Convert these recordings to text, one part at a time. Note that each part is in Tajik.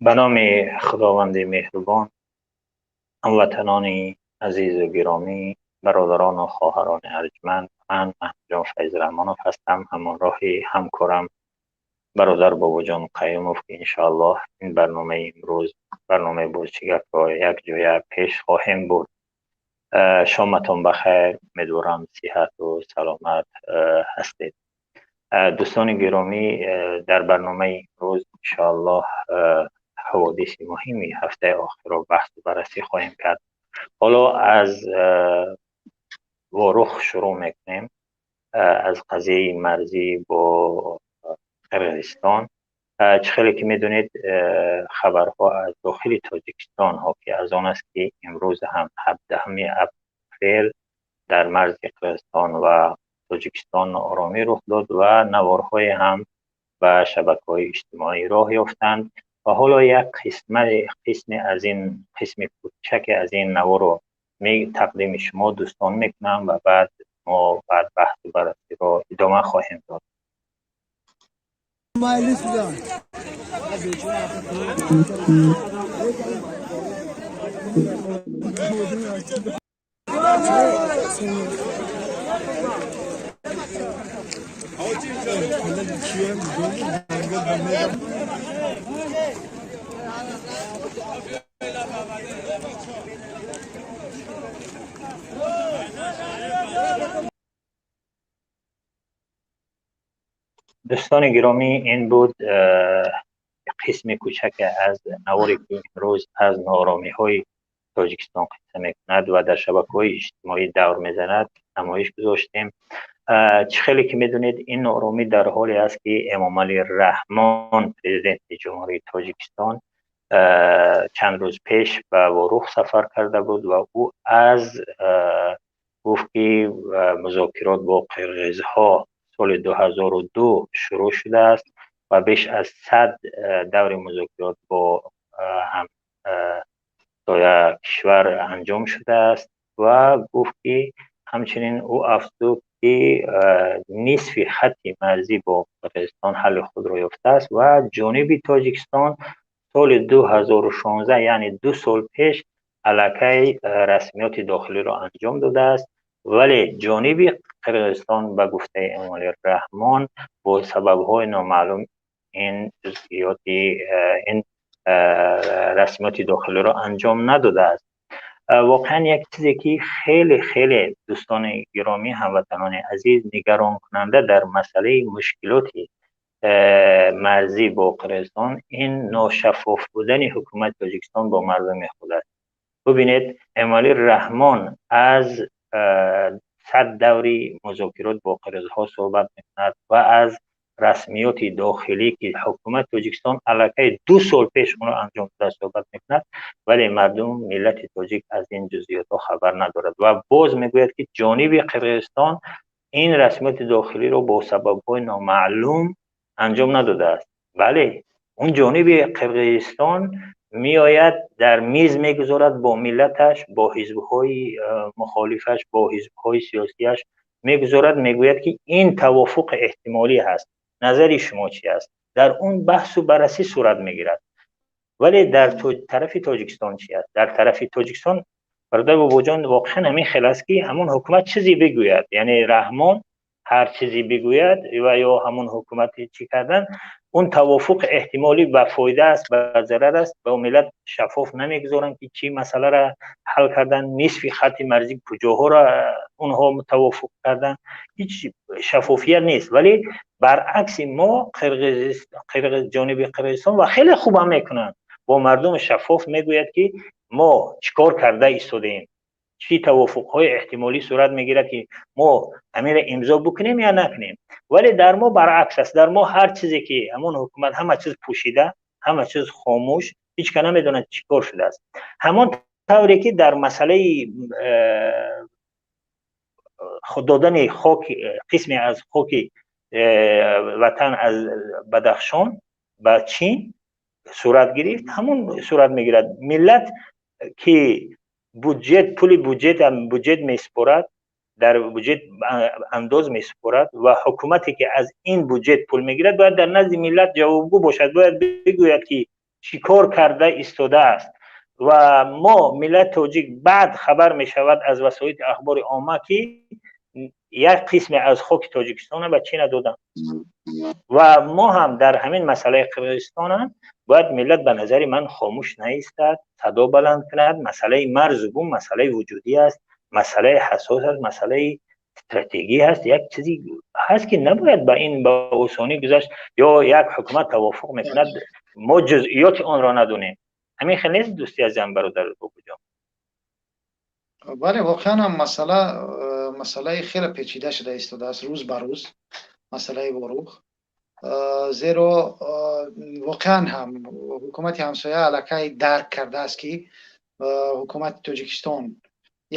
Ба номи Худованди меҳрубон, ҳамватанони азизу гиромӣ, бародарону хоҳарони арҷманд, ман Маҳмудҷон Файзраҳмонов ҳастам, ҳамроҳи ҳамкорам бародар Бобоҷон Қаюмов, ки иншоаллоҳ ин барномаи имрӯз, барномаи Бозчигапро якҷоя пеш хоҳем бурд. Шоматон бахайр, умедворам сиҳату саломат ҳастед. Дӯстони гиромӣ, дар барномаи имрӯз иншоаллоҳ ҳаводиси муҳими ҳафтаи охирро баҳсу баррасӣ хоҳем кард. Ҳоло аз Ворух шурӯъ мекунем, аз қазияи марзӣ бо Қирғизистон. Чӣ хеле ки медонед, хабарҳо аз дохили Тоҷикистон ҳоки аз он аст, ки имрӯз ҳам 17 апрел дар марзи Қирғизистон ва Тоҷикистон нооромӣ рух дод ва наворҳое ҳам ба шабакаҳои иҷтимоӣ роҳ ёфтанд ва ҳоло як қисме аз ин, қисми кӯчаке аз ин наворро тақдими шумо дӯстон мекунам ва баъд мо баъд баҳсу баррасиро идома хоҳем дод. Дӯстони гиромӣ, ин буд қисми кӯчаке аз наворе, ки имрӯз аз нооромиҳои Тоҷикистон қисса мекунад ва дар шабакаҳои иҷтимоӣ давр мезанад, намоиш гузоштем. Чӣ хеле ки медонед, ин нооромӣ дар ҳоле аст, ки Эмомалӣ Раҳмон, президенти Ҷумҳурии Тоҷикистон, чанд рӯз пеш ба Ворух сафар карда буд ва ӯ аз гуфт, ки музокирот бо қирғизҳо соли 2002 шурӯъ шудааст ва беш аз 100 даври музокирот бо ҳамсоя кишвар анҷом шудааст ва гуфт, ки ҳамчунин ӯ афзуд, ки нисфи хатти марзӣ бо Қирғизистон ҳалли худро ёфтааст ва ҷониби Тоҷикистон соли 2016, яъне 2 сол пеш, аллакай расмиёти дохилиро анҷом додааст, вале ҷониби Қирғизистон ба гуфтаи Эмомалӣ Раҳмон бо сабабҳои номаълум ин ҷузъиёти ин расмиёти дохилиро анҷом надодааст. Воқеан як чизе, ки хеле хеле, дӯстони гиромӣ, ҳамватанони азиз, нигаронкунанда дар масъалаи мушкилоти марзӣ бо Қирғизистон ин ношаффоф будани ҳукумати Тоҷикистон бо мардуми худ аст. Бубинед, Эмомалӣ Раҳмон аз 100 даври музокирот бо қирғизҳо суҳбат мекунад ва аз расмиёти дохилӣ, ки ҳукумати Тоҷикистон аллакай 2 сол пеш онро анҷом дода, суҳбат мекунад, вале мардум, миллати тоҷик аз ин ҷузъиётҳо хабар надорад ва боз мегӯяд, ки ҷониби Қирғизистон ин расмиёти дохилиро бо сабабҳои номаълум анҷом надодааст. Бале, он ҷониби Қирғизистон меояд, дар миз мегузорад бо миллаташ, бо ҳизбҳои мухолифаш, бо ҳизбҳои сиёсияш мегузорад, мегӯяд, ки ин тавофуқ эҳтимолӣ ҳаст, назари шумо чӣ аст? Дар он баҳсу баррасӣ сурат мегирад. Вале дар тарафи Тоҷикистон чӣ аст? Дар тарафи Тоҷикистон, бародар Бобоҷон, воқеан ҳамин хел аст, ки ҳамон ҳукумат чизе бигӯяд, яъне Раҳмон ҳар чизе бигӯяд ва ё ҳамон ҳукумати чӣ кардан, он тавофуқ эҳтимолӣ ба фоида аст, ба зарар аст, ба миллат шаффоф намегузоранд, ки чӣ масъаларо ҳал кардан, нисфи хатти марзӣ куҷоҳоро онҳо тавофуқ кардан, ҳеҷ шаффофият нест. Вале баръакси мо ҷониби Қирғизистон ва хеле хуб ҳам мекунанд, бо мардум шаффоф мегӯяд, ки мо чӣ кор карда истодаем, чӣ тавофуқҳои эҳтимолӣ сурат мегирад, ки мо ҳаминро имзо бикунем ё накунем. Вале дар мо баръакс аст. Дар мо ҳар чизе ки ҳамон ҳукумат, ҳама чиз пӯшида, ҳама чиз хомӯш, ҳеҷ кас намедонад чӣ кор шудааст. Ҳамон тавре ки дар масъалаи додани хок, қисме аз хоки ватан аз Бадахшон ба Чин сурат гирифт, ҳамон сурат мегирад. Миллат ки буҷет, пули буҷет, буҷет месупорад, дар буҷет андоз месупорад ва ҳукумате ки аз ин буҷет пул мегирад, бояд дар назди миллат ҷавобгӯ бошад, бояд бигӯяд, ки Чӣ кор карда истодааст? Ва мо, миллати тоҷик, баъд хабар мешавад аз васоити ахбори омма, ки як қисме аз хоки Тоҷикистона ба Чина доданд. Ва мо ҳам дар ҳамин масъалаи Қирғизистонам бояд миллат, ба назари ман, хомӯш наистад, садо баланд кунад. Масъалаи марзу бум масъалаи вуҷудӣ аст, масъалаи ҳассос аст, масъалаи стратегӣ ҳаст. Як чизе ҳаст, ки набояд ба ин ба осонӣ гузашт ё як ҳукумат тавофуқ мекунад, мо ҷузъиёти онро надонем. Ҳамин хел нест, дӯсти азизам, бародар Бобоҷон? Бале, воқеан ҳам масъала масъалаи хеле печида шуда истодааст рӯз ба рӯз, масъалаи Ворух, зеро воқеан ҳам ҳукумати ҳамсоя аллакай дарк кардааст, ки ҳукумати Тоҷикистон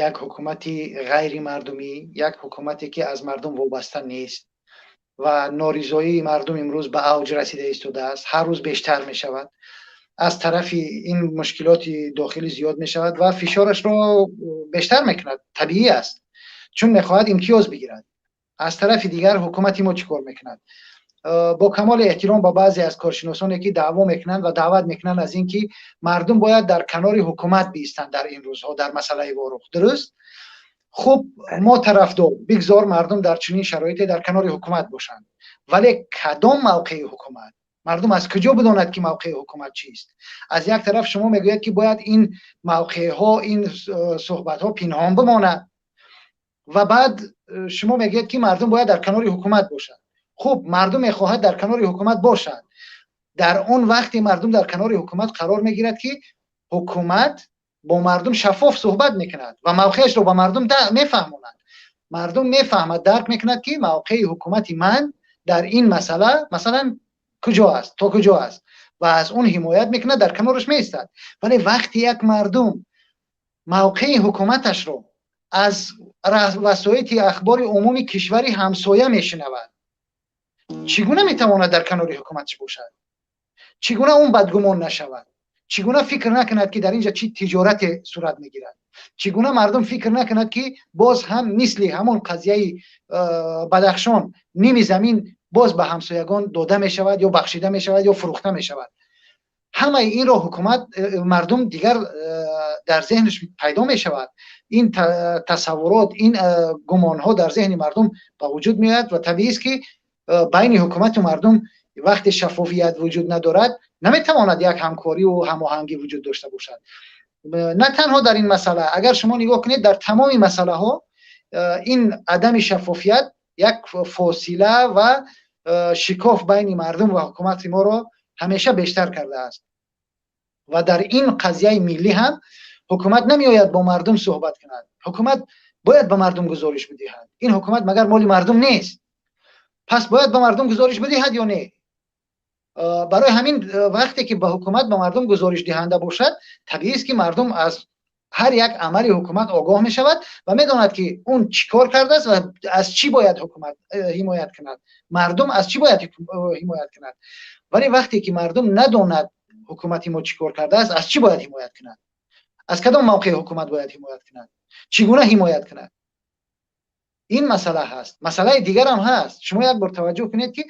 як ҳукумати ғайримардумӣ, як ҳукумате, ки аз мардум вобаста нест, ва норизоии мардум имрӯз ба авҷ расида истодааст, ҳар рӯз бештар мешавад. Аз тарафи ин мушкилоти дохилӣ зиёд мешавад ва фишорашро бештар мекунад. Табиӣ аст, чун мехоҳад имтиёз бигирад. Аз тарафи дигар, ҳукумати мо чӣ кор мекунад? Бо камоли эҳтиром ба баъзе аз коршиносоне, ки даъво мекунанд ва даъват мекунанд аз ин ки мардум бояд дар канори ҳукумат биистанд дар ин рӯзҳо дар масъалаи Ворух, дуруст, хуб, мо тарафдор, бигзор мардум дар чунин шароите дар канори ҳукумат бошанд, вале кадом мавқеи ҳукумат? Мардум аз куҷо бидонад, ки мавқеи ҳукумат чист? Аз як тараф шумо мегӯяд, ки бояд ин мавқеъҳо, ин суҳбатҳо пинҳон бимонад, ва баъд шумо мегӯяд, ки мардум бояд дар канори ҳукумат бошад. Хуб, мардум мехоҳад дар канори ҳукумат бошад. Дар он вақте мардум дар канори ҳукумат қарор мегирад, ки ҳукумат бо мардум шаффоф суҳбат мекунад ва мавқеашро ба мардум мефаҳмонад. Мардум мефаҳмад, дарк мекунад, ки мавқеи ҳукумати ман дар ин масъала, масалан, куҷо аст, то куҷо аст, ва аз он ҳимоят мекунад, дар канораш меистад. Вале вақте як мардум мавқеи ҳукуматашро аз васоити ахбори умуми кишвари ҳамсоя мешунавад, чӣ гуна метавонад дар канори ҳукуматаш бошад? Чӣ гуна он бадгумон нашавад? Чӣ гуна фикр накунад, ки дар инҷа чӣ тиҷорате сурат мегирад? Чӣ гуна мардум фикр накунад, ки боз ҳам мисли ҳамон қазияи Бадахшон ними замин боз ба ҳамсоягон дода мешавад ё бахшида мешавад ё фурӯхта мешавад? Ҳамаи инро ҳукумат, мардум дигар дар зеҳнаш пайдо мешавад. Ин тасаввурот, ин гумонҳо дар зеҳни мардум ба вуҷуд меояд, ва табиист, ки байни ҳукумату мардум вақте шаффофият вуҷуд надорад, наметавонад як ҳамкориву ҳамоҳангӣ вуҷуд дошта бошад. На танҳо дар ин масъала, агар шумо нигоҳ кунед, дар тамоми масъалаҳо ин адами шаффофият як фосила ва шикоф байни мардум ва ҳукумати моро ҳамеша бештар кардааст. Ва дар ин қазияи миллӣ ҳам ҳукумат намеояд бо мардум суҳбат кунад. Ҳукумат бояд ба мардум гузориш бидиҳад. Ин ҳукумат магар моли мардум нест? Пас бояд ба мардум гузориш бидиҳад ё не? Барои ҳамин, вақте ки ба ҳукумат ба мардум гузоришдиҳанда бошад, табиист, ки мардум аз ҳар як амали ҳукумат огоҳ мешавад ва медонад, ки он чӣ кор кардааст ва аз чӣ бояд ҳукумат ҳимоят кунад, мардум аз чӣ бояд ҳимоят кунад. Вале вақте ки мардум надонад, ҳукумати мо чӣ кор кардааст, аз чӣ бояд ҳимоят кунад, аз кадом мавқеи ҳукумат бояд ҳимоят кунад, чӣ гуна ҳимоят кунад? Ин масъала ҳаст. Масъалаи дигарам ҳаст. Шумо як бор таваҷҷӯҳ кунед, ки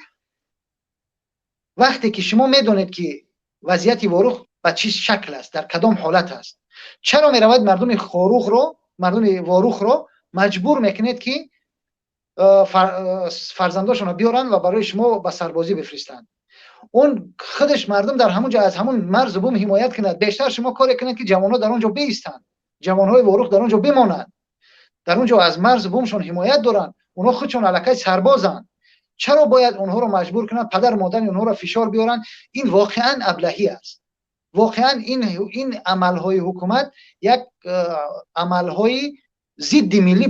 вақте ки шумо медонед, ки вазъияти Ворух ба чӣ шакл аст, дар кадом ҳолат аст, чаро меравад мардуми Хорухро, мардуми Ворухро маҷбур мекунед, ки фарзандошонро биёранд ва барои шумо ба сарбозӣ бифиристанд? Он худаш мардум дар ҳамон ҷо аз ҳамон марзу бум ҳимоят кунад. Бештар шумо коре кунед, ки ҷавонҳо дар он ҷо биистанд, ҷавонҳои Ворух дар он ҷо бимонанд, дар он ҷо аз марзу бумшон ҳимоят доранд. Онҳо худшон аллакай сарбозанд. Чаро бояд онҳоро маҷбур кунанд, падар модари онҳоро фишор биёранд? Ин воқеан аблаҳӣ аст. Воқеан ин амалҳои ҳукумат як амалҳои зидди миллӣ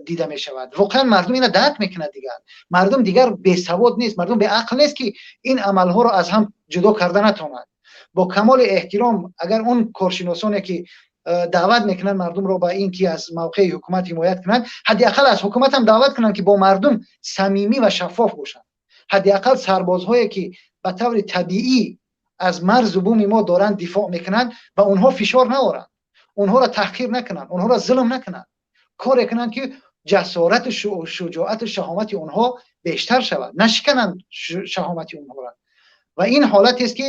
дида мешавад. Воқеан мардум ина дарк мекунад. Дигар мардум дигар бесавод нест, мардум беақл нест, ки ин амалҳоро аз ҳам ҷудо карда натавонад. Бо камоли эҳтиром, агар он коршиносоне, ки даъват мекунанд мардумро ба ин ки аз мавқеи ҳукумат ҳимоят кунанд, ҳадди ақал аз ҳукумат ҳам даъват кунанд, ки бо мардум самимӣ ва шаффоф бошанд. Ҳадди ақал сарбозҳое, ки ба таври табиӣ аз марзу буми мо доранд дифоъ мекунанд, ба онҳо фишор наоранд, онҳоро таҳқир накунанд, онҳоро зулм накунанд, коре кунанд, ки ҷасорату шуҷоату шаҳомати онҳо бештар шавад, нашикананд шаҳомати онҳоро. Ва ин ҳолатест, ки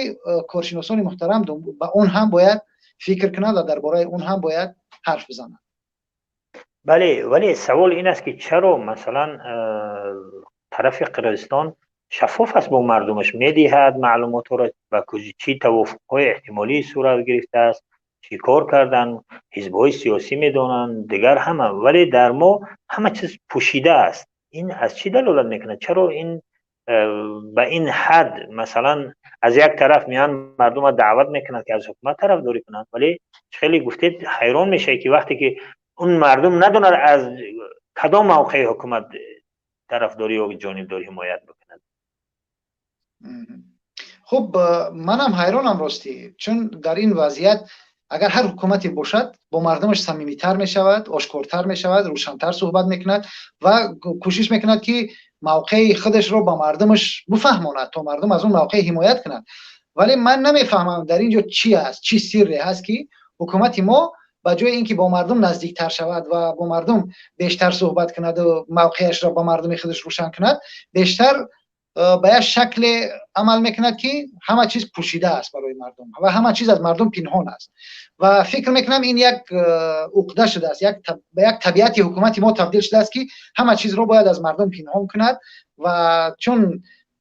коршиносони муҳтарам ба он ҳам бояд фикр кунанд ва дар бораи он ҳам бояд ҳарф бизананд. Бале, вале савол ин аст, ки чаро, масалан, тарафи Қирғизистон шаффоф аст бо мардумаш, медиҳад маълумотҳоро, ба чӣ тавофуқҳои эҳтимолӣ сурат гирифтааст, чӣ кор кардан, ҳизбҳои сиёсӣ медонанд, дигар ҳама, вале дар мо ҳама чиз пӯшида аст. Ин аз чӣ далолат мекунад? Чаро ин ба ин ҳад, масалан, аз як тараф меоянд, мардумро даъват мекунанд, ки аз ҳукумат тарафдорӣ кунанд, вале хеле гуфтед, ҳайрон мешавед, ки вақте ки он мардум надонад, аз кадом мавқеи ҳукумат тарафдорӣ ё ҷонибдорӣ, ҳимоят бикунад. Хуб, манам ҳайронам, ростӣ, чун дар ин вазъият агар ҳар ҳукумате бошад, бо мардумаш самимитар мешавад, ошкортар мешавад, рӯшантар суҳбат мекунад ва кӯшиш мекунад, ки мавқеи худашро ба мардумаш бифаҳмонад, то мардум аз он мавқеъ ҳимоят кунад. Вале ман намефаҳмам, дар ин ҷо чӣ аст, чӣ сирре ҳаст, ки ҳукумати мо ба ҷои ин ки бо мардум наздиктар шавад ва бо мардум бештар суҳбат кунаду мавқеашро ба мардуми худаш рӯшан кунад, бештар ба як шакле амал мекунад, ки ҳама чиз пӯшида аст барои мардум ва ҳама чиз аз мардум пинҳон аст. Ва фикр мекунам, ин як уқда шудааст, ба як табиати ҳукумати мо табдил шудааст, ки ҳама чизро бояд аз мардум пинҳон кунад. Ва чун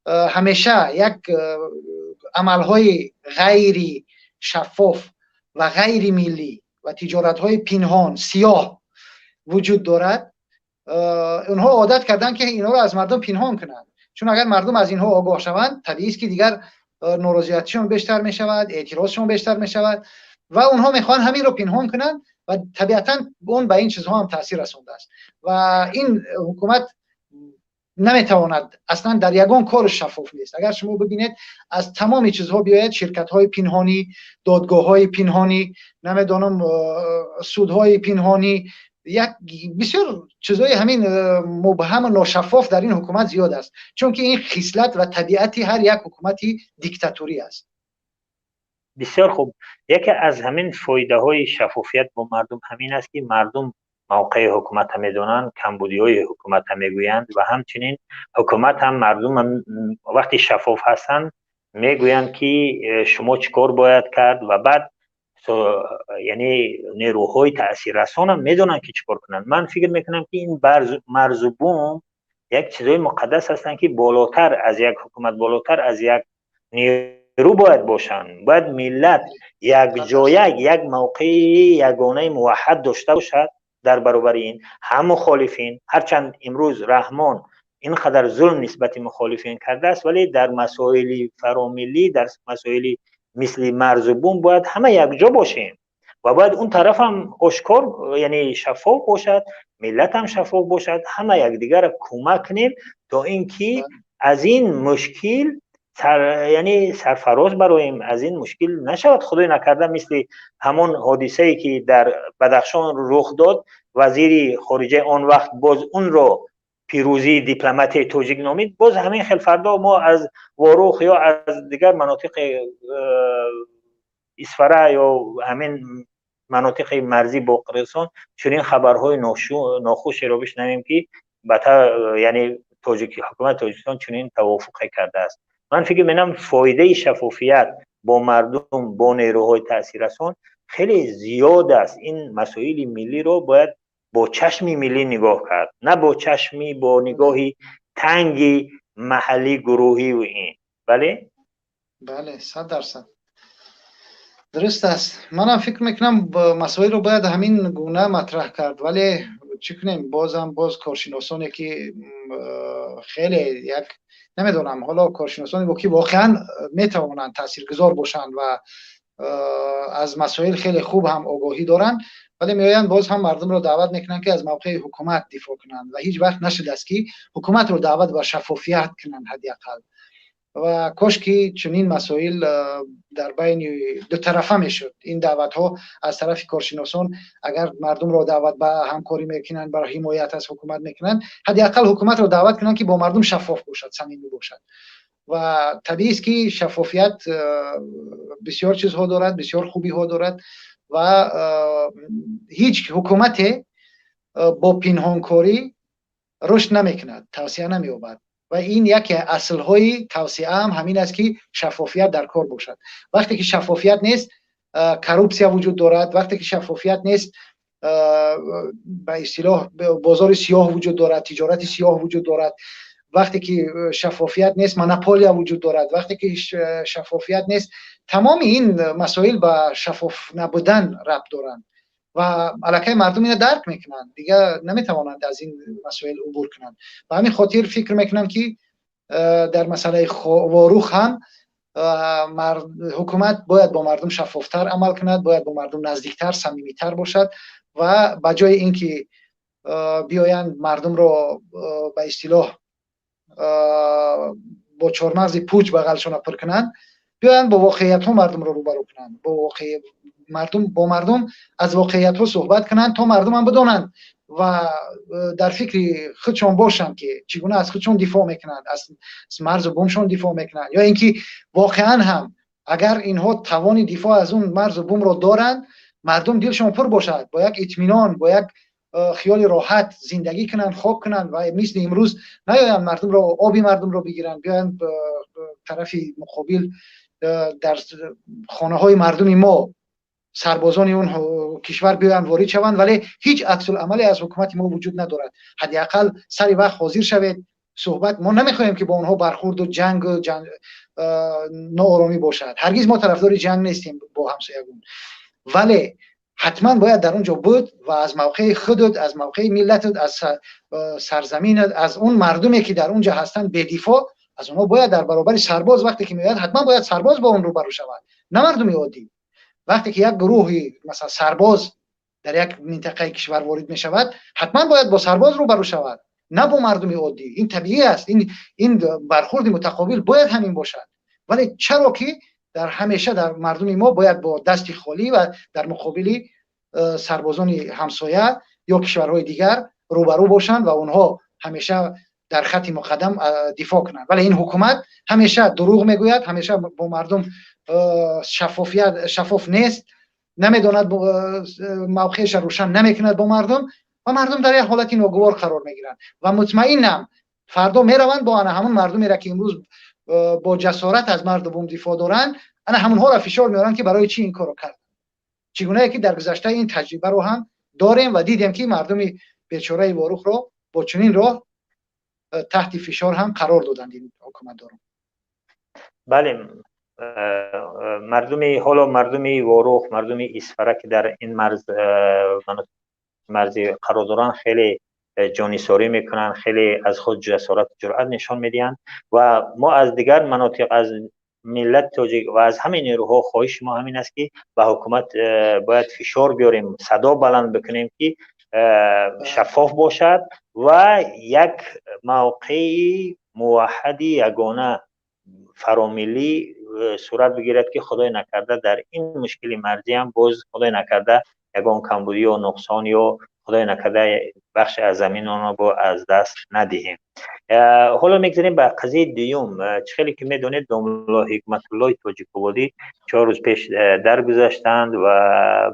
ҳамеша як амалҳои ғайри шаффоф ва ғайри миллӣ ва тиҷоратҳои пинҳон, сиёҳ вуҷуд дорад, онҳо одат карданд, ки инҳоро аз мардум пинҳон кунанд, чун агар мардум аз инҳо огоҳ шаванд, табиист, ки дигар норозиятишон бештар мешавад, эътирозшон бештар мешавад ва онҳо мехоҳанд ҳаминро пинҳон кунанд. Ва табиатан он ба ин чизҳо ҳам таъсир расондааст. Ва ин ҳукумат наметавонад, аслан дар ягон кор шаффоф нест. Агар шумо бибинед, аз тамоми чизҳо биёяд: ширкатҳои пинҳонӣ, додгоҳҳои пинҳонӣ, намедонам, судҳои пинҳонӣ, як бисёр чизҳои ҳамин мубҳаму ношаффоф дар ин ҳукумат зиёд аст, чунки ин хислат ва табиати ҳар як ҳукумати диктаторӣ аст. Бисёр хуб. Яке аз ҳамин фоидаҳои шаффофият бо мардум ҳамин аст, ки мардум мавқеи ҳукуматро медонанд, камбудиҳои ҳукуматро мегӯянд ва ҳамчунин ҳукумат ҳам мардум вақти шаффоф ҳастанд, мегӯянд, ки шумо чӣ кор бояд кард, ва баъд яъне нерӯҳои таъсиррасонам медонанд, ки чӣ кор кунанд. Ман фикр мекунам, ки ин марзу бум як чизҳои муқаддас ҳастанд, ки болотар аз як ҳукумат, болотар аз як нерӯ бояд бошанд. Бояд миллат якҷоя як мавқеи ягонаи муваҳҳад дошта бошад дар баробари ин ҳам мухолифин. Ҳарчанд имрӯз Раҳмон ин қадар зулм нисбати мухолифин кардааст, вале дар масоили фаромиллӣ, дар масоили мисли марзу бум бояд ҳама якҷо бошем ва бояд он тарафам ошкор, яъне шаффоф бошад, миллатам шаффоф бошад, ҳама якдигарро кӯмак кунем, то ин ки аз ин мушкил яъне сарфароз бароем, аз ин мушкил нашавад, худой накарда, мисли ҳамон ҳодисае, ки дар Бадахшон рух дод. Вазири хориҷаи он вақт боз унро пирӯзии дипломатияи тоҷик номид. Боз ҳамин хел фардо мо аз Ворух ё аз дигар манотиқи Исфара ё ҳамин манотиқи марзӣ бо Қирғизистон чунин хабарҳои нохушеро бишнавем, ки яъне ҳукумати Тоҷикистон чунин тавофуқе кардааст. Ман фикр менам, фоидаи шаффофият бо мардум, бо нерӯҳои таъсиррасон хеле зиёд аст. Ин масоили миллиро бояд бо чашми миллӣ нигоҳ кард, на бо чашми, бо нигоҳи танги маҳаллӣ, гурӯҳиву ин. Бале. Бале, 100% дуруст аст. Манам фикр мекунам, масоилро бояд ҳамин гуна матраҳ кард, вале чӣ кунем, бозам боз коршиносоне, ки хеле як, намедонам, ҳоло коршиносоне, ки воқеан метавонанд таъсиргузор бошанд ва аз масоил хеле хуб ҳам огоҳӣ доранд, вале меоянд, боз ҳам мардумро даъват мекунанд, ки аз мавқеи ҳукумат дифоъ кунанд. Ва ҳеҷ вақт нашудааст, ки ҳукуматро даъват ба шаффофият кунанд ҳадди ақал. Ва кош ки чунин масоил дар байни дутарафа мешуд, ин даъватҳо аз тарафи коршиносон. Агар мардумро даъват ба ҳамкорӣ мекунанд, бар ҳимоят аз ҳукумат мекунанд, ҳадди ақал ҳукуматро даъват кунанд, ки бо мардум шаффоф бошад, самимӣ бошад. Ва табиист, ки шаффофият бисёр чизҳо дорад, бисёр хубиҳо дорад ва ҳеҷ ҳукумате бо пинҳонкорӣ рушд намекунад, тавсеа намеёбад. Ва ин яке аслҳои тавсеа ҳам ҳамин аст, ки шаффофият дар кор бошад. Вақте ки шаффофият нест, коррупсия вуҷуд дорад. Вақте ки шаффофият нест, ба истилоҳ бозори сиёҳ вуҷуд дорад, тиҷорати сиёҳ вуҷуд дорад. Вақте ки шаффофият нест, монополия вуҷуд дорад. Вақте ки шаффофият нест, тамоми ин масоил ба шаффоф набудан рабт доранд ва аллакай мардум ина дарк мекунанд, дигар наметавонанд аз ин масоил убур кунанд. Ба ҳамин хотир фикр мекунам, ки дар масъалаи Ворух ҳам ҳукумат бояд бо мардум шаффофтар амал кунад, бояд бо мардум наздиктар, самимитар бошад ва ба ҷои ин ки биёянд мардумро ба истилоҳ бо чормағзи пуч бағалшона пур кунанд, биёянд бо воқеиятҳо мардумро рӯбарӯ кунанд, бо мардум аз воқеиятҳо суҳбат кунанд, то мардумам бидонанд ва дар фикри худшон бошанд, ки чӣ гуна аз худшон дифоъ мекунанд, аз марзу бумшон дифоъ мекунанд, ё ин ки воқеан ҳам агар инҳо тавони дифоъ аз он марзу бумро доранд, мардум дилшон пур бошад, бо як итминон, бо як хиёли роҳат зиндагӣ кунанд, хоб кунанд ва мисли имрӯз наёянд мардумро, оби мардумро бигиранд, биёянд тарафи муқобил дар хонаҳои мардуми мо сарбозони он кишвар биёянд, ворид шаванд, вале ҳеҷ аксуламале аз ҳукумати мо вуҷуд надорад. Ҳадди ақал сари вақт ҳозир шавед, суҳбат. Мо намехоҳем, ки бо онҳо бархурду ҷангу нооромӣ бошад. Ҳаргиз мо тарафдори ҷанг нестем бо ҳамсоягон, вале ҳатман бояд дар он ҷо буд ва аз мавқеи худут, аз мавқеи миллатут, аз сарзаминат, аз он мардуме ки дар он ҷо ҳастанд бедифоъ, аз онҳо бояд дар баробари сарбоз вақте ки меояд, ҳатман бояд сарбоз бо он рӯбарӯ шавад, на мардуми оддӣ. Вақте ки як гурӯҳи, масалан, сарбоз дар як минтақаи кишвар ворид мешавад, ҳатман бояд бо сарбоз рӯбарӯ шавад, на бо мардуми оддӣ. Ин табиӣ аст, ин бархурди мутақобил бояд ҳамин бошад. Вале чаро ки дар ҳамеша дар мардуми мо бояд бо дасти холӣ ва дар муқобили сарбозони ҳамсоя ё кишварҳои дигар рӯбарӯ бошанд ва онҳо ҳамеша дар хатти муқаддам дифоъ кунанд? Вале ин ҳукумат ҳамеша дурӯғ мегӯяд, ҳамеша бо мардум шаффоф нест, намедонад, мавқеаша рӯшан намекунад бо мардум ва мардум дар як ҳолати ногувор қарор мегиранд. Ва мутмаинам, фардо мераванд бо ана ҳамон мардумеро, ки имрӯз бо ҷасорат аз марду бум дифоъ доранд, ана ҳамонҳоро фишор меоранд, ки барои чӣ ин корро карданд. Чӣ гунае ки дар гузашта ин таҷрибаро ҳам дорем ва дидем, ки мардуми бечораи Ворухро бо чунин роҳ таҳти фишор ҳам қарор доданд ин ҳукуматдорон. Бале, мардуми ҳоло мардуми Ворух, мардуми Исфара, ки дар ин марзи қарор доранд, хеле ҷонисорӣ мекунанд, хеле аз худ ҷасорату ҷуръат нишон медиҳанд. Ва мо аз дигар манотиқ, аз миллати тоҷик ва аз ҳамаи нерӯҳо хоҳиши мо ҳамин аст, ки ба ҳукумат бояд фишор биёрем, садо баланд бикунем, ки шаффоф бошад ва як мавқеи муваҳҳади ягона фаромиллӣ сурат бигирад, ки худой накарда дар ин мушкили марзӣ ҳам боз худой накарда ягон камбудӣ ё нуқсон ё худой накарда бахше аз замин онро бо аз даст надиҳем. Ҳоло мегзарем ба қазияи дуюм. Чӣ хеле ки медонед, домулло Ҳикматуллои Тоҷикободӣ 4 рӯз пеш даргузаштанд ва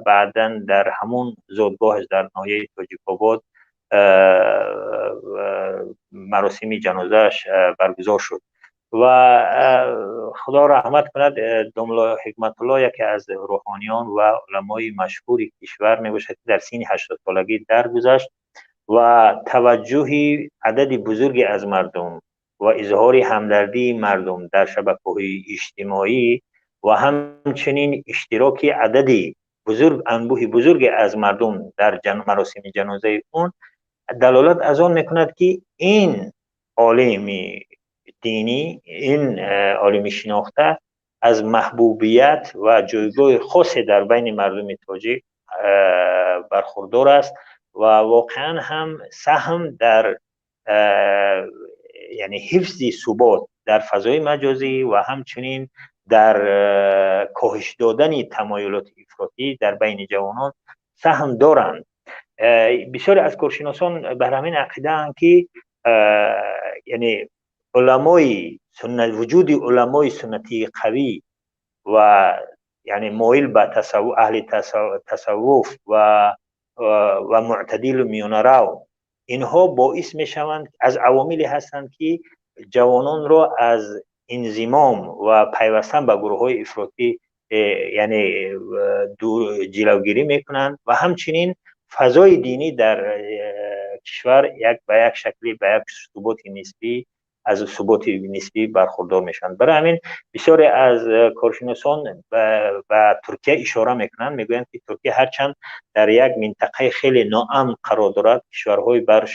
баъдан дар ҳамун зодгоҳаш дар ноҳияи Тоҷикобод маросими ҷанозааш баргузор шуд. Ва худо раҳмат кунад, домулло Ҳикматулло яке аз рӯҳониён ва уламои машҳури кишвар мебошад, ки дар синни 80-солагӣ даргузашт. Ва таваҷҷӯҳи адади бузурге аз мардум ва изҳори ҳамдардии мардум дар шабакаҳои иҷтимоӣ ва ҳамчунин иштироки адади бузург, анбӯҳи бузурге аз мардум дар маросими ҷанозаи он далолат аз он мекунад, ки ин олими динӣ, ин олими шинохта аз маҳбубият ва ҷойгоҳи хосе дар байни мардуми тоҷик бархурдор аст ва воқеан ҳам саҳм дар яъне ҳифзи субот дар фазои маҷозӣ ва ҳамчунин дар коҳиш додани тамоюлоти ифротӣ дар байни ҷавонон саҳм доранд. Бисёре аз коршиносон бар ҳамин ақидаанд, ки яъне уламои суннат, вуҷуди уламои суннатии қавӣ ва яъне моил ба аҳли тасаввуф ва мӯътадилу миёнарав, инҳо боис мешаванд, аз авомиле ҳастанд, ки Ҷавононро аз инзимом ва пайвастан ба гурӯҳҳои ифротӣ, яъне ҷилавгирӣ мекунанд ва ҳамчунин фазои динӣ дар кишвар як ба як шакле, ба як суботи нисбӣ, аз суботи нисбӣ бархурдор мешаванд. Барои ҳамин бисёре аз коршиносон ба Туркия ишора мекунанд, мегӯянд, ки Туркия ҳарчанд дар як минтақаи хеле ноамн қарор дорад, кишварҳои барш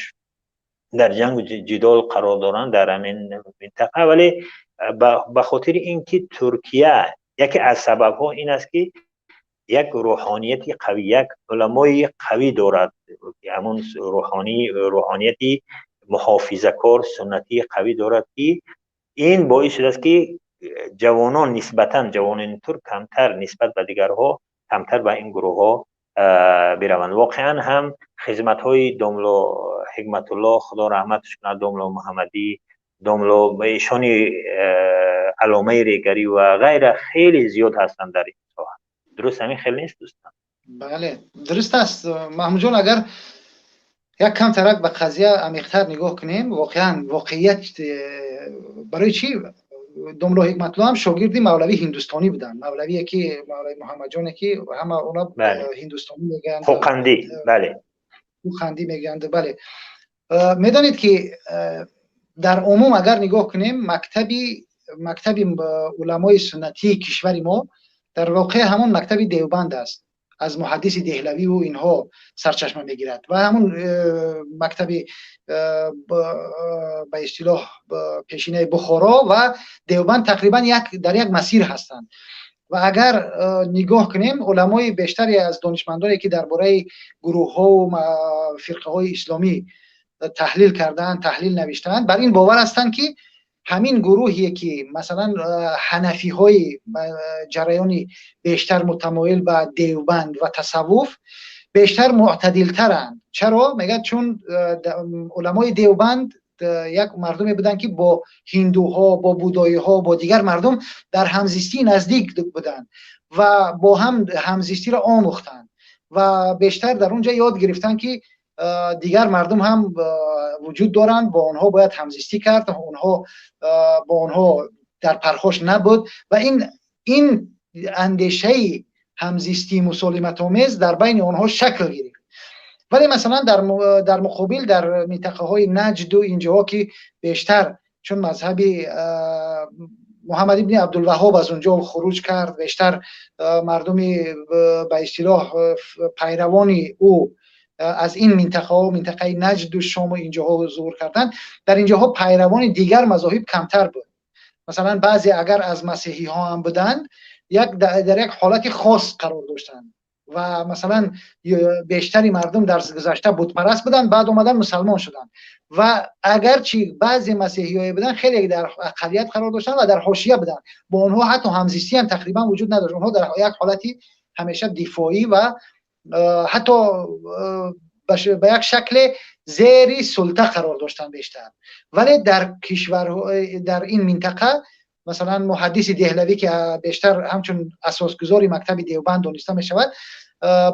дар ҷангу ҷидол қарор доранд дар ҳамин минтақа, вале ба хотири ин ки Туркия, яке аз сабабҳо ин аст, ки як рӯҳонияти қавӣ, як уламои қавӣ дорад, ҳамон рӯҳонияти муҳофизакор, суннатии қавӣ дорад, ки ин боис шудааст, ки ҷавонон, нисбатан ҷавонони турк камтар нисбат ба дигарҳо камтар ба ин гурӯҳҳо бираванд. Воқеан ҳам хизматҳои домло Ҳикматулло, Худо раҳматш кунад, домло Муҳаммадӣ, домло ишони Алломаи Регарӣ ва ғайра хеле зиёд ҳастанд дар ин соҳа. Дуруст ҳамин хел нест, дӯстон? Бале, дуруст аст, Маҳмудҷон. Агар як камтарак ба қазия амиқтар нигоҳ кунем, воқеан воқеият, барои чӣ домло Ҳикматулло ҳам шогирди мавлавии ҳиндустонӣ буданд, мавлавие ки мавлави Муҳаммадҷоне, ки ҳама она ҳиндустонӣ мегӯянд. Хӯқандӣ, бале. Хӯқандӣ мегӯянд, бале. Медонед, ки дар умум агар нигоҳ кунем, мактаби уламои суннатии кишвари мо дар воқеъ ҳамон мактаби Девбанд аст, аз муҳаддиси Деҳлавиву инҳо сарчашма мегирад ва ҳамон мактаби ба истилоҳ пешинаи Бухоро ва Девбанд тақрибан як дар як масир ҳастанд. Ва агар нигоҳ кунем, уламои бештаре аз донишмандоне, ки дар бораи гурӯҳҳову фирқаҳои исломӣ таҳлил кардаанд, таҳлил навиштаанд, бар ин бовар ҳастанд, ки ҳамин гурӯҳе, ки масалан ҳанафиҳои ҷараёни бештар мутамоил ба Девбанд ва тасаввуф, бештар мӯътадилтаранд. Чаро мегӯяд? Чун уламои Девбанд як мардуме буданд, ки бо ҳиндуҳо, бо будоиҳо, бо дигар мардум дар ҳамзистии наздик буданд ва бо ҳам ҳамзистиро омӯхтанд ва бештар дар он ҷо ёд гирифтанд, ки дигар мардум ҳам вуҷуд доранд, бо онҳо бояд ҳамзистӣ кард, онҳо бо онҳо дар пархош набуд. Ва ин андешаи ҳамзистии мусолиматомез дар байни онҳо шакл гирифт. Вале масалан дар муқобил дар минтақаҳои Наҷду инҷоҳо, ки бештар чун мазҳаби Муҳаммад ибни Абдулваҳҳоб аз унҷо хуруҷ кард, бештар мардуми ба истилоҳ пайравони ӯ аз ин минтақаҳо, минтақаи Наҷду Шому инҷоҳо зуҳур карданд, дар инҷоҳо пайравони дигар мазоҳиб камтар буд. Масалан, баъзе агар аз масеҳиҳо ҳам буданд, як дар як ҳолати хос қарор доштанд ва масалан бештари мардум дар гузашта бутпараст буданд, баъд омадан мусалмон шуданд ва агарчи баъзе масеҳиҳое буданд, хеле дар ақаллият қарор доштанд ва дар ҳошия буданд, бо онҳо ҳатто ҳамзистӣ ҳам тақрибан вуҷуд надошт. Онҳо дар як ҳолати ҳамеша дифоӣ ва ҳатто ба як шакле зери султа қарор доштанд бештар. Вале дар кишварҳо, дар ин минтақа, масалан муҳаддиси Деҳлавӣ, ки бештар ҳамчун асосгузори мактаби Девбанд дониста мешавад,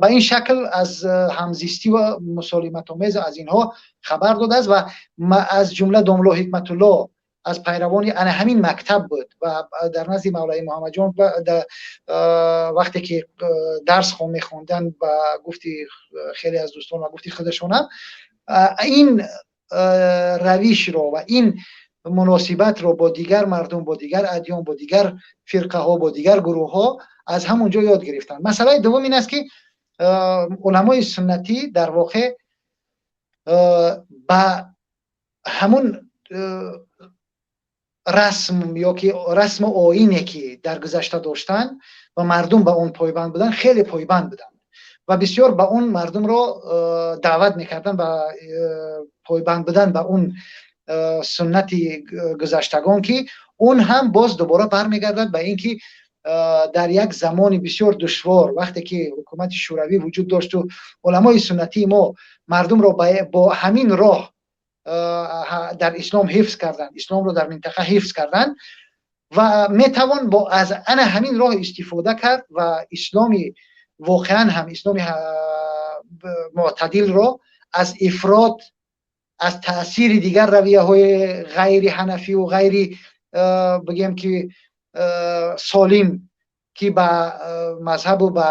ба ин шакл аз ҳамзистӣ ва мусолиматомез аз инҳо хабар додааст ва аз ҷумла домло Ҳикматулло аз пайравони ана ҳамин мактаб буд ва дар назди мавлаи Муҳаммадҷон вақте ки дарс мехонданд, ба гуфти хеле аз дӯстон ва гуфти худашонам, ин равишро ва ин муносибатро бо дигар мардум, бо дигар адён, бо дигар фирқаҳо, бо дигар гурӯҳҳо аз ҳамон ҷо ёд гирифтанд. Масъалаи дуввум ин аст, ки уламои суннатӣ дар воқеъ ба ҳамун расм ё ки расму оине, ки дар гузашта доштанд ва мардум ба он пойбанд буданд, хеле пойбанд буданд ва бисёр ба он мардумро даъват мекарданд ба пойбанд будан ба он суннати гузаштагон, ки он ҳам боз дубора бармегардад ба ин ки дар як замони бисёр душвор, вақте ки ҳукумати Шӯравӣ вуҷуд дошту уламои суннатии мо мардумро бо ҳамин роҳ дар ислом ҳифз карданд, исломро дар минтақа ҳифз карданд ва метавон бо аз ана ҳамин роҳ истифода кард ва исломи воқеан ҳам исломи мӯътадилро аз ифрот аз таъсири дигар равияҳои ғайри ҳанафию ғайри, бигем ки, солим, ки ба мазҳабу ба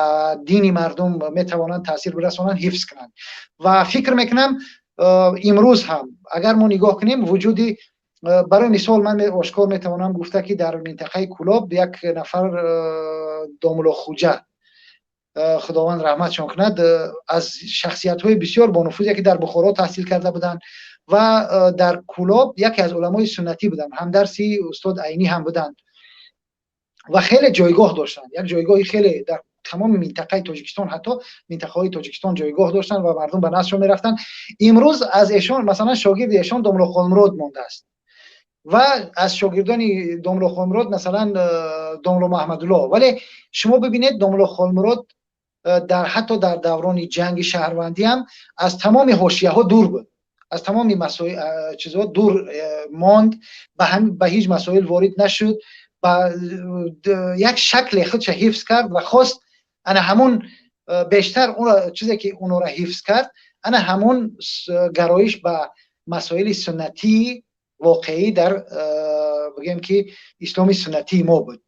дини мардум метавонанд таъсир бирасонанд, ҳифз кунанд. Ва фикр мекунам, имрӯз ҳам агар мо нигоҳ кунем, вуҷуди, барои мисол, ман ошкор метавонам гуфта, ки дар минтақаи Кӯлоб як нафар, домулло Хуҷа, худованд раҳматшон кунад, аз шахсиятҳои бисёр бонуфузе, ки дар Бухоро таҳсил карда буданд ва дар Кӯлоб яке аз уламои суннатӣ буданд, ҳамдарси устод Айнӣ ҳам буданд ва хеле ҷойгоҳ доштанд, як ҷойгоҳи хеле дар тамоми минтақаи Тоҷикистон, ҳатто минтақаҳои Тоҷикистон ҷойгоҳ доштанд ва мардум ба наздшон мерафтанд. Имрӯз аз эшон, масалан, шогирди эшон домулло Холмурод мондааст ва аз шогирдони домулло Холмурод, масалан, домулло Маҳмадулло. Вале шумо бибинед, домулло Холмурод дар ҳатто дар даврони ҷанги шаҳрвандӣ ҳам аз тамоми ҳошияҳо дур буд, аз тамоми чизҳо дур монд, ба ҳеҷ масоил ворид нашуд, ба як шакле худша ҳифз кард ва хост ана ҳамун бештар чизе, ки онора ҳифз кард, ана ҳамун гароиш ба масоили суннатии воқеӣ дар, бигем ки, исломи суннатии мо буд.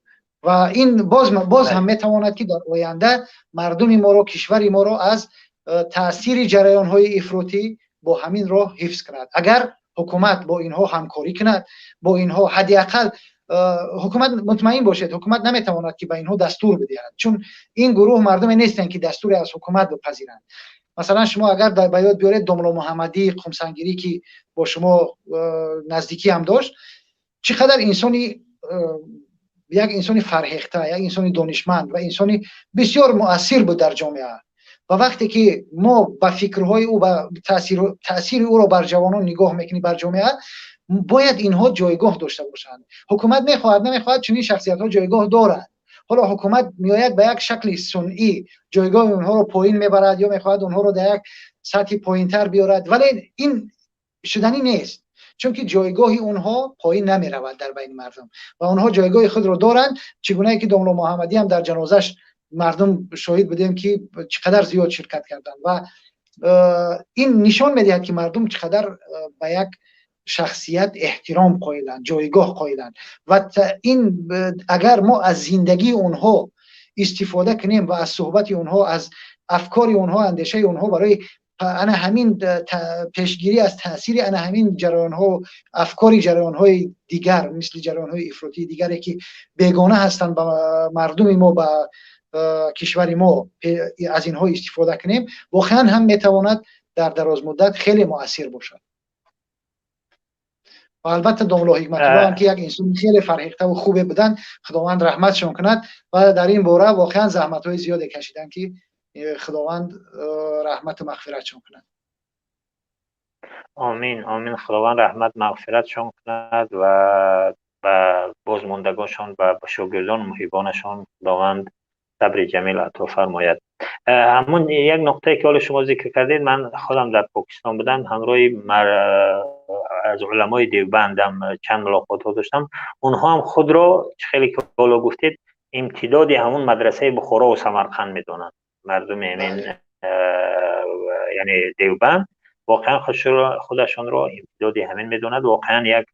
Ва ин боз ҳам метавонад, ки дар оянда мардуми моро, кишвари моро аз таъсири ҷараёнҳои ифротӣ бо ҳамин роҳ ҳифз кунад, агар ҳукумат бо инҳо ҳамкорӣ кунад, бо инҳо ҳадди ақал. Ҳукумат, мутмаин бошед, ҳукумат наметавонад, ки ба инҳо дастур бидиҳад, чун ин гурӯҳ мардуме нестанд, ки дастуре аз ҳукумат бипазиранд. Масалан, шумо агар ба ёд биёред, домулло Муҳаммадии Қумсангирӣ, ки бо шумо наздикӣ ҳам дошт, чӣ қадар инсони, як инсони фарҳехта, як инсони донишманд ва инсони бисёр муассир буд дар ҷомеа. Ва вақте ки мо ба фикрҳои ӯ, ба таъсири ӯро бар ҷавонон нигоҳ мекунем, бар ҷомеа, бояд инҳо ҷойгоҳ дошта бошанд. Ҳукумат мехоҳад, намехоҳад, чунин шахсиятҳо ҷойгоҳ доранд. Ҳоло ҳукумат меояд, ба як шакли сунъӣ ҷойгоҳи онҳоро поин мебарад ё мехоҳад онҳоро дар як сатҳи поинтар биёрад, вале ин шуданӣ нест, чунки ҷойгоҳи онҳо поин намеравад дар байни мардум ва онҳо ҷойгоҳи худро доранд. Чӣ гунае ки домулло Муҳаммадӣ ҳам дар ҷанозаш мардум шоҳид будем, ки чӣ қадар зиёд ширкат карданд ва ин нишон медиҳад, ки мардум чӣ қадар ба як шахсият эҳтиром қоиланд, ҷойгоҳ қоиланд. Ва ин агар мо аз зиндагии онҳо истифода кунем ва аз суҳбати онҳо, аз афкори онҳо, андешаи онҳо барои ана ҳамин пешгирӣ аз таъсири ана ҳамин ҷараёнҳо, афкори ҷараёнҳои дигар, мисли ҷараёнҳои ифротии дигаре, ки бегона ҳастанд ба мардуми мо, ба кишвари мо, аз инҳо истифода кунем, воқеан ҳам метавонад дар дарозмуддат хеле муассир бошад. Ва албатта домулло Ҳикматулло ҳам, ки як инсони хеле фарҳехтаву хубе буданд, худованд раҳматшон кунад, ва дар ин бора воқеан заҳматҳои зиёде кашиданд, ки худованд раҳмату мағфиратшон кунад. Омин, омин. Худованд раҳмат мағфиратшон кунад ва ба бозмондагоншон ва ба шогирдон, муҳибонашон худованд сабри ҷамил ато фармояд. Ҳамун як нуқтае, ки ҳоло шумо зикр кардед, ман худам дар Покистон будам, ҳамроҳи аз уламои Девбандам чанд мулоқотҳо доштам. Онҳо ҳам худро, хеле ки ҳоло гуфтед, имтидоди ҳамун мадрасаи Бухоро ва Самарқанд медонанд. Мардуми ҳамин, яъне Девбанд, воқеан худашонро имтидоди ҳамин медонад. Воқеан як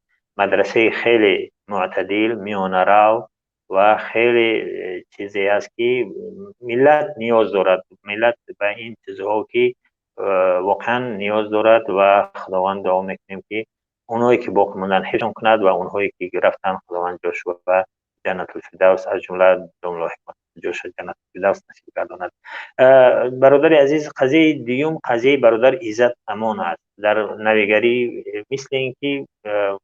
мадрасаи хеле мӯътадил, миёнарав ва хеле чизе аст, ки миллат ниёз дорад. Миллат ба ин чизҳо, ки воқеан ниёз дорад. Ва худованд дуо мекунем, ки онҳое ки боқӣ монданд, ҳифзшон кунад ва онҳое ки рафтанд, худованд ҷош ба ҷаннатулфирдавс, аз ҷумла домулло Ҳикмат, ҷоша ҷаннатулфирдавс насиб гардонад. Бародари азиз, қазияи дуюм қазияи бародар Иззат Амон аст. Дар навигарӣ мисли ин ки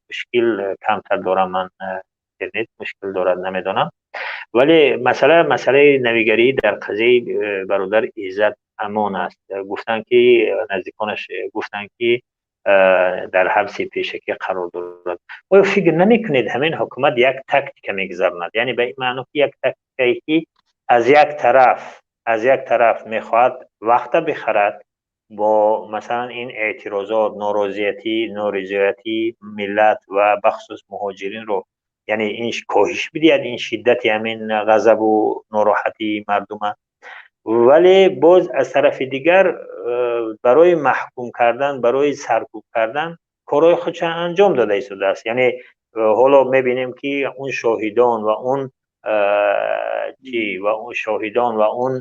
мушкил камтар дорам ман, интернет мушкил дорад, намедонам, вале масъала масъалаи навигарӣ дар қазияи бародар Иззат Амон аст. Гуфтанд, ки наздиконаш гуфтанд, ки дар ҳабси пешакӣ қарор дорад. Оё фикр намекунед, ҳамин ҳукумат як тактика мегузаронад, яъне ба ин маъно, ки як тактикае, ки аз як тараф мехоҳад вақта бихарад бо, масалан, ин эътирозот, норизоятии миллат ва бахусус муҳоҷиринро, яъне ин коҳиш бидиҳад ин шиддати ҳамин ғазабу нороҳатии мардума, вале боз аз тарафи дигар Барои маҳкум кардан, барои саркӯб кардан корҳои худша анҷом дода истодааст. Яъне ҳоло мебинем, ки он шоҳидон ва он чӣ ва он шоҳидон ва он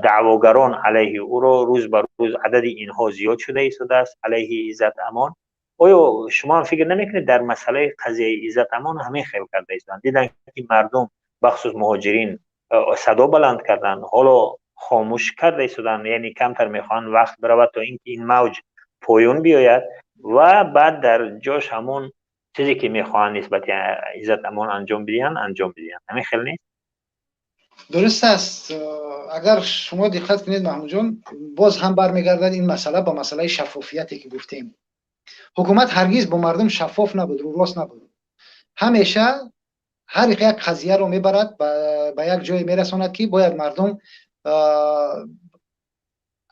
даъвогарон алайҳи ӯро рӯз ба рӯз адади инҳо зиёд шуда истодааст алайҳи Иззат Амон. Оё шумо ҳам фикр намекунед, дар масъалаи қазияи Иззат Амон ҳамин хел карда истоданд? Диданд, ки мардум, бахусус муҳоҷирин, садо баланд карданд, ҳоло хомӯш карда истоданд, яъне камтар мехоҳанд вақт биравад, то ин ки ин мавҷ поён биёяд ва баъд дар ҷош ҳамон чизе, ки мехоҳанд нисбати Иззат Амон анҷом бидиҳанд, анҷом бидиҳанд. Ҳамин хел нест? Дуруст аст. Агар шумо диққат кунед, Маҳмудҷон, боз ҳам бармегардад ин масъала ба масъалаи шаффофияте, ки гуфтем. Ҳукумат ҳаргиз бо мардум шаффоф набуд, рӯрост набуд. Ҳамеша ҳар як қазияро мебарад, ба як ҷое мерасонад, ки бояд мардум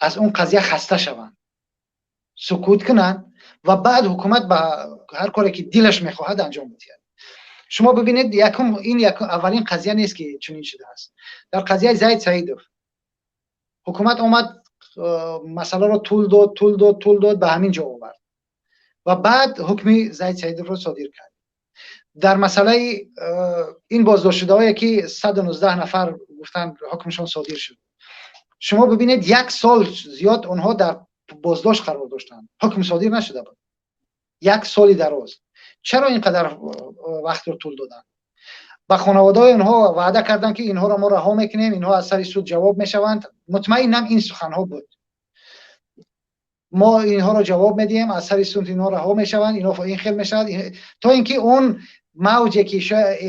аз он қазия хаста шаванд, сукут кунанд ва баъд ҳукумат ба ҳар коре, ки дилаш мехоҳад, анҷом медиҳад. Шумо бибинед, якум, ин аввалин қазия нест, ки чунин шудааст. Дар қазияи Зайд Саидов ҳукумат омад, масъаларо тӯл дод, тӯл дод, тӯл дод, ба ҳамин ҷо овард ва баъд ҳукми Зайд Саидовро содир кард. Дар масъалаи ин боздоштшудаҳое, ки 119 нафар гуфтанд, ҳукмшон содир шуд, шумо бибинед, як сол зиёд онҳо дар боздошт қарор доштанд, ҳукм содир нашуда буд як соли дароз. Чаро ин қадар вақтро тӯл доданд? Ба хонаводаҳои онҳо ваъда карданд, ки инҳоро мо раҳо мекунем, инҳо аз сари суд ҷавоб мешаванд. Мутмаинам, ин суханҳо буд: мо инҳоро ҷавоб медиҳем, аз сари суд инҳо раҳо мешаванд, инҳо ин хел мешавад, то ин ки он мавҷе, ки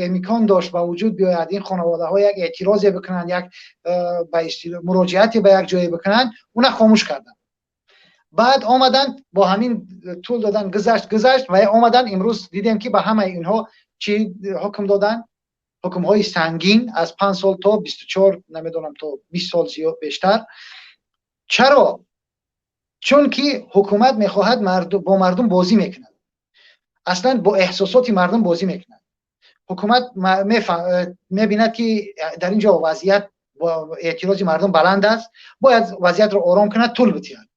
имкон дошт ба вуҷуд биёяд, ин хонаводаҳо як эътирозе бикунанд, як муроҷиате ба як ҷое бикунанд, уна хомӯш карданд. Баъд омаданд, бо ҳамин тӯл доданд, гузашт, гузашт ва омаданд, имрӯз дидем, ки ба ҳамаи инҳо чӣ ҳукм доданд, ҳукмҳои сангин аз 5 сол то 24, намедонам, то 20 сол зиёд, бештар. Чаро? Чунки ҳукумат мехоҳад бо мардум бозӣ мекунад, аслан бо эҳсосоти мардум бозӣ мекунад. Ҳукумат мебинад, ки дар ин ҷо вазъият бо эътирози мардум баланд аст, бояд вазъиятро ором кунад, тӯл бидиҳад.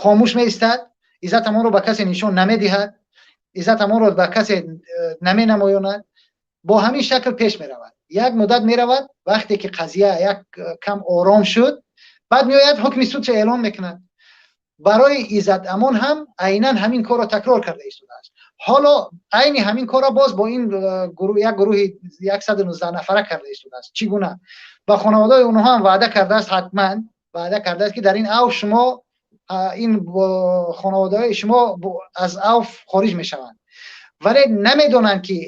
Хомӯш меистад, Иззат Амонро ба касе нишон намедиҳад, Иззат Амонро ба касе наменамоёнад. Бо ҳамин шакл пеш меравад, як муддат меравад. Вақте ки қазия як кам ором шуд, баъд меояд, ҳукми судша эълон мекунад. Барои Иззат Амон ҳам айнан ҳамин корро такрор карда истодааст. Ҳоло айни ҳамин корро боз бо ин як гурӯҳи 119 нафара карда истодааст. Чӣ гуна? Ба хонаводаи онҳо ҳам ваъда кардааст, ҳатман ваъда кардааст, ки дар ин авф шумо, ин хонаводаҳои шумо аз авф хориҷ мешаванд. Вале намедонанд, ки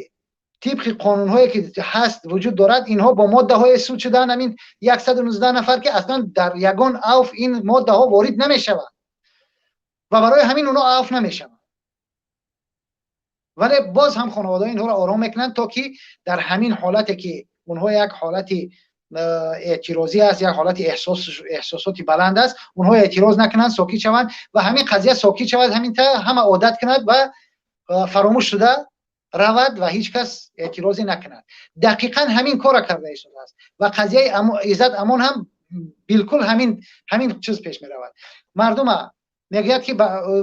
тибқи қонунҳое, ки ҳаст, вуҷуд дорад, инҳо бо моддаҳое суд шудаанд, ҳамин 119 нафар, ки аслан дар ягон авф ин моддаҳо ворид намешаванд ва барои ҳамин онҳо авф намешаванд. Вале боз ҳам хонаводаҳои инҳоро ором мекунанд, то ки дар ҳамин ҳолате, ки онҳо як ҳолати эътирозӣ аст, як ҳолати эҳсосоти баланд аст, онҳо эътироз накунанд, сокит шаванд ва ҳамин қазия сокит шавад, ҳамин та ҳама одат кунад ва фаромӯш шуда равад ва ҳеҷ кас эътирозе накунад. Дақиқан ҳамин корро карда истодааст ва қазияи Иззат Амон ҳам билкул ҳамин чиз пеш меравад. Мардума мегӯяд, ки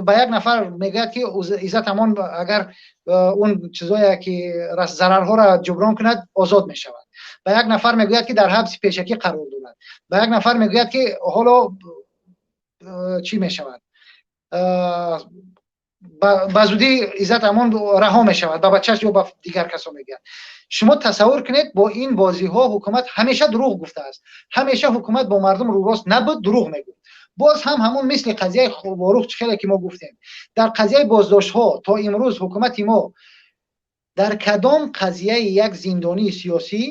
ба як нафар мегӯяд, ки Иззат Амон агар он чизое, ки зарарҳоро ҷуброн кунад, озод мешавад. Ба як нафар мегӯяд, ки дар ҳабси пешакӣ қарор дорад. Ба як нафар мегӯяд, ки ҳоло чӣ мешавад, ба зудӣ Иззат Амон раҳо мешавад. Ба бачаш ё ба дигар касо мегӯяд. Шумо тасаввур кунед, бо ин бозиҳо ҳукумат ҳамеша дурӯғ гуфтааст, ҳамеша ҳукумат бо мардум рӯрост набуд, дурӯғ мегуфт. Боз ҳам ҳамон мисли қазияи Ворух, чӣ хеле ки мо гуфтем, дар қазияи боздоштҳо то имрӯз ҳукумати мо дар кадом қазияи як зиндонии сиёсӣ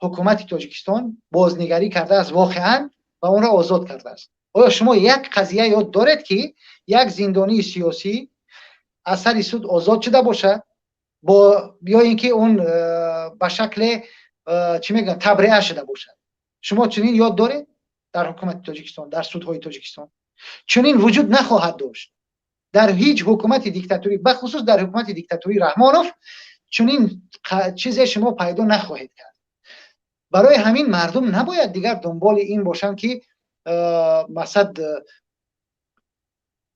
ҳукумати Тоҷикистон бознигарӣ кардааст воқеан ва онро озод кардааст? Оё шумо як қазия ёд доред, ки як зиндонии сиёсӣ аз сари суд озод шуда бошад бо ё ин ки он ба шакле, чӣ мегӯянд, табриа шуда бошад? Шумо чунин ёд доред? Дар ҳукумати Тоҷикистон, дар судҳои Тоҷикистон чунин вуҷуд нахоҳад дошт. Дар ҳеҷ ҳукумати диктатурӣ, бахусус дар ҳукумати диктатурии Раҳмонов, чунин чизе шумо пайдо нахоҳед кард. Барои ҳамин мардум набояд дигар дунболи ин бошанд, ки мақсад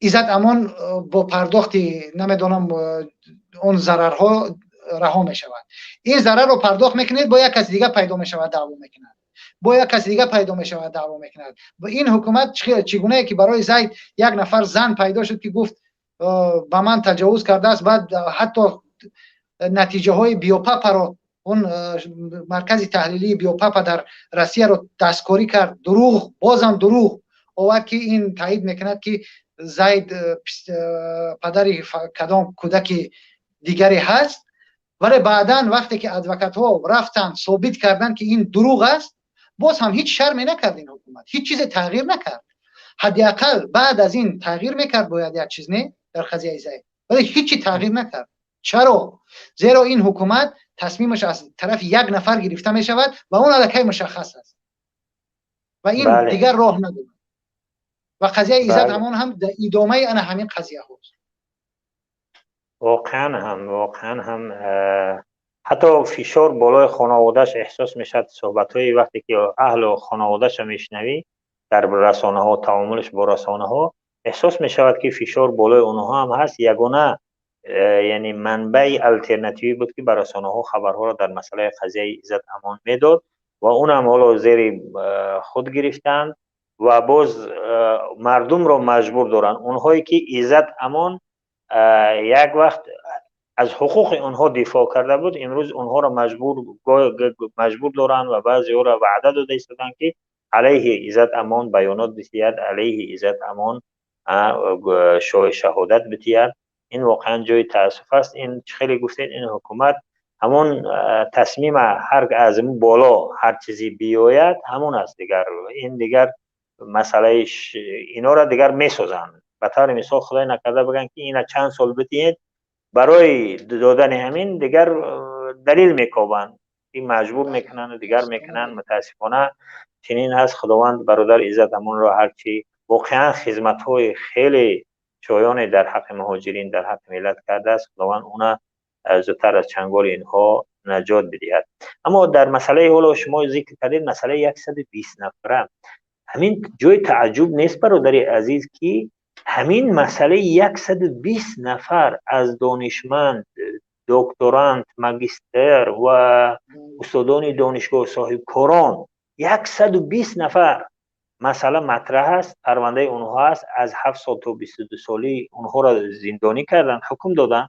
Иззат Амон бо пардохти, намедонам, он зарарҳо раҳо мешавад. Ин зарарро пардохт мекунед, бо як каси дига пайдо мешавад, даъво мекунад, бо як каси дига пайдо мешавад, даъво мекунад. Ва ин ҳукумат чӣ гунае ки барои Зайд як нафар зан пайдо шуд, ки гуфт, ба ман таҷовуз кардааст, баъд ҳатто натиҷаҳои Биопапаро, он маркази таҳлилии Биопапа дар Россияро дасткорӣ кард, дурӯғ, бозам дурӯғ овард, ки ин таъид мекунад, ки Зайд падари кадом кӯдаки дигаре ҳаст. Вале баъдан, вақте ки адвокатҳо рафтанд, собит карданд, ки ин дурӯғ аст, боз ҳам ҳеҷ шарме накард ин ҳукумат, ҳеҷ чизе тағйир накард. Ҳадди ақал баъд аз ин тағйир мекард бояд як чиз, не, дар қазияи Зайд, вале ҳеҷ чи тағйир накард. Чаро? Зеро ин ҳукумат тасмимаш аз тарафи як нафар гирифта мешавад ва он аллакай мушаххас аст ва ин дигар роҳ надорад. Ва қазияи Иззат Амон ҳам дар идомаи ана ҳамин қазияҳост. Воқеан ҳам, воқеан ҳам, ҳатто фишор болои хонаводааш эҳсос мешавад. Суҳбатҳои вақте ки аҳлу хонаводаашро мешунавӣ дар расонаҳо, таомулаш бо расонаҳо, эҳсос мешавад, ки фишор болои онҳо ҳам ҳаст. Ягона, яъне манбаи алтернативӣ буд, ки ба расонаҳо хабарҳоро дар масъалаи қазияи Иззат Амон медод ва унам ҳоло зери худ гирифтанд ва боз мардумро маҷбур доранд. Онҳое ки Иззат Амон як вақт аз ҳуқуқи онҳо дифоъ карда буд, имрӯз онҳоро маҷбур доранд ва баъзеҳоро ваъда дода истоданд, ки алайҳи Иззат Амон баёнот бидиҳад, алайҳи Иззат Амон шаҳодат бидиҳад. Ин воқеан ҷои таассуф аст. Ин чӣ хеле гуфтед, ин ҳукумат ҳамон тасмима ҳар аз боло ҳар чизе биёяд, ҳамон аст дигар. Ин дигар масъалаи инора дигар месозанд. Ба таври мисол, худой накарда, бигӯянд, ки ина чанд сол бидиҳед, барои додани ҳамин дигар далел мекобанд, ки маҷбур мекунанд, дигар мекунанд. Мутаассифона, чунин аст. Худованд бародар Иззат Амонро, ҳарчи воқеан хизматҳои хеле шоёне дар ҳаққи муҳоҷирин, дар ҳаққи миллат кардааст, Худованд уна зудтар аз чанголи инҳо наҷот бидиҳад. Аммо дар масъалаи ҳоло шумо зикр кардед, масъалаи 120 нафара, ҳамин ҷои тааҷҷуб нест, бародари азиз, ки ҳамин масъалаи 120 нафар аз донишманд, докторант, магистр ва устодони донишгоҳ, соҳибкорон, 120 нафар масъала матраҳ аст, парвандаи онҳо аст, аз 7 сол то 22 солӣ онҳоро зиндонӣ карданд, ҳукм доданд,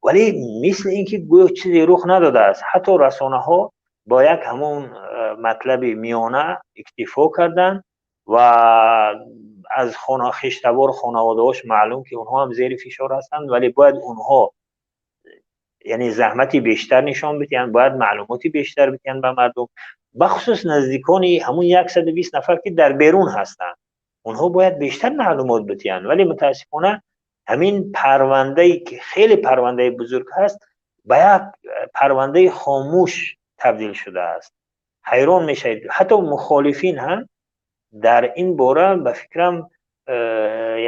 вале мисли ин ки гӯё чизе рух надодааст. Ҳатто расонаҳо бо як ҳамон матлаби миёна иктифо карданд ва аз хештабор, хонаводаҳош маълум, ки онҳо ҳам зери фишор ҳастанд, вале бояд онҳо, яъне, заҳмати бештар нишон бидиҳанд, бояд маълумоти бештар бидиҳанд ба мардум, бахусус наздикони ҳамун 120 нафар, ки дар берун ҳастанд, онҳо бояд бештар маълумот бидиҳанд. Вале мутаассифона, ҳамин парвандае, ки хеле парвандаи бузург ҳаст, ба як парвандаи хомӯш табдил шудааст. Ҳайрон мешавед, ҳатто мухолифин ҳам дар ин бора, ба фикрам,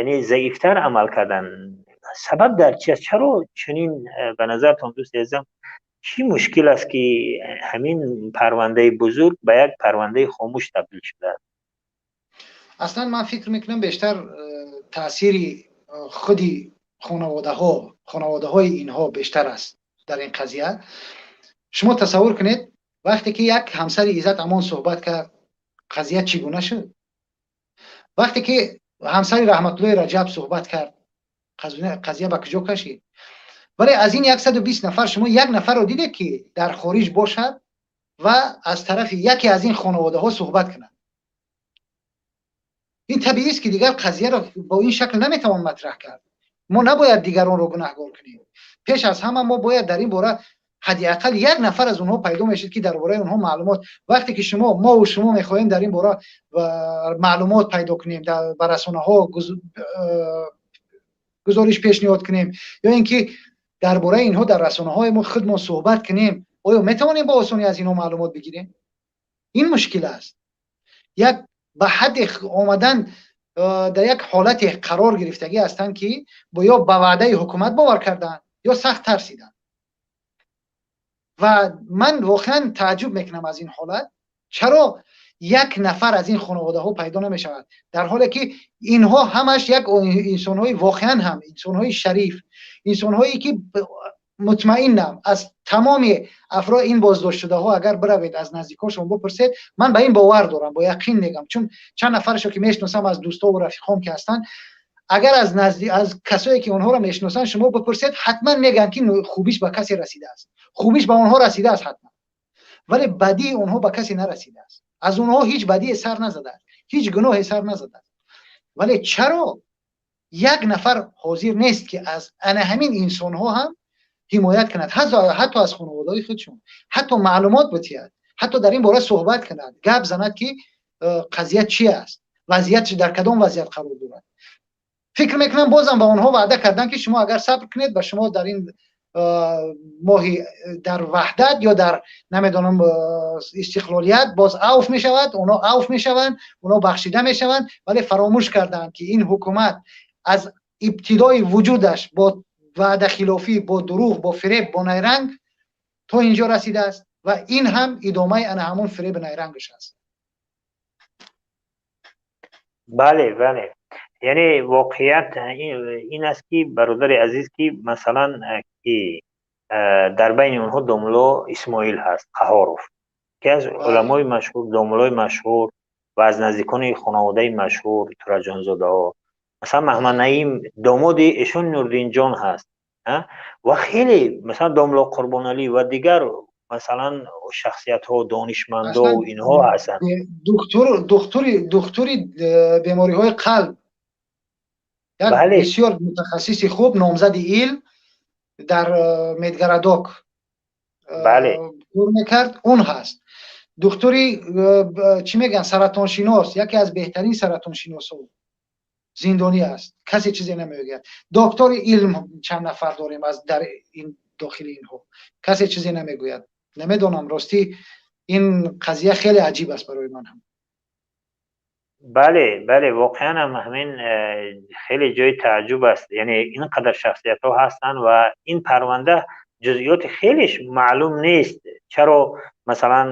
яъне заифтар амал карданд. Сабаб дар чи аст? Чаро чунин, ба назартон, дӯсти азизам, чӣ мушкил аст, ки ҳамин парвандаи бузург ба як парвандаи хомӯш табдил шудааст? Аслан ман фикр мекунам, бештар таъсири худи хонаводаҳо, хонаводаҳои инҳо бештар аст дар ин қазия. Шумо тасаввур кунед, вақте ки як ҳамсари Иззат Амон суҳбат кард, қазия чӣ гуна шуд? Вақте ки ҳамсари Раҳматуллои Раҷаб суҳбат кард, қазия ба куҷо кашид? Вале аз ин 120 нафар шумо як нафарро дидед, ки дар хориҷ бошад ва аз тарафи яке аз ин хонаводаҳо суҳбат кунад? Ин табиист, ки дигар қазияро бо ин шакл наметавон матраҳ кард. Мо набояд дигаронро гунаҳгор кунем. Пеш аз ҳама мо бояд дар ин бора ҳадди ақал як нафар аз онҳо пайдо мешуд, ки дар бораи онҳо маълумот. Вақте ки шумо, мову шумо мехоҳем дар ин бора маълумот пайдо кунем, ба расонаҳо гузориш пешниҳод кунем ё ин ки дар бораи инҳо дар расонаҳои мо худмон суҳбат кунем, оё метавонем бо осонӣ аз инҳо маълумот бигирем? Ин мушкил аст. Як ба ҳадде омадан, дар як ҳолате қарор гирифтагӣ ҳастанд, ки ё ба ваъдаи ҳукумат бовар карданд, ё сахт тарсиданд. Ва ман воқеан тааҷҷуб мекунам аз ин ҳолат. Чаро Як нафар аз ин хонаводаҳо пайдо намешавад, дар ҳоле ки инҳо ҳамаш як инсонҳои воқеан ҳам инсонҳои шариф, инсонҳое ки мутмаинам аз тамоми афрод ин боздоштшудаҳо агар биравед аз наздикошон бипурсед, ман ба ин бовар дорам, бо яқин мегам, чун чанд нафарашо ки мешиносам аз дӯстову рафиқом ки ҳастанд, агар аз назди аз касое ки онҳоро мешиносанд шумо бипурсед, ҳатман мегӯянд ки хубиш ба касе расидааст, хубиш ба онҳо расидааст ҳатман, вале бадии онҳо ба касе нарасидааст, аз онҳо ҳеҷ бадие сар назадааст, ҳеҷ гуноҳе сар назадааст. Вале чаро як нафар ҳозир нест ки аз ана ҳамин инсонҳо ҳам ҳимоят кунад, ҳатто аз хонаводаҳои худшон, ҳатто маълумот битиҳад, ҳатто дар ин бора суҳбат кунад, гап занад ки қазия чи аст, вазъият дар кадом вазъият қарор дорад. Фикр мекунам бозам ба онҳо ваъда карданд ки шумо агар сабр кунед, ба шумо дар ин моҳи дар Ваҳдат ё дар намедонам Истиқлолият боз авф мешавад, онҳо авф мешаванд, онҳо бахшида мешаванд. Вале фаромӯш карданд ки ин ҳукумат аз ибтидои вуҷудаш бо ваъдахилофӣ, бо дурӯғ, бо фиреб, бо найранг то инҷо расидааст ва ин ҳам идомаи ана ҳамон фиреби найрангаш аст. Бале, бале, яъне воқеият ин аст ки, бародари азиз, ки масалан ки дар байни онҳо домулло Исмоил ҳаст Қаҳоров, ки аз уламои машҳур, домуллои машҳур ва аз наздикони хонаводаи машҳур Тураҷонзодаҳо. Масалан Маҳмад Наим домоди эшон Нурдинҷон ҳаст ва хеле масалан домулло Қурбоналӣ ва дигар масалан шахсиятҳо, донишмандо инҳо ҳастанд. Духтури бемориҳои қалб, як бисёр мутахассиси хуб, номзади илм, дар Медгородок кор мекард, он ҳаст. Духтури чӣ мегӯянд, саратоншинос, яке аз беҳтарин саратоншиносо зиндонӣ аст, касе чизе намегӯяд. Доктори илм чанд нафар дорем аз дар ин дохили инҳо, касе чизе намегӯяд. Намедонам, ростӣ ин қазия хеле аҷиб аст барои ман ҳам. Бале, бале, воқеан ҳам ҳамин хеле ҷои тааҷҷуб аст. Яъне ин қадар шахсиятҳо ҳастанд ва ин парванда ҷузъиёти хелеш маълум нест. Чаро масалан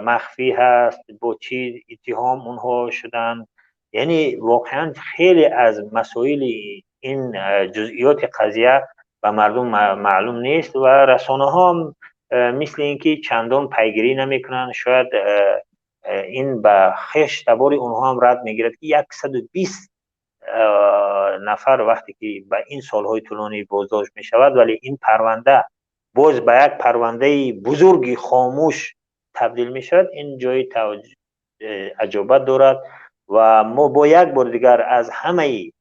махфӣ ҳаст, бо чӣ иттиҳом онҳо шуданд? Яъне воқеан хеле аз масоили ин ҷузъиёти қазия ба мардум маълум нест ва расонаҳо ҳам мисли ин ки чандон пайгирӣ намекунанд. Шояд ин ба хеш табори онҳо ҳам рад мегирад ки 120 нафар вақте ки ба ин солҳои тӯлонӣ боздошт мешавад, вале ин парванда боз ба як парвандаи бузурги хомӯш табдил мешавад. Ин ҷои аҷобат дорад ва мо бо як бор дигар аз ҳамаи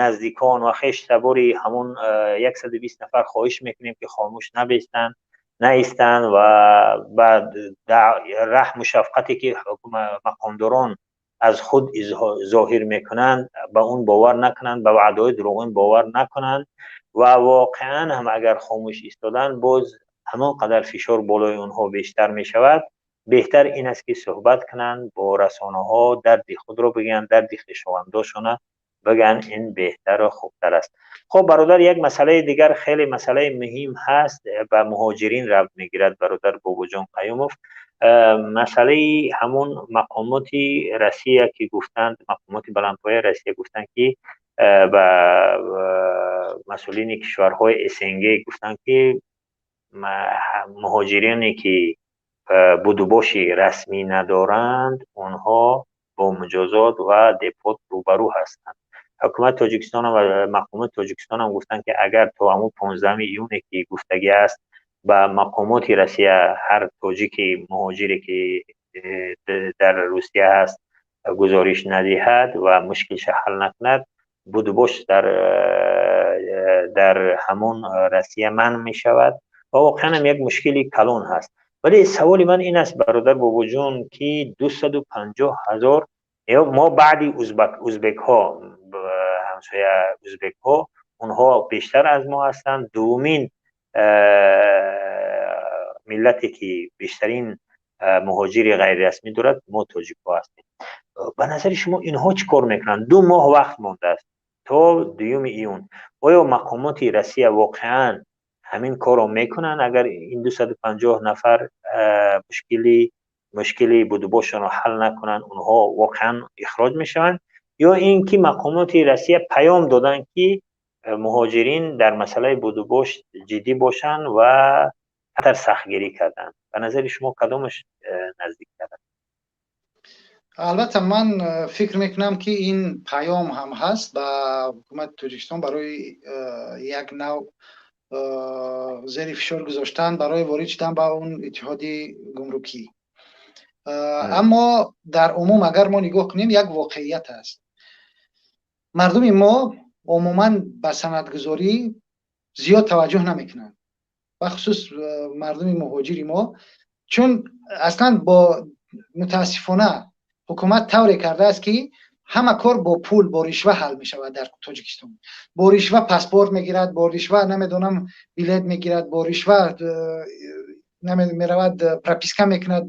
наздикон ва хеш табори ҳамон 120 нафар хоҳиш мекунем ки хомӯш набестанд, наистанд ва ба раҳму шафқате ки мақомдорон аз худ зоҳир мекунанд ба он бовар накунанд, ба ваъдаҳои дурӯғин бовар накунанд ва воқеан ҳам агар хомӯш истоданд, боз ҳамон қадар фишор болои онҳо бештар мешавад. Беҳтар ин аст ки суҳбат кунанд бо расонаҳо, дарди худро бигӯянд, дарди хешовандошона бигӯянд, ин беҳтару хубтар аст. Хоб бародар, як масъалаи дигар хеле масъалаи муҳим ҳаст, ба муҳоҷирин рабт мегирад, бародар Бобоҷон Қаюмов. Масъалаи ҳамон мақомоти Россия ки гуфтанд, мақомоти баландпояи Россия гуфтанд ки ба масъулини кишварҳои СНГ гуфтанд ки муҳоҷироне ки будубоши расмӣ надоранд, онҳо бо муҷозот ва депорт рӯбарӯ ҳастанд. Ҳукумати Тоҷикистон ва мақомоти Тоҷикистон ҳам гуфтанд ки агар то ҳамон 15 июне ки гуфтагӣ аст ба мақомоти Россия ҳар тоҷики муҳоҷире ки дар Русия ҳаст гузориш надиҳад ва мушкилша ҳал накунад, будубош дар ҳамон Россия манъ мешавад ва воқеан ҳам як мушкили калон ҳаст. Вале саволи ман ин аст, бародар Бобоҷон, ки 250 ҳазор мо баъди узбекҳо, ҳамсоя узбекҳо, онҳо бештар аз мо ҳастанд. Дуввумин миллате ки бештарин муҳоҷири ғайрирасмӣ дорад, мо тоҷикҳо ҳастем. Ба назари шумо инҳо чӣ кор мекунанд? 2 моҳ вақт мондааст то 2 июн. Оё мақомоти Россия воқеан ҳамин корро мекунанд, агар ин 250 нафар мушкили Мушкили будубошонро ҳал накунанд, онҳо воқеан ихроҷ мешаванд, ё ин ки мақомоти Россия паём доданд, ки муҳоҷирин дар масъалаи будубош ҷиддӣ бошанд ва камтар сахтгирӣ карданд? Ба назари шумо кадомаш наздиктар аст? Албатта, ман фикр мекунам, ки ин паём ҳам ҳаст ба ҳукумати Тоҷикистон барои як нав зери фишор гузоштан барои ворид шудан ба он иттиҳоди гумрукӣ. Аммо дар умум агар мо нигоҳ кунем, як воқеият аст: мардуми мо умуман ба санадгузорӣ зиёд таваҷҷӯҳ намекунанд, бахусус мардуми муҳоҷири мо, чун аслан бо мутаассифона ҳукумат тавре кардааст, ки ҳама кор бо пул, бо ришва ҳал мешавад дар Тоҷикистон. Бо ришва паспорт мегирад, бо ришва, намедонам, билет мегирад, бо ришва меравад, прописка мекунад.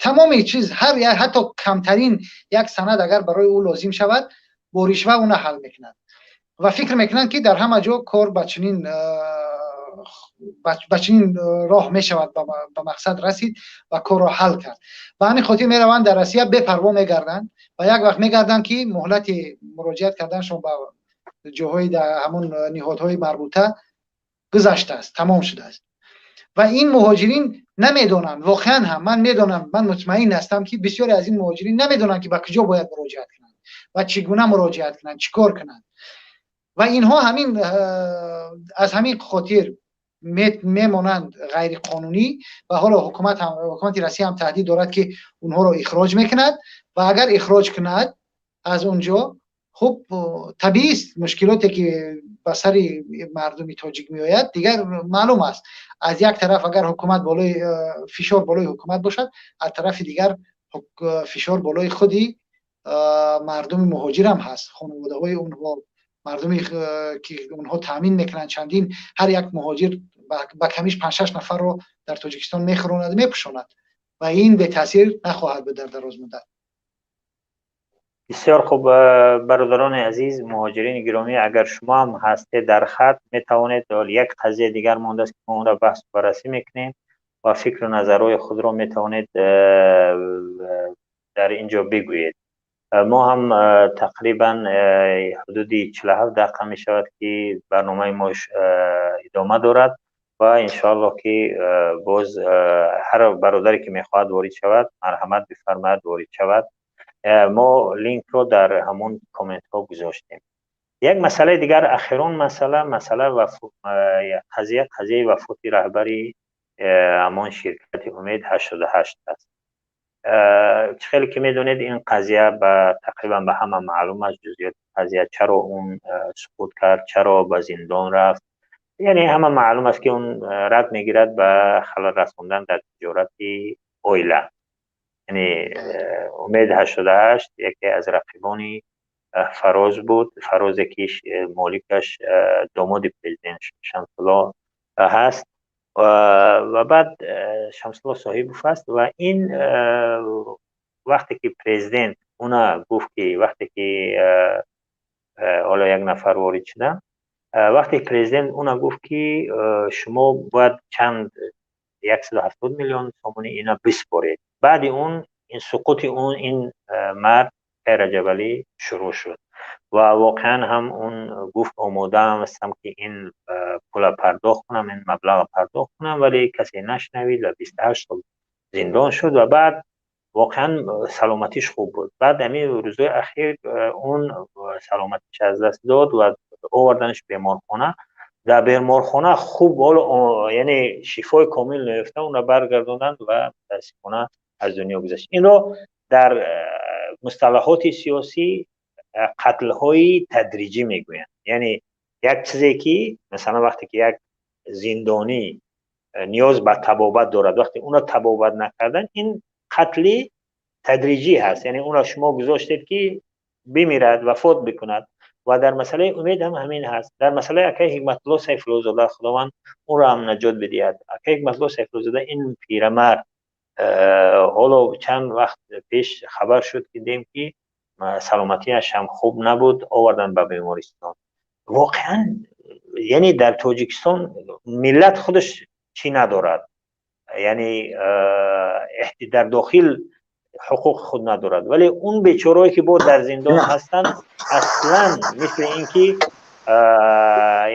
Тамоми чиз, ҳар ҳатто камтарин як санад агар барои ӯ лозим шавад, бо ришва уна ҳал мекунад ва фикр мекунанд, ки дар ҳама ҷо кор ба чунин роҳ мешавад ба мақсад расид ва корро ҳал кард. Ба ҳамин хотир мераванд дар Россия, бепарво мегарданд ва як вақт мегарданд, ки муҳлати муроҷиат карданашон ба ҷоҳои ҳамон ниҳодҳои марбута гузаштааст, тамом шудааст. Ва ин муҳоҷирин намедонанд. Воқеан ҳам ман медонам, ман мутмаин ҳастам, ки бисёре аз ин муҳоҷирин намедонанд, ки ба куҷо бояд муроҷиат кунанд ва чӣ гуна муроҷиат кунанд, чӣ кор кунанд. Ва инҳо ҳамин аз ҳамин хотир мемонанд ғайриқонунӣ. Ва ҳоло ҳукумат ҳам, ҳукумати Россия ҳам таҳдид дорад, ки онҳоро ихроҷ мекунад. Ва агар ихроҷ кунад аз он ҷо, хуб, табиист, мушкилоте ки ба сари мардуми тоҷик меояд, дигар маълум аст. Аз як тараф агар ҳукумат болои фишор болои ҳукумат бошад, аз тарафи дигар фишор болои худи мардуми муҳоҷирам ҳаст, хонаводаҳои онҳо, мардуме ки онҳо таъмин мекунанд. Чандин, ҳар як муҳоҷир ба камиш панҷ-шаш нафарро дар Тоҷикистон мехӯронад, мепӯшонад ва ин бетаъсир нахоҳад буд дар дарозмуддат. Бисёр хуб. Бародарони азиз, муҳоҷирини гиромӣ, агар шумо ҳам ҳастед дар хат, метавонед. Як қазияи дигар мондааст, ки мо онро баҳсу баррасӣ мекунем ва фикру назарҳои худро метавонед дар ин ҷо бигӯед. Мо ҳам тақрибан ҳудуди 47 дақиқа мешавад, ки барномаи мо идома дорад ва иншоаллоҳ, ки боз ҳар бародаре ки мехоҳад ворид шавад, марҳамат бифармояд, ворид шавад. Мо линкро дар ҳамон комментҳо гузоштем. Як масъалаи дигар, ахирон масъала, масъала қазия, қазияи вафоти раҳбари ҳамон ширкати Умед 88 аст. Чӣ хеле ки медонед, ин қазия ба тақрибан ба ҳама маълум аст, ҷузъиёти қазия, чаро он суқут кард, чаро ба зиндон рафт. Яъне ҳама маълум аст, ки он рад мегирад ба халал расондан дар тиҷорати оила. Яъне Умед 88 яке аз рақибони Фароз буд, Фарозе ки моликаш домоди президент Шамсулло ҳаст ва баъд Шамсулло Соҳибов аст. Ва ин вақте ки президент уна гуфт, ки вақте ки ҳоло як нафар ворид шудам, вақте президент уна гуфт, ки шумо бояд чанд 170 миллион сомонӣ ина биспоред, баъди он ин суқути он ин мард Раҷабалӣ шурӯъ шуд. Ва воқеан ҳам он гуфт: «Омодаам ҳастам, ки ин пула пардохт кунам, ин маблағро пардохт кунам», вале касе нашнавид ва 28 сол зиндон шуд. Ва баъд воқеан саломатиш хуб буд, баъд ҳамин рӯзҳои ахир он саломатиш аз даст дод ва оварданаш беморхона. Дар беморхона хуб ҳоло, яъне шифои комил наёфта, онро баргардонданд ва мутаассифона аз дунё гузашт. Инро дар мусталаҳоти сиёсӣ қатлҳои тадриҷӣ мегӯянд. Яъне як чизе ки, масалан, вақте ки як зиндонӣ ниёз ба табобат дорад, вақте онро табобат накардан, ин қатли тадриҷӣ ҳаст. Яъне онро шумо гузоштед, ки бимирад, вафот бикунад. Ва дар масъалаи Умед ҳам ҳамин ҳаст. Дар масъалаи акаи Ҳикматулло Сайфуллозода, Худованд ӯро ҳам наҷот бидиҳад, акаи Ҳикматулло Сайфуллозода, ин пирамард, ҳоло чанд вақт пеш хабар шуд, ки дидем, ки саломатиаш ҳам хуб набуд, овардан ба бемористон. Воқеан, яъне дар Тоҷикистон миллат худаш чӣ надорад. Яъне дар дохил ҳуқуқи худ надорад, вале он бечораое ки бо дар зиндон ҳастанд, аслан мисли ин ки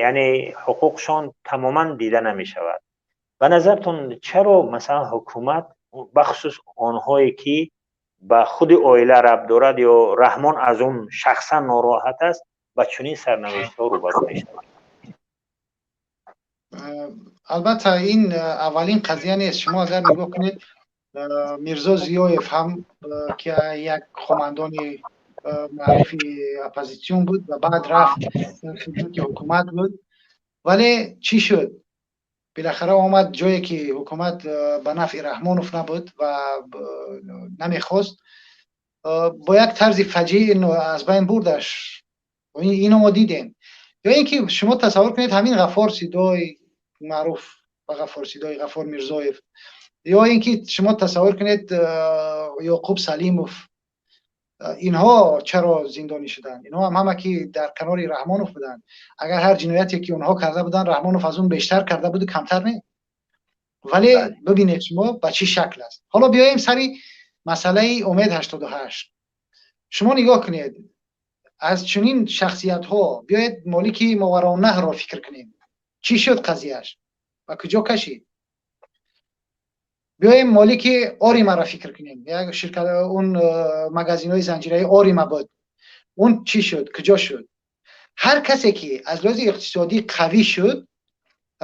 яъне ҳуқуқшон тамоман дида намешавад. Ба назартон, чаро, масалан, ҳукумат, бахусус онҳое ки ба худи оила рабт дорад ё Раҳмон аз он шахсан нороҳат аст, ба чунин сарнавиштҳо рӯбарӯ мешавад? Албатта, ин аввалин қазия нест. Шумо агар нигоҳ кунед, Мирзо Зиёев ҳам, ки як хомандони маъруфи оппозитсион буд ва баъд рафт, хидмати ҳукумат буд, вале чӣ шуд? Билахара омад ҷое ки ҳукумат ба нафъи Раҳмонов набуд ва намехост, бо як тарзи фаҷиъ аз байн бурдаш. Ино мо дидем. Ё ин ки шумо тасаввур кунед, ҳамин Ғафор Сидой, маъруф ба Ғафор Сидой, Ғафор Мирзоев, ё ин ки шумо тасаввур кунед, Ёқуб Салимов, инҳо чаро зиндонӣ шуданд? Инҳо ҳам ҳама ки дар канори Раҳмонов буданд. Агар ҳар ҷинояте ки онҳо карда буданд, Раҳмонов аз он бештар карда буду, камтар не. Вале бибинед шумо, ба чӣ шакл аст. Ҳоло биёем сари масъалаи Умед 88. Шумо нигоҳ кунед, аз чунин шахсиятҳо, биёед молики Мовароуннаҳрро фикр кунем, чӣ шуд қазияш, ба куҷо кашид? Биёем молики Оримаро фикр кунем, як ширкат, он магазинҳои занҷираи Орима буд, он чӣ шуд, куҷо шуд? Ҳар касе ки аз лиҳози иқтисодӣ қавӣ шуд,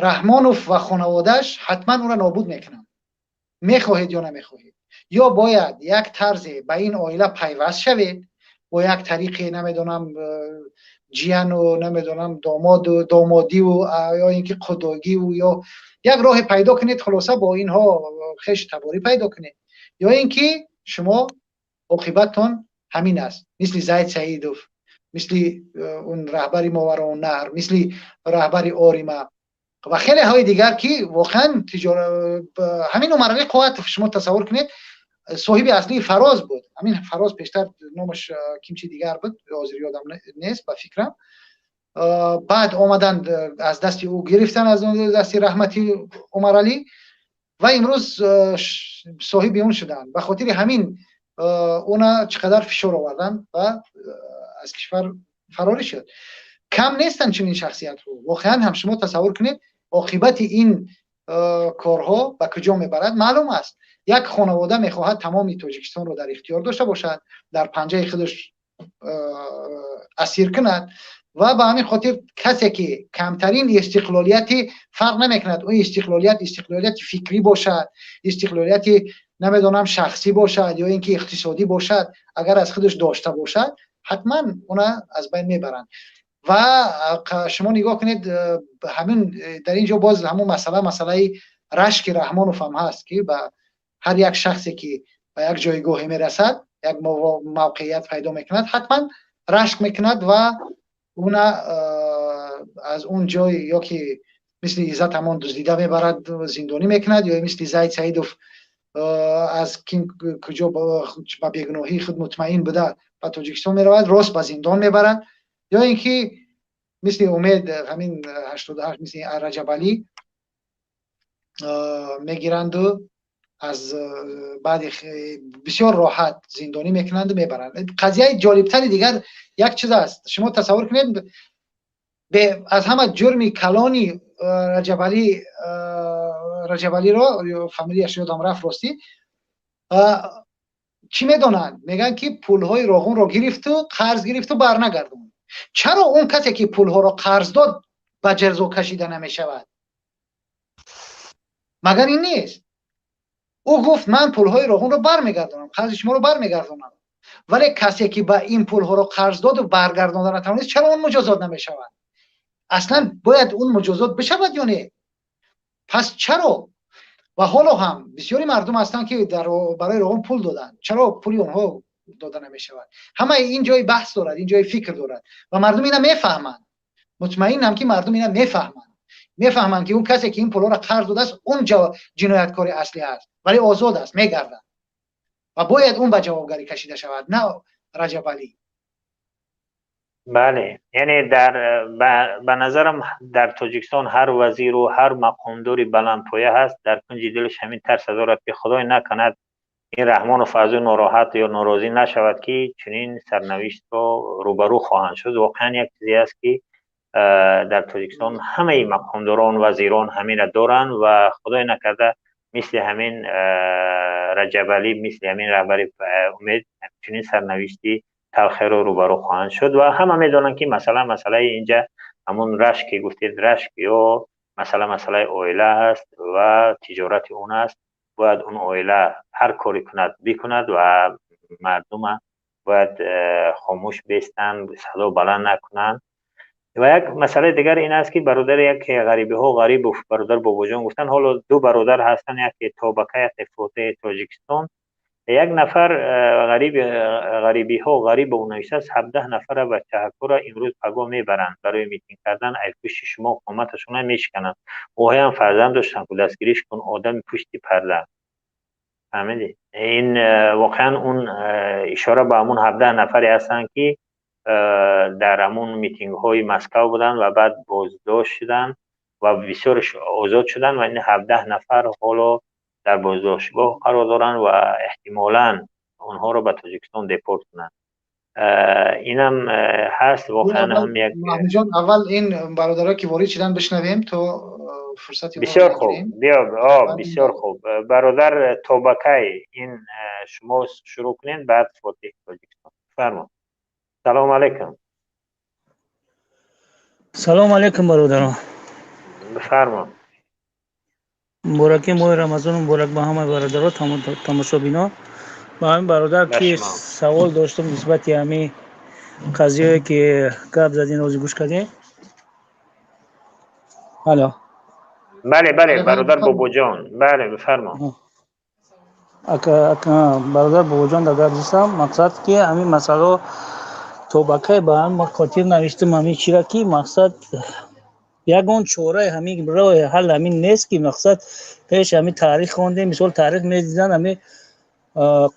Раҳмонов ва хонаводааш ҳатман ӯро нобуд мекунанд, мехоҳед ё намехоҳед. Ё бояд як тарзе ба ин оила пайваст шавед, бо як тариқе, намедонам, ҷияну, намедонам, домоду домодиву ё ин ки қудогиву, ё як роҳе пайдо кунед, хулоса, бо инҳо хешу таборӣ пайдо кунед, ё ин ки шумо оқибаттон ҳамин аст, мисли Зайд Саидов, мисли он раҳбари Мовароуннаҳр, мисли раҳбари Орима ва хеле ҳои дигар, ки воқеан ҳамин Умаралӣ Қувватов, шумо тасаввур кунед, соҳиби аслии Фароз буд. Ҳамин Фароз пештар номаш кимчи дигар буд, ҳозир ёдам нест, ба фикрам. Баъд омаданд, аз дасти ӯ гирифтан, аз дасти раҳмати Умаралӣ, ва имрӯз соҳиби он шуданд. Ба хотири ҳамин уна чӣ қадар фишор оварданд ва аз кишвар фарорӣ шуд. Кам нестанд чунин шахсиятҳо. Воқеан ҳам, шумо тасаввур кунед, оқибати ин корҳо ба куҷо мебарад, маълум аст. Як хонавода мехоҳад тамоми Тоҷикистонро дар ихтиёр дошта бошад, дар панҷаи худаш асир кунад, ва ба ҳамин хотир касе ки камтарин истиқлолияти, фарқ намекунад, он истиқлолият истиқлолияти фикрӣ бошад, истиқлолияти, намедонам, шахсӣ бошад ё ин ки иқтисодӣ бошад, агар аз худаш дошта бошад, ҳатман уна аз байн мебаранд. Ва шумо нигоҳ кунед, ҳамин дар ин ҷо боз ҳамон масъала, масъалаи рашки Раҳмонов ҳам ҳаст, ки ба ҳар як шахсе ки ба як ҷойгоҳе мерасад, як мавқеият пайдо мекунад, ҳатман рашк мекунад ва уна аз он ҷой ё ки мисли Иззат ҳамон дуздида мебарад, зиндонӣ мекунад, ё мисли Зайд Саидов аз ким куҷо ба бегуноҳии худ мутмаин буда, ба Тоҷикистон меравад, рост ба зиндон мебарад, ё ин ки мисли Умед ҳамин 88, мисли Раҷабалӣ мегиранду аз баъди бисёр роҳат зиндонӣ мекунанду мебаранд. Қазияи ҷолибтари дигар як чиз аст. Шумо тасаввур кунед, аз ҳама ҷурми калони Раҷабалӣ, Раҷабалиро, фамилияш ёдам рафт, ростӣ, чӣ медонанд? Мегӯянд, ки пулҳои Роғунро гирифту қарз гирифту барнагардонд. Чаро он касе ки пулҳоро қарз дод, ба ҷазо кашида намешавад? Магар ин нест? Ӯ гуфт: «Ман пулҳои Роғунро бармегардонам, қарзи шуморо бармегардонам». Вале касе ки ба ин пулҳоро қарз доду баргардонда натавонист, чаро он муҷозот намешавад? Аслан бояд он муҷозот бишавад ё не? Пас чаро? Ва ҳоло ҳам бисёри мардум ҳастанд, ки барои Роғун пул доданд. Чаро пули онҳо дода намешавад? Ҳамаи ин ҷои баҳс дорад, ин ҷои фикр дорад ва мардум ина мефаҳманд. Мутмаинам, ки мардум ина мефаҳманд. Мефаҳманд, ки он касе ки ин пулҳоро қарз додааст, он ҷинояткори аслӣ аст, вале озод аст, мегардад, ва бояд он ба ҷавобгарӣ кашида шавад, на Раҷабалӣ. Бале, яъне ба назарам дар Тоҷикистон ҳар вазиру ҳар мақомдори баландпоя ҳаст, дар кунҷи дилаш ҳамин тарса дорад, ки Худой накунад, ин Раҳмонов аз ӯ нороҳат ё норозӣ нашавад, ки чунин сарнавиштро рӯбарӯ хоҳанд шуд. Воқеан, як чизе аст, ки дар Тоҷикистон ҳамаи мақомдорон, вазирон ҳамина доранд ва Худой накарда, мисли ҳамин Раҷабалӣ, мисли ҳамин раҳбари Умед чунин сарнавишти талхеро рӯбарӯ хоҳанд шуд. Ва ҳама медонанд, ки масъала, масъалаи инҷа ҳамун рашк, ки гуфтед, рашк ё масъала, масъалаи оила аст ва тиҷорати он аст. Бояд он оила ҳар коре кунад, бикунад ва мардума бояд хомӯш бестанд, садо баланд накунанд. Ва як масъалаи дигар ин аст, ки бародари як ғарибиҳо, Ғарибов, бародар Бобоҷон гуфтанд, ҳоло ду бародар ҳастанд, яке Тобака, яке Фотеҳи Тоҷикистон. Як нафар ғарибиҳо Ғарибов навиштааст: 17 нафара бачаҳакура имрӯз пагоҳ мебаранд барои митинг кардан, ай пушти шумо қоматашона мешикананд. Оҳоям фарзанд доштанд, ку дастгириш кун, одами пушти парда. Фаҳмидӣ? Ин воқеан он ишора ба ҳамун 17 нафаре ҳастанд, ки дар ҳамун митингҳои Москав буданд ва баъд боздошт шуданд ва бисёрш озод шуданд, ва ин 17 нафар ҳоло дар боздоштгоҳ қарор доранд ва эҳтимолан онҳоро ба Тоҷикистон депорт кунанд. Инам ҳаст воқеан ҳам як Маҳмудҷон, аввал ин бародаро, ки ворид шуданд, бишнавем, то фурсати Бисёр хуб, биё, бисёр хуб. Бародар Тобакай, ин шумо шурӯъ кунед, баъд Фотиҳ Тоҷикистон. Фармо. Салому алайкум. Салому алайкум, бародарон. Бифармо. Мубораки моҳи Рамазон муборак ба ҳамаи бародаро, тамошобино. Ба ҳамин бародар, ки савол доштам нисбати ҳамин қазияе, ки гап задин, ҳозир гӯш кардем. Алло? Бале, бародар Бобоҷон, бале, бифармо. Бародар Бобоҷон, дар гап зистам. Мақсад, ки ҳамин масъало то ба кай, ба ҳамин хотир навиштам ҳамин чира, ки мақсад ягон чораи ҳамин роҳи ҳал ҳамин нест, ки мақсад пеш ҳамин таърих хондем, мисол, таърих медидан, ҳамин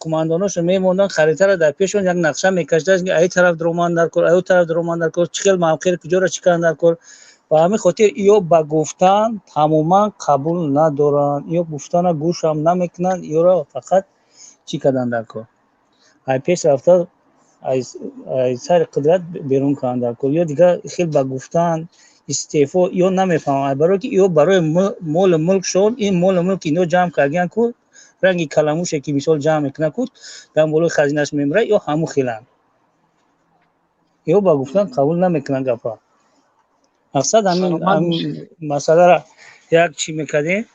қумандоношо мемонданд, харитаро дар пешон як нақша мекашиданд, ки аи тараф дароманд дар кор, аю тараф дароманд дар кор, чӣ хел мавқеъ, куҷоро чӣ карданд дар кор. Ба ҳамин хотир ё ба гуфтан тамоман қабул надоранд, ё гуфтана гӯшам намекунанд, ёро фақат чӣ карданд дар кор, ай пеш рафта, ай сари қудрат берун карданд дар кор, ё дигар хел ба гуфтан истеъфо ё намефаҳмам, барое ки ё барои молу мулкшон, ин молу мулк ино ҷамъ кардиян ку, ранги каламуше, ки мисол ҷамъ мекунад ку, дар болои хазинаш мемирад, ё ҳамун хеланд, ё ба гуфтан қабул намекунанд гапа. Мақсад, ҳамин масъаларо як чӣ мекардем,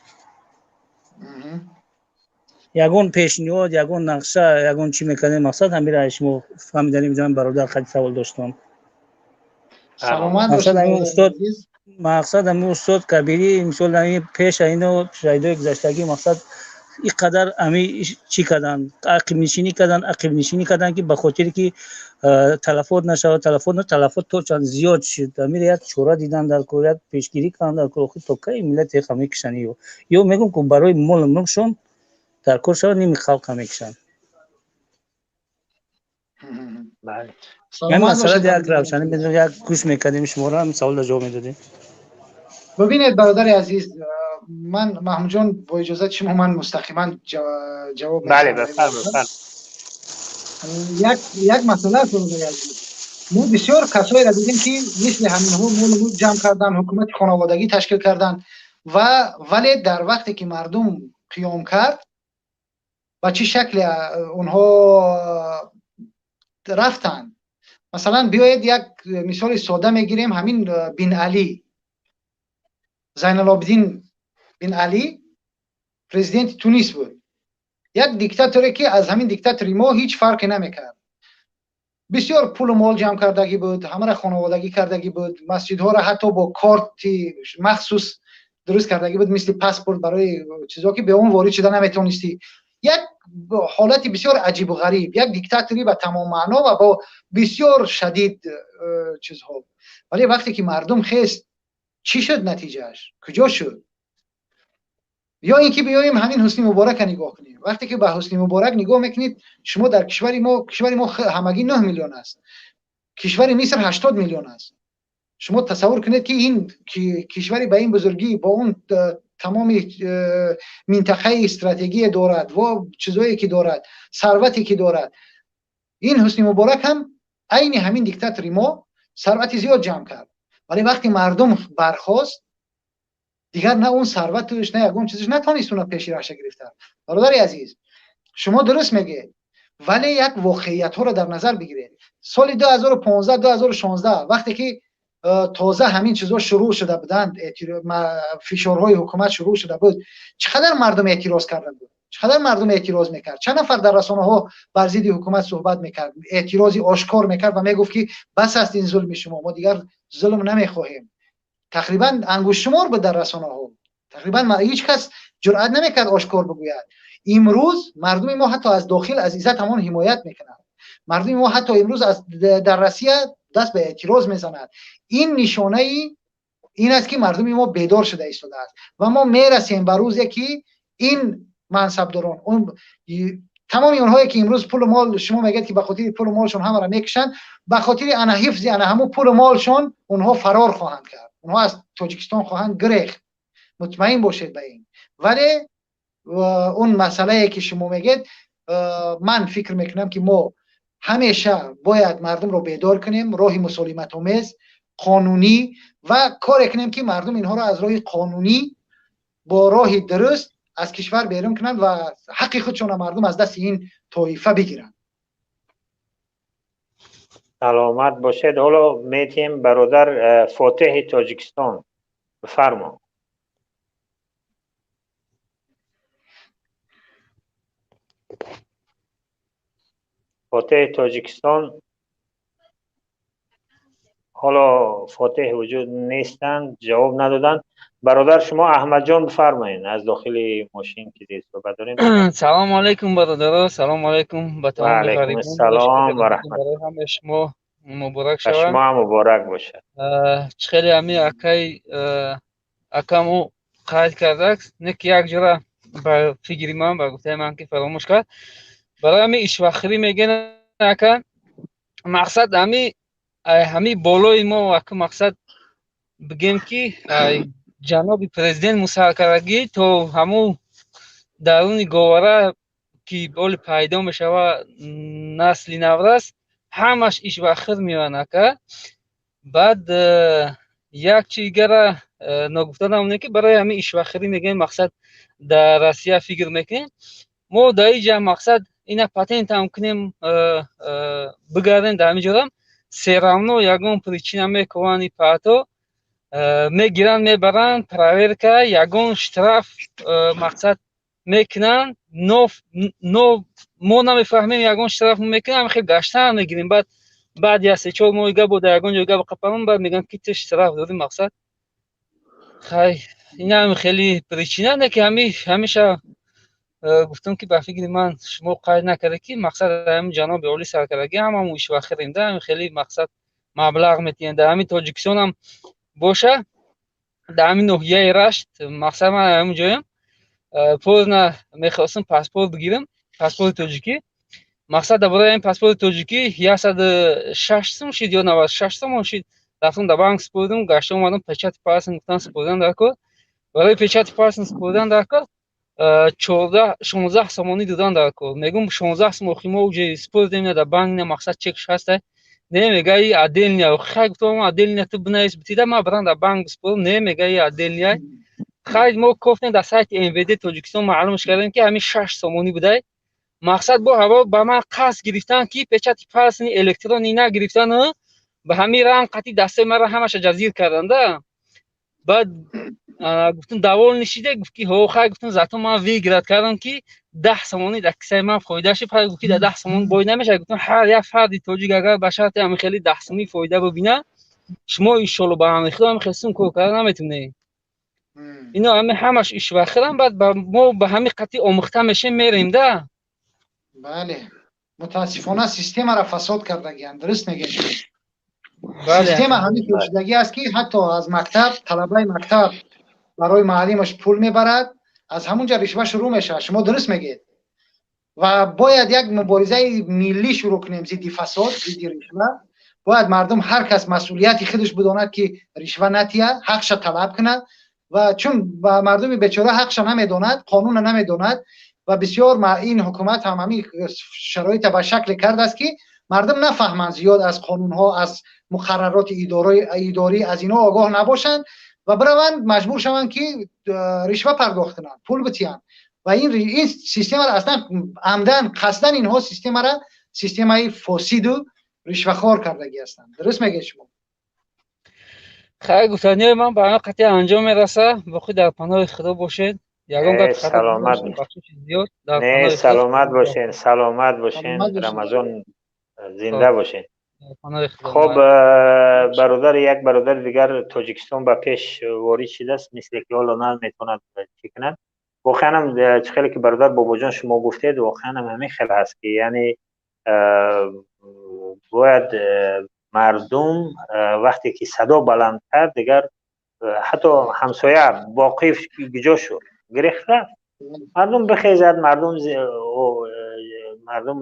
ягон пешниҳод, ягон нақша, ягон чӣ мекардем. Мақсад, ҳамира шумо фаҳмидани медонам, бародар, хати савол доштам. Мақсад, ҳамин устод Кабирӣ, мисол, ҳамин пеша ино шаҳидои гузаштагӣ, мақсад, ин қадар ҳами чӣ карданд, ақибнишинӣ карданд, ки ба хотире ки талафот нашавад. Талафот то чанд зиёд шуд. Ҳамира як чора дидан дар кор, як пешгирӣ карданд дар кор. Охир то кай миллат еха мекушанд? Ё мегӯм, ку барои молу мулкшон дар кор шавад, ними халқа мекушанд. Масъала як равшанӣ, як гӯш мекардем шуморо, ҳамин саволро ҷавоб медодем. Бибинед, бародари азиз, ман, Маҳмудҷон, бо иҷозати шумо ман мустақиман ҷавоб Бале, бифармо. Як масъала аст, бародари азиз. Мо бисёр касоеро дидем, ки мисли ҳаминҳо молу мулк ҷамъ карданд, ҳукумати хонаводагӣ ташкил карданд, ва вале дар вақте ки мардум қиём кард, ба чӣ шакле онҳо рафтанд. Масалан, биёед, як мисоли сода мегирем: ҳамин Бин Алӣ, Зайналобиддин Бин Алӣ, президенти Тунис буд, як диктаторе, ки аз ҳамин диктатори мо ҳеҷ фарқе намекард. Бисёр пулу мол ҷамъ кардагӣ буд, ҳамаро хонаводагӣ кардагӣ буд, масҷидҳоро ҳатто бо корти махсус дуруст кардагӣ буд, мисли паспорт, барои чизо, ки бе он ворид шуда наметавонистӣ. Як ҳолати бисёр аҷибу ғариб, як диктатори ба тамом маъно ва бо бисёр шадид чизҳо. Вале вақте ки мардум хест, чӣ шуд натиҷааш, куҷо шуд? Ё ин ки биёем, ҳамин Ҳусни Муборака нигоҳ кунем. Вақте ки ба Ҳусни Муборак нигоҳ мекунед шумо, дар кишвари мо, кишвари мо ҳамагӣ 9 миллион аст. Кишвари Миср 80 миллион аст. Шумо тасаввур кунед, ки ин кишвари ба ин бузургӣ, бо он тамоми минтақаи стратегия дорад ва чизое ки дорад, сарвате ки дорад. Ин Ҳусни Муборак ҳам айни ҳамин диктатори мо сарвати зиёд ҷамъ кард, вале вақте мардум бархост, дигар на он сарватуш, на ягон чизаш натонист уна пеши раша гирифта. Бародари азиз, шумо дуруст мегӯед, вале як воқеиятҳоро дар назар бигиред. Соли 2015, 2016, вақте ки тоза ҳамин чизҳо шурӯъ шуда буданд, фишорҳои ҳукумат шурӯъ шуда буд, чӣ қадар мардум эътироз карда буд, чӣ қадар мардум эътироз мекард, чанд нафар дар расонаҳо бар зидди ҳукумат суҳбат мекард, эътирози ошкор мекард ва мегуфт, ки бас аст ин зулми шумо, мо дигар зулм намехоҳем. Тақрибан ангуштшумор буд дар расонаҳо, тақрибан ҳеҷ кас ҷуръат намекард ошкор бигӯяд. Имрӯз мардуми мо ҳатто аз дохил аз Иззат ҳамон ҳимоят мекунад. Мардуми мо ҳатто имрӯз аз дар Россия даст ба эътироз мезанад. Ин нишонаи ин аст, ки мардуми мо бедор шуда истодааст ва мо мерасем ба рӯзе, ки ин мансабдорон, тамоми онҳое ки имрӯз пулу мол, шумо мегӯед, ки ба хотири пулу молшон ҳамаро мекушанд, ба хотири ана ҳифзи ана ҳамун пулу молшон онҳо фарор хоҳанд кард, онҳо аз Тоҷикистон хоҳанд гирехт, мутмаин бошед ба ин. Вале он масъалае ки шумо мегӯед, ман фикр мекунам, ки мо ҳамеша бояд мардумро бедор кунем, роҳи мусолиматомез, қонунӣ ва коре кунем, ки мардум инҳоро аз роҳи қонунӣ, бо роҳи дуруст аз кишвар берун кунанд ва ҳаққи худшонро мардум аз дасти ин тоифа бигиранд. Саломат бошед. Ҳоло метиҳем бародар Фотеҳи Тоҷикистон, бифармо. Фотеҳи Тоҷикистон, ҳоло Фотеҳ вуҷуд нестанд, ҷавоб надоданд. Бародар, шумо Аҳмадҷон, бифармоед, аз дохили мошин ки зер суҳбат дорем. Салому алайкум, бародаро, салому алайкум ба тамоми ғарибон. Салом ва раҳмат. Барои ҳамаи шумо муборак шавад. Шумо ҳам муборак бошад. Чӣ хеле ҳами акай акаму қайд кардак, не ки як ҷора ба фикри ман, ба гуфтаи ман, ки фаромӯш кард. Барои ҳами ишвахӯрӣ мегӯян, ака, мақсад ҳами болои мо, ака, мақсад бигем, ки ҷаноби президент мусаркардагӣ то ҳамун даруни говара, ки оли пайдо мешава насли наврас, ҳамаш ишвахӯр меоянд, ака. Баъд як чи дигара ногуфта намонем, ки барои ҳамин ишвахӯрӣ мегӯем, мақсад дар Россия фикр мекунем, мо дар инҷа мақсад ина патентам кунем, бигардем, дар ҳамин ҷорам всё равно ягон причина мекунанд, и паато мегиранд, мебаранд проверка, ягон штраф мақсад мекунанд, но мо намефаҳмем, ягон штраф мекунем, хел гаштан мегирем. Баъд баъд як 3-4 моҳи гап дар ягон ҷой гап қапанам, баъд мегӯянд, ки ту штраф дорӣ. Мақсад хай инам хеле причина не, ки ҳамеша гуфтам, ки ба фикри ман шумо қайд накарда, ки мақсад ҳамин ҷаноби олӣ саркардагӣ ҳамамон ишвахӯрем да, ҳамин хеле мақсад маблағ метиҳем. Дар ҳамин Тоҷикистонам боша, дар ҳамин ноҳияи Рашт, мақсад ман ҳамин ҷоям поздно мехостам паспорт бигирам, паспорти тоҷикӣ. Мақсад дар бораи ҳамин паспорти тоҷикӣ 106 сум шид ё 96 сомон шид. Рафтам дар банк супоридам, гашта омадам, печати пальцем гуфтан супоридан дар кор. Барои печати пальцем супоридан дар кор 14, 16 сомонӣ додан дар кор. Мегӯм, 16 сум охи мо уже супоридем дар банк, на мақсад чекш ҳаста. Не, мега, и отдельная. Хай, гуфтам, отдельная ту бинавис, битида, ман барам дар банк бисупорам. Не, мега, и отдельная. Хай, мо кофтем дар сайти МВД Тоҷикистон, маълумш кардем, ки ҳамин 6 сомонӣ будай. Мақсад бо ҳаво ба ман қасд гирифтан, ки печати пальцни электронӣ нагирифтан, ба ҳамин ранг қати дастаи маро ҳамаша ҷазир карданда. Баъд гуфтам, довольный шиде? Гуфт, ки ҳо. Хай, гуфтам, зато ман выиграть кардам, ки 10 сомонӣ дар кисаи ман фоида шид. Хай, гуфт, ки дар 10 сомон бой намешавад. Гуфтам, ҳар як фарди тоҷик агар ба шарти ҳамин хели 10 сомонӣ фоида бибина, шумо иншолло ба ҳамин хел ҳамин хел сум кор карда наметавонед. Ино ҳами ҳамаш ишвахӯрам. Баъд мо ба ҳамин қатъи омӯхта мешем, мерем да. Бале, мутаассифона системаро фасод кардагианд, дуруст мегӯед. Система ҳамин шудагӣ аст, ки ҳатто аз мактаб талабаи мактаб барои муаллимаш пул мебарад, аз ҳамун ҷа ришва шурӯъ мешавад. Шумо дуруст мегӯед ва бояд як муборизаи миллӣ шурӯъ кунем зидди фасод, зидди ришва. Бояд мардум ҳар кас масъулияти худаш бидонад, ки ришва натия, ҳақша талаб кунад. Ва чун ба мардуми бечора ҳақша намедонад, қонунро намедонад, ва бисёр ин ҳукумат ҳам ҳамин шароита ба шакле кардааст, ки мардум нафаҳманд зиёд аз қонунҳо, аз муқаррароти идорӣ, аз инҳо огоҳ набошанд ва бираванд, маҷбур шаванд, ки ришва пардохт кунанд, пул битиҳанд. Ва ин системаро аслан амдан, қасдан инҳо системаро системаи фосиду ришвахор кардагӣ ҳастанд. Дуруст мегӯед шумо. Хайр, гуфтаниҳои ман ба ҳамин қатъи анҷом мераса. Боқӣ дар паноҳи Худо бошед. Ягон гап саломат зиёд. Не, саломат бошен, саломат бошен, Рамазон зинда бошен. Хоб, бародар, як бародари дигар Тоҷикистон ба пеш ворид шудааст, мисле ки ҳоло наметавонад чӣ кунад. Воқеан ҳам, чӣ хеле ки бародар Бобоҷон шумо гуфтед, воқеан ҳам ҳамин хел ҳаст, ки яъне бояд мардум вақте ки садо баланд кард, дигар ҳатто ҳамсоя боқӣ куҷо шуд, гирехт, рафт. Мардум бихезад, мардум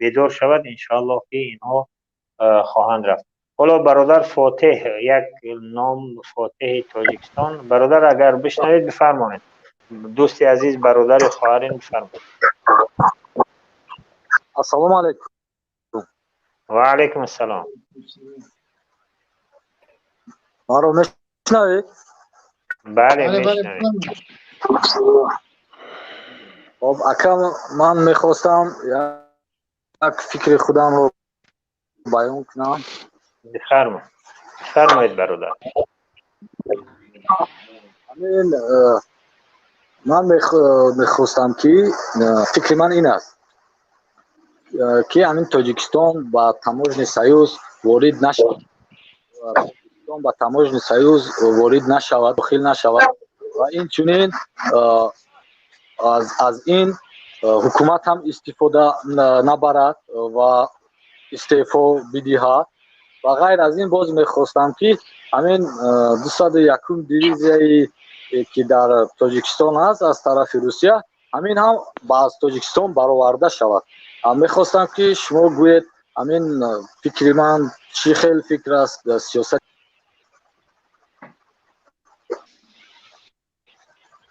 бедор шавад, иншоаллоҳ, ки инҳо хоҳанд рафт. Ҳоло бародар Фотеҳ, як ном, Фотеҳи Тоҷикистон, бародар, агар бишнавед, бифармоед. Дӯсти азиз, бародари хоҳарин, бифармоед. Ассалому алайкум. Ва алайкум ассалом. Маро мешнавед? Бале, мешнавед. Хоб, ака, ман мехостам як фикри худамро баён кунам. Бифармо, бифармоед, бародар. Ҳамин ман мехостам, ки фикри ман ин аст, ки ҳамин Тоҷикистон ба Таможенный союз ворид нашавад, ба Таможенный союз ворид нашавад, дохил нашавад, ва инчунин аз ин ҳукумат ҳам истифода набарад ва истеъфо бидиҳад. Ва ғайр аз ин, боз мехостам, ки ҳамин 201-ум дивизияи, ки дар Тоҷикистон ҳаст аз тарафи Русия, ҳамин ҳам аз Тоҷикистон бароварда шавад. Мехостам, ки шумо гӯед, ҳамин фикри ман чӣ хел фикр аст, сиёсат.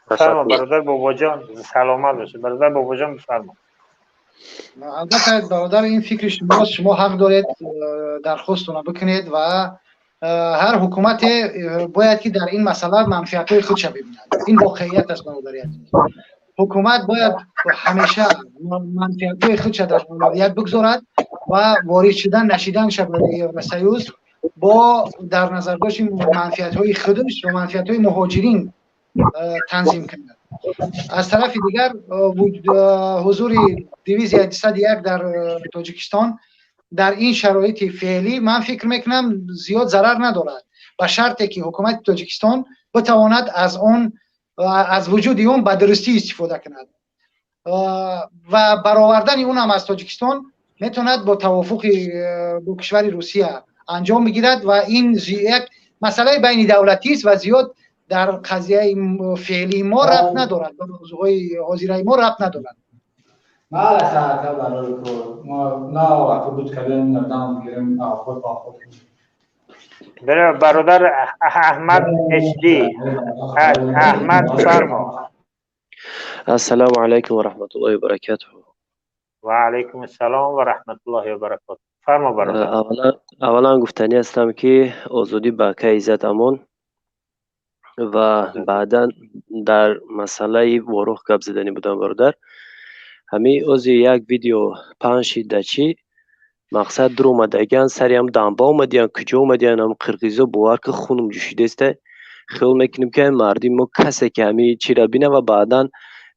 Бифармо, бародар Бобоҷон, саломат бошед. Бародар Бобоҷон, бифармо. Албатта, бародар, ин фикри шумост, шумо ҳақ доред дархостона бикунед. Ва ҳар ҳукумате бояд, ки дар ин масъала манфиатҳои худша бибинад. Ин воқеият аст, бародари азиз. Ҳукумат бояд ҳамеша манфиатҳои худша дар авлавият бигзорад ва ворид шудан нашиданша ба Евросоюз бо дар назардошти манфиатҳои худаш ва манфиатҳои муҳоҷирин танзим кунад. Аз тарафи дигар, ҳузури дивизияи 201 дар Тоҷикистон дар ин шароити феълӣ, ман фикр мекунам, зиёд зарар надорад, ба шарте ки ҳукумати Тоҷикистон битавонад аз он, аз вуҷуди он ба дурустӣ истифода кунад. Ва баровардани он ҳам аз Тоҷикистон метавонад бо тавофуқи бо кишвари Русия анҷом бигирад. Ва ин як масъалаи байни давлатист ва зиёд дар қазияи феълии мо рабт надорад, ба мавзӯъҳои ҳозираи мо рабт надорад. Мала саака барои кор мо на ака буд кардем, дам гирем, аход аход. Бародар Аҳмад HD, Аҳмад, фармо. Ассалому алайкум ва раҳматуллоҳи ва баракатуҳ. Ва алайкум ассалом ва раҳматуллоҳи ва баракатуҳ. Фармо, бародар. Аввалан, гуфтанӣ ҳастам, ки озодӣ ба акаи Иззат Амон. Ва баъдан дар масъалаи Ворух гап заданӣ будам, бародар. Ҳамин ози як видео паҳн шид, да чӣ мақсад дуромадагиан, сари ҳам дамба омадиян, куҷо омадиян ҳам қирғизо, бовар ки, хунум ҷӯшидеста. Хиёл мекунем, ки мардуми мо касе ки ҳамин чиро бина, ва баъдан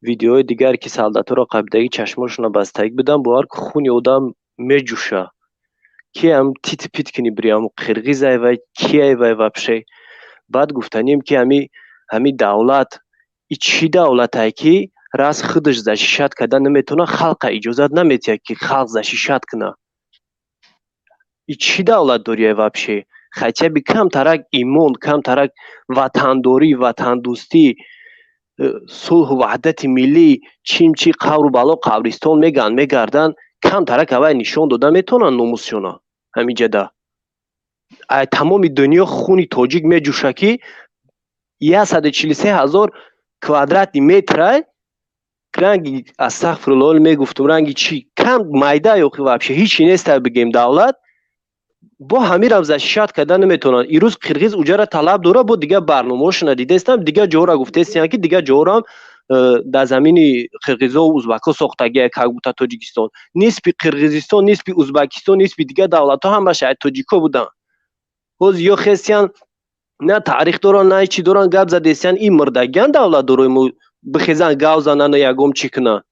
видеои дигар, ки солдаторо қабидагӣ, чашмошонро бастагӣ буданд, бовар ки, хуни одам меҷӯша, ки ҳам тит пит кунӣ бири, ҳам қирғизай вай, кияй вай вообще. Баъд гуфтанем, ки ҳами давлат и чӣ давлатае, ки раз худаш защищать карда наметавона, халқа иҷозат наметиҳад, ки халқ защищать куна? И чӣ давлат дория вообще? Хотя бы камтарак имон, камтарак ватандорӣ, ватандӯстӣ, сулҳу ваҳдати миллӣ, чим чи қавру бало қабристон меган мегарданд, камтарак авай нишон дода метавонанд номусшона ҳамиҷада. Тамоми дунё хуни тоҷик меҷӯша, ки 143 000 квадратный метра ранги, астағфируллоҳ мегуфтум, ранги чӣ кам майда ёхи, вообще ҳичи неста, бигем, давлат бо ҳамирам защищать карда наметавонанд. Ирӯз қирғиз уҷара талаб дора, бо дигар барномаҳошона дидаистам, дигар ҷоҳора гуфтаистиянд, ки дигар ҷоҳорам дар замини қирғизову узбакҳо сохтагия, как будто Тоҷикистон нисби Қирғизистон, нисби Узбакистон, нисби дигар давлатҳо ҳамаш ай тоҷикҳо буданд. Ҳозир ё хестиян, на таърих доранд, на чӣ доранд, гап задестиян. Ин мурдагиян давлатдорои мо бихезан, гав занану ягом чӣ кунанд.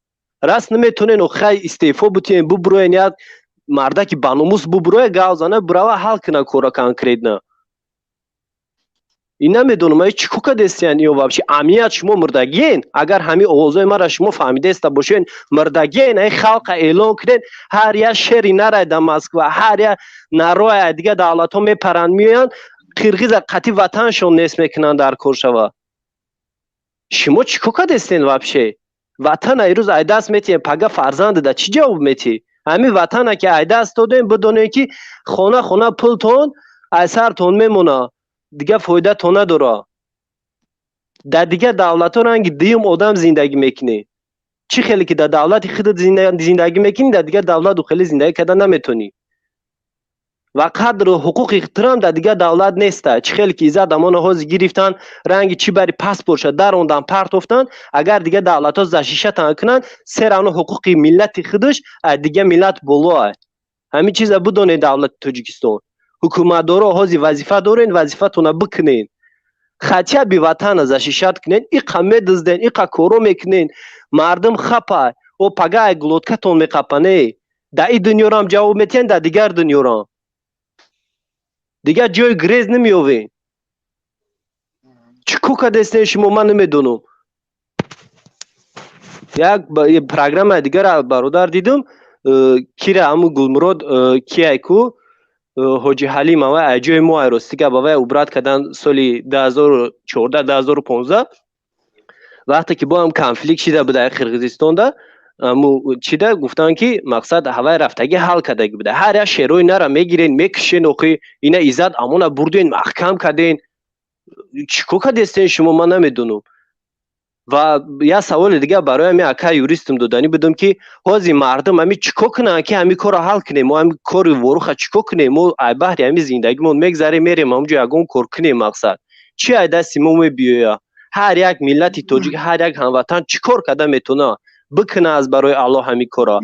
Раст наметонен, хай, истеъфо бутиен, бубуроен, як мардаки баномус бубуроя, гав зана, бурава, ҳал куна кора конкретно. Ин намедонам, ай чӣ ко кадестиян ё вообще амният. Шумо мурдагиен. Агар ҳамин овозҳои мара шумо фаҳмидаеста бошен, мурдагиен. Ай халқа эълон кунен, ҳар як шери нарай дар Москва, ҳар як нароя дигар давлатҳо мепаранд, меоянд, қирғиза қатъи ватаншон нест мекунанд, дар кор шава. Шумо чӣ ко кадестен вообще? Ватана ирӯз ай даст метиҳем, пага фарзандада чӣ ҷавоб метиҳ? Ҳамин ватана ки ай даст додем, бидонем, ки хона хона пултон ай сартон мемона, дигар фоидатон надора. Дар дигар давлатҳо ранги дуюм одам зиндагӣ мекунӣ. Чӣ хеле ки дар давлати худат зиндагӣ мекунӣ, дар дигар давлату хеле зиндагӣ карда наметонӣ ва қадру ҳуқуқи турам дар дигар давлат неста. Чӣ хеле ки Иззат Амона ҳозир гирифтанд, ранги чӣ бари паспортша дарондан, партофтанд. Агар дигар давлатҳо защищать кунанд, серавно ҳуқуқи миллати худаш дигар миллат болоа. Ҳамин чиза бидонед. Давлати Тоҷикистон, ҳукуматдоро, ҳозир вазифа дорен, вазифатона бикунен, хотя бы ватана защищать кунен. Иқа медузден, иқа коро мекунен, мардум хапа о пага ай глоткатон меқапане. Дар ин дунёрам ҷавоб метиҳен, дар дигар дунёрам дигар ҷои грез намеёвем. Чӣ ко кардестен шумо, ман намедонам. Як программаи дигар, бародар, дидум, кира ҳамун Гулмурод кияй ку, Ҳоҷи Ҳалим, ава ай ҷои мо, ай рости гап, авай убрать кардан соли 2014, 2015, вақте ки бо ҳам конфликт шида буда Қирғизистонда. Чида гуфтанд, ки мақсад ҳавай рафтагӣ ҳал кардагӣ буда. Ҳар як шерои нара мегирен, мекушен. Охи, ина Иззат Амона бурден, маҳкам карден. Чӣ ко кардестен шумо, ман намедонам. Ва як саволи дигар барои ҳами ака юристам доданӣ будам, ки ҳозир мардум ҳами чӣ ко кунанд, ки ҳами корро ҳал кунем? Мо ҳами кори Воруха чӣ ко кунем? Мо ай баҳри ҳами зиндагимон мегзарем, мерем ҳамонҷо, ягон кор кунем. Мақсад чӣ ай дасти мо мебиёя? Ҳар як миллати тоҷик, ҳар як ҳамватан чӣ кор карда метавона бикуна аз барои Аллоҳ ҳамин корро?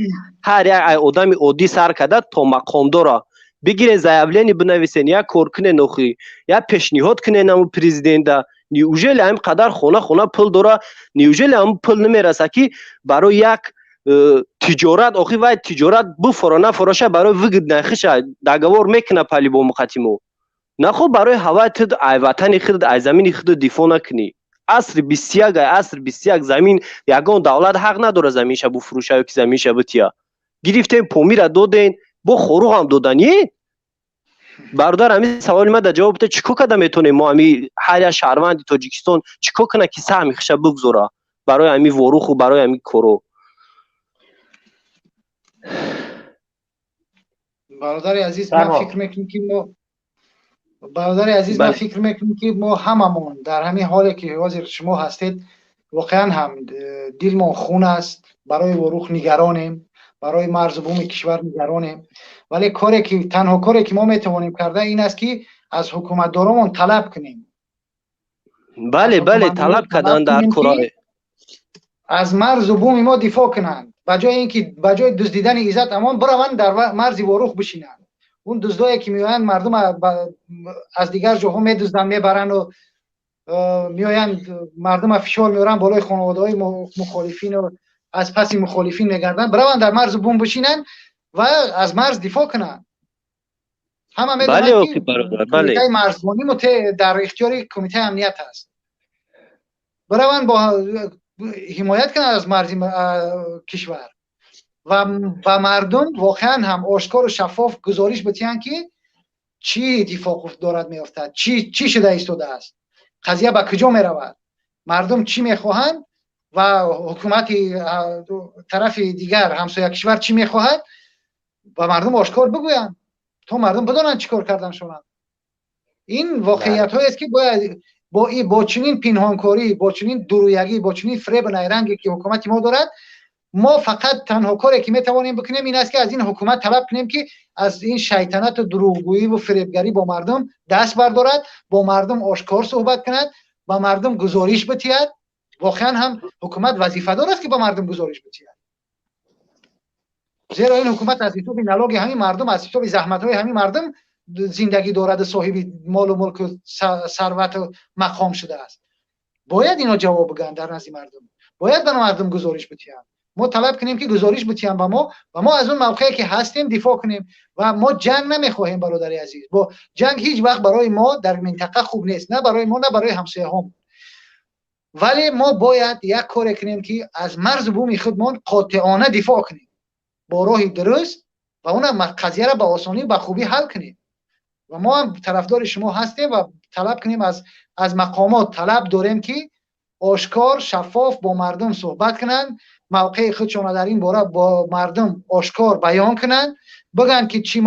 Ҳар як ай одами оддӣ сар карда то мақомдора бигирен, заявление бинависен, як кор кунен, охи, як пешниҳод кунен ҳамун президента. Неужели ҳамин қадар хона хона пул дора? Неужели ҳамун пул намераса, ки барои як тиҷорат? Охи, вай тиҷорат буфора нафороша, барои выгодный хиша договор мекуна по-любому қатимо. Нахо барои ҳавай ту ай ватани худ, ай замини худ дифоъ накунӣ? Асри 21, ай асри 21 замин ягон давлат ҳақ надора заминша буфурӯша ё ки заминша бития. Гирифтем, Помира доден, бо Хоруғам додани. Бародар, ҳамин саволи ман дар ҷавоб бита: чӣ кор карда метавонем мо, ҳами ҳар як шаҳрванди Тоҷикистон чӣ кор кунад, ки саҳми хиша бигзора барои ҳамин Воруху барои ҳамин коро? Бародари азиз, ман фикр мекунам, ки мо, бародари азиз, ман фикр мекунам, ки мо ҳамамон дар ҳамин ҳоле ки ҳозир шумо ҳастед, воқеан ҳам дилмон хун аст, барои Ворух нигаронем, барои марзу буми кишвар нигаронем. Вале коре ки, танҳо коре ки мо метавонем карда, ин аст, ки аз ҳукуматдоромон талаб кунем. Бале, талаб кардан дар кора. Аз марзу буми мо дифоъ кунанд. Ба ҷои ин ки, ба ҷои дуздидани Иззат Амон, бираванд, дар марзи Ворух бишинанд. Он дуздое ки меоянд, мардум аз дигар ҷоҳо медузданд, мебаранду меоянд, мардума фишор меоранд болои хонаводаҳои мухолифину аз паси мухолифин мегарданд, бираванд, дар марзу бум бишинанд ва аз марз дифоъ кунанд. Ҳама медонанд, ки кумитаи марзбонӣ дар ихтиёри кумитаи амният аст. Бираванд, бо ҳимоят кунанд аз марзи кишвар ва ба мардум воқеан ҳам ошкору шаффоф гузориш битиҳанд, ки чӣ иттифоқ дорад меёфтад, чӣ шуда истодааст, қазия ба куҷо меравад, мардум чӣ мехоҳанд ва ҳукумати тарафи дигар, ҳамсоя кишвар, чӣ мехоҳад, ба мардум ошкор бигӯянд, то мардум бидонанд чӣ кор карданшонанд. Ин воқеиятҳоест, ки бояд бо чунин пинҳонкорӣ, бо чунин дуруягӣ, бо чунин фиребу найранге, ки ҳукумати мо дорад, мо фақат танҳо коре, ки метавонем бикунем, ин аст, ки аз ин ҳукумат талаб кунем, ки аз ин шайтанату дурӯғгӯӣ ва фиребгарӣ бо мардум даст бардорад, бо мардум ошкор суҳбат кунад, ба мардум гузориш битиҳад. Воқеан ҳам ҳукумат вазифадор аст, ки ба мардум гузориш битиҳад, зеро ин ҳукумат аз ҳисоби налоги ҳамин мардум, аз ҳисоби заҳматҳои ҳамин мардум зиндагӣ дораду соҳиби молу мулку сарвату мақом шудааст. Бояд ино ҷавоб бигӯянд дар назди мардум, бояд ба мардум гузориш битиҳанд. Мо талаб кунем, ки гузориш битиҳанд ба мо ва мо аз он мавқее, ки ҳастем, дифоъ кунем. Ва мо ҷанг намехоҳем, бародари азиз. Бо ҷанг ҳеҷ вақт барои мо дар минтақа хуб нест, на барои мо, на барои ҳамсояҳом. Вале мо бояд як коре кунем, ки аз марзу буми худмон қотеона дифоъ кунем бо роҳи дуруст ва она қазияро ба осонӣ, ба хубӣ ҳал кунем. Ва мо ҳам тарафдори шумо ҳастем ва талаб кунем, аз мақомот талаб дорем, ки ошкор, шаффоф бо мардум суҳбат кунанд, мавқеи худшонро дар ин бора бо мардум ошкор баён кунанд, бигӯянд, ки чӣ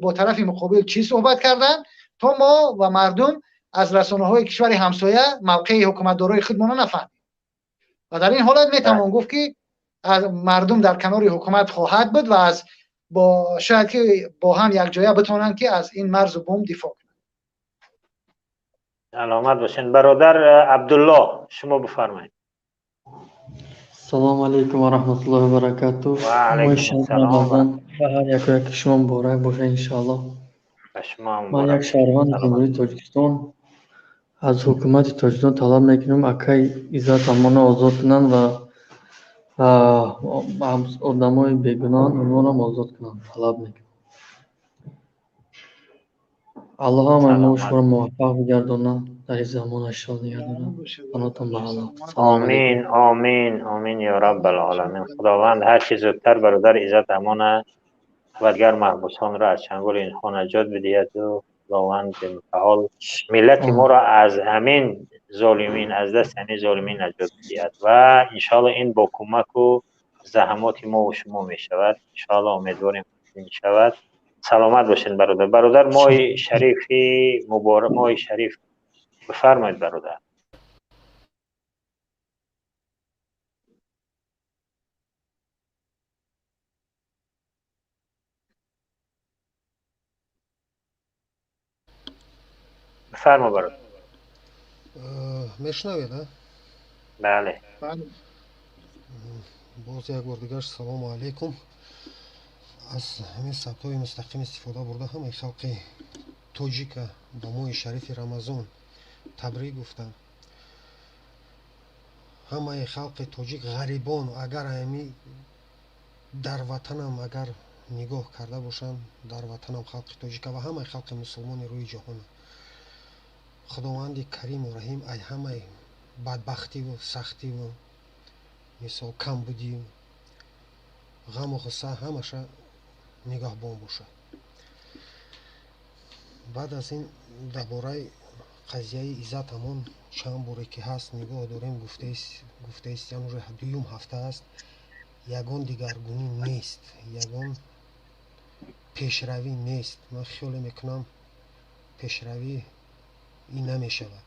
бо тарафи муқобил чӣ суҳбат карданд, то мо ва мардум аз расонаҳои кишвари ҳамсоя мавқеи ҳукуматдорои худмонро нафаҳмем. Ва дар ин ҳолат метавон гуфт, ки мардум дар канори ҳукумат хоҳад буд ва аз бо шояд ки бо ҳам якҷоя битавонанд, ки аз ин марзу бум дифоъ кунанд. Саломат бошед, бародар Абдулло, шумо бифармоед. Салому алайкум ва раҳматуллоҳи ва баракатуҳ. Ва алайкум ассалом. Ба ҳар яку яки шумо муборак бошад, иншоаллоҳ. Ба шумо. Ман як шаҳрванди Ҷумҳурии Тоҷикистон аз ҳукумати Тоҷикистон талаб мекунем, акай Иззат Амонро озод кунанд ва одамои бегуноҳ онҳоро озод кунанд, талаб мекунам. Аллоҳ ҳамаи мо шуморо муваффақ бигардонад, дар ин замон шод нигардонад. Паноҳтон ба Аллоҳ. Омин, омин, омин, ё раббал оламин. Худованд ҳарчи зудтар бародар Иззат Амона ва дигар маҳбусонро аз чанголи инҳо наҷот бидиҳаду Худованд мутаол миллати моро аз ҳамин золимин, аз дасти ҳамин золимин наҷот бидиҳад. Ва иншоалло ин бо кӯмаку заҳмоти мо ва шумо мешавад, иншоалло, умедворем мешавад. Саломат бошед, бародар. Бародар, моҳи шарифи муборак, моҳи шариф, бифармоед, бародар. Бифармо, бародар. Мешунавед? Бале. Боз як бор дигар салому алайкум. Аз ҳамин сабтҳои мустақим истифода бурда, ҳамаи халқи тоҷика ба моҳи шарифи Рамазон табрик гуфтам. Ҳамаи халқи тоҷик, ғарибон, агар ҳами дар ватанам агар нигоҳ карда бошанд, дар ватанам халқи тоҷика ва ҳамаи халқи мусулмони рӯи ҷаҳон, Худованди кариму раҳим ай ҳамаи бадбахтиву сахтиву мисол камбудию ғаму ғусса ҳамаша нигаҳбон бошад. Баъд аз ин дар бораи қазияи Иззат Амон чанд боре ки ҳаст нигоҳ дорем, гуфтаистиам, уже дуюм ҳафта аст, ягон дигаргунӣ нест, ягон пешравӣ нест. Ман хиёле мекунам, пешравӣ ин намешавад.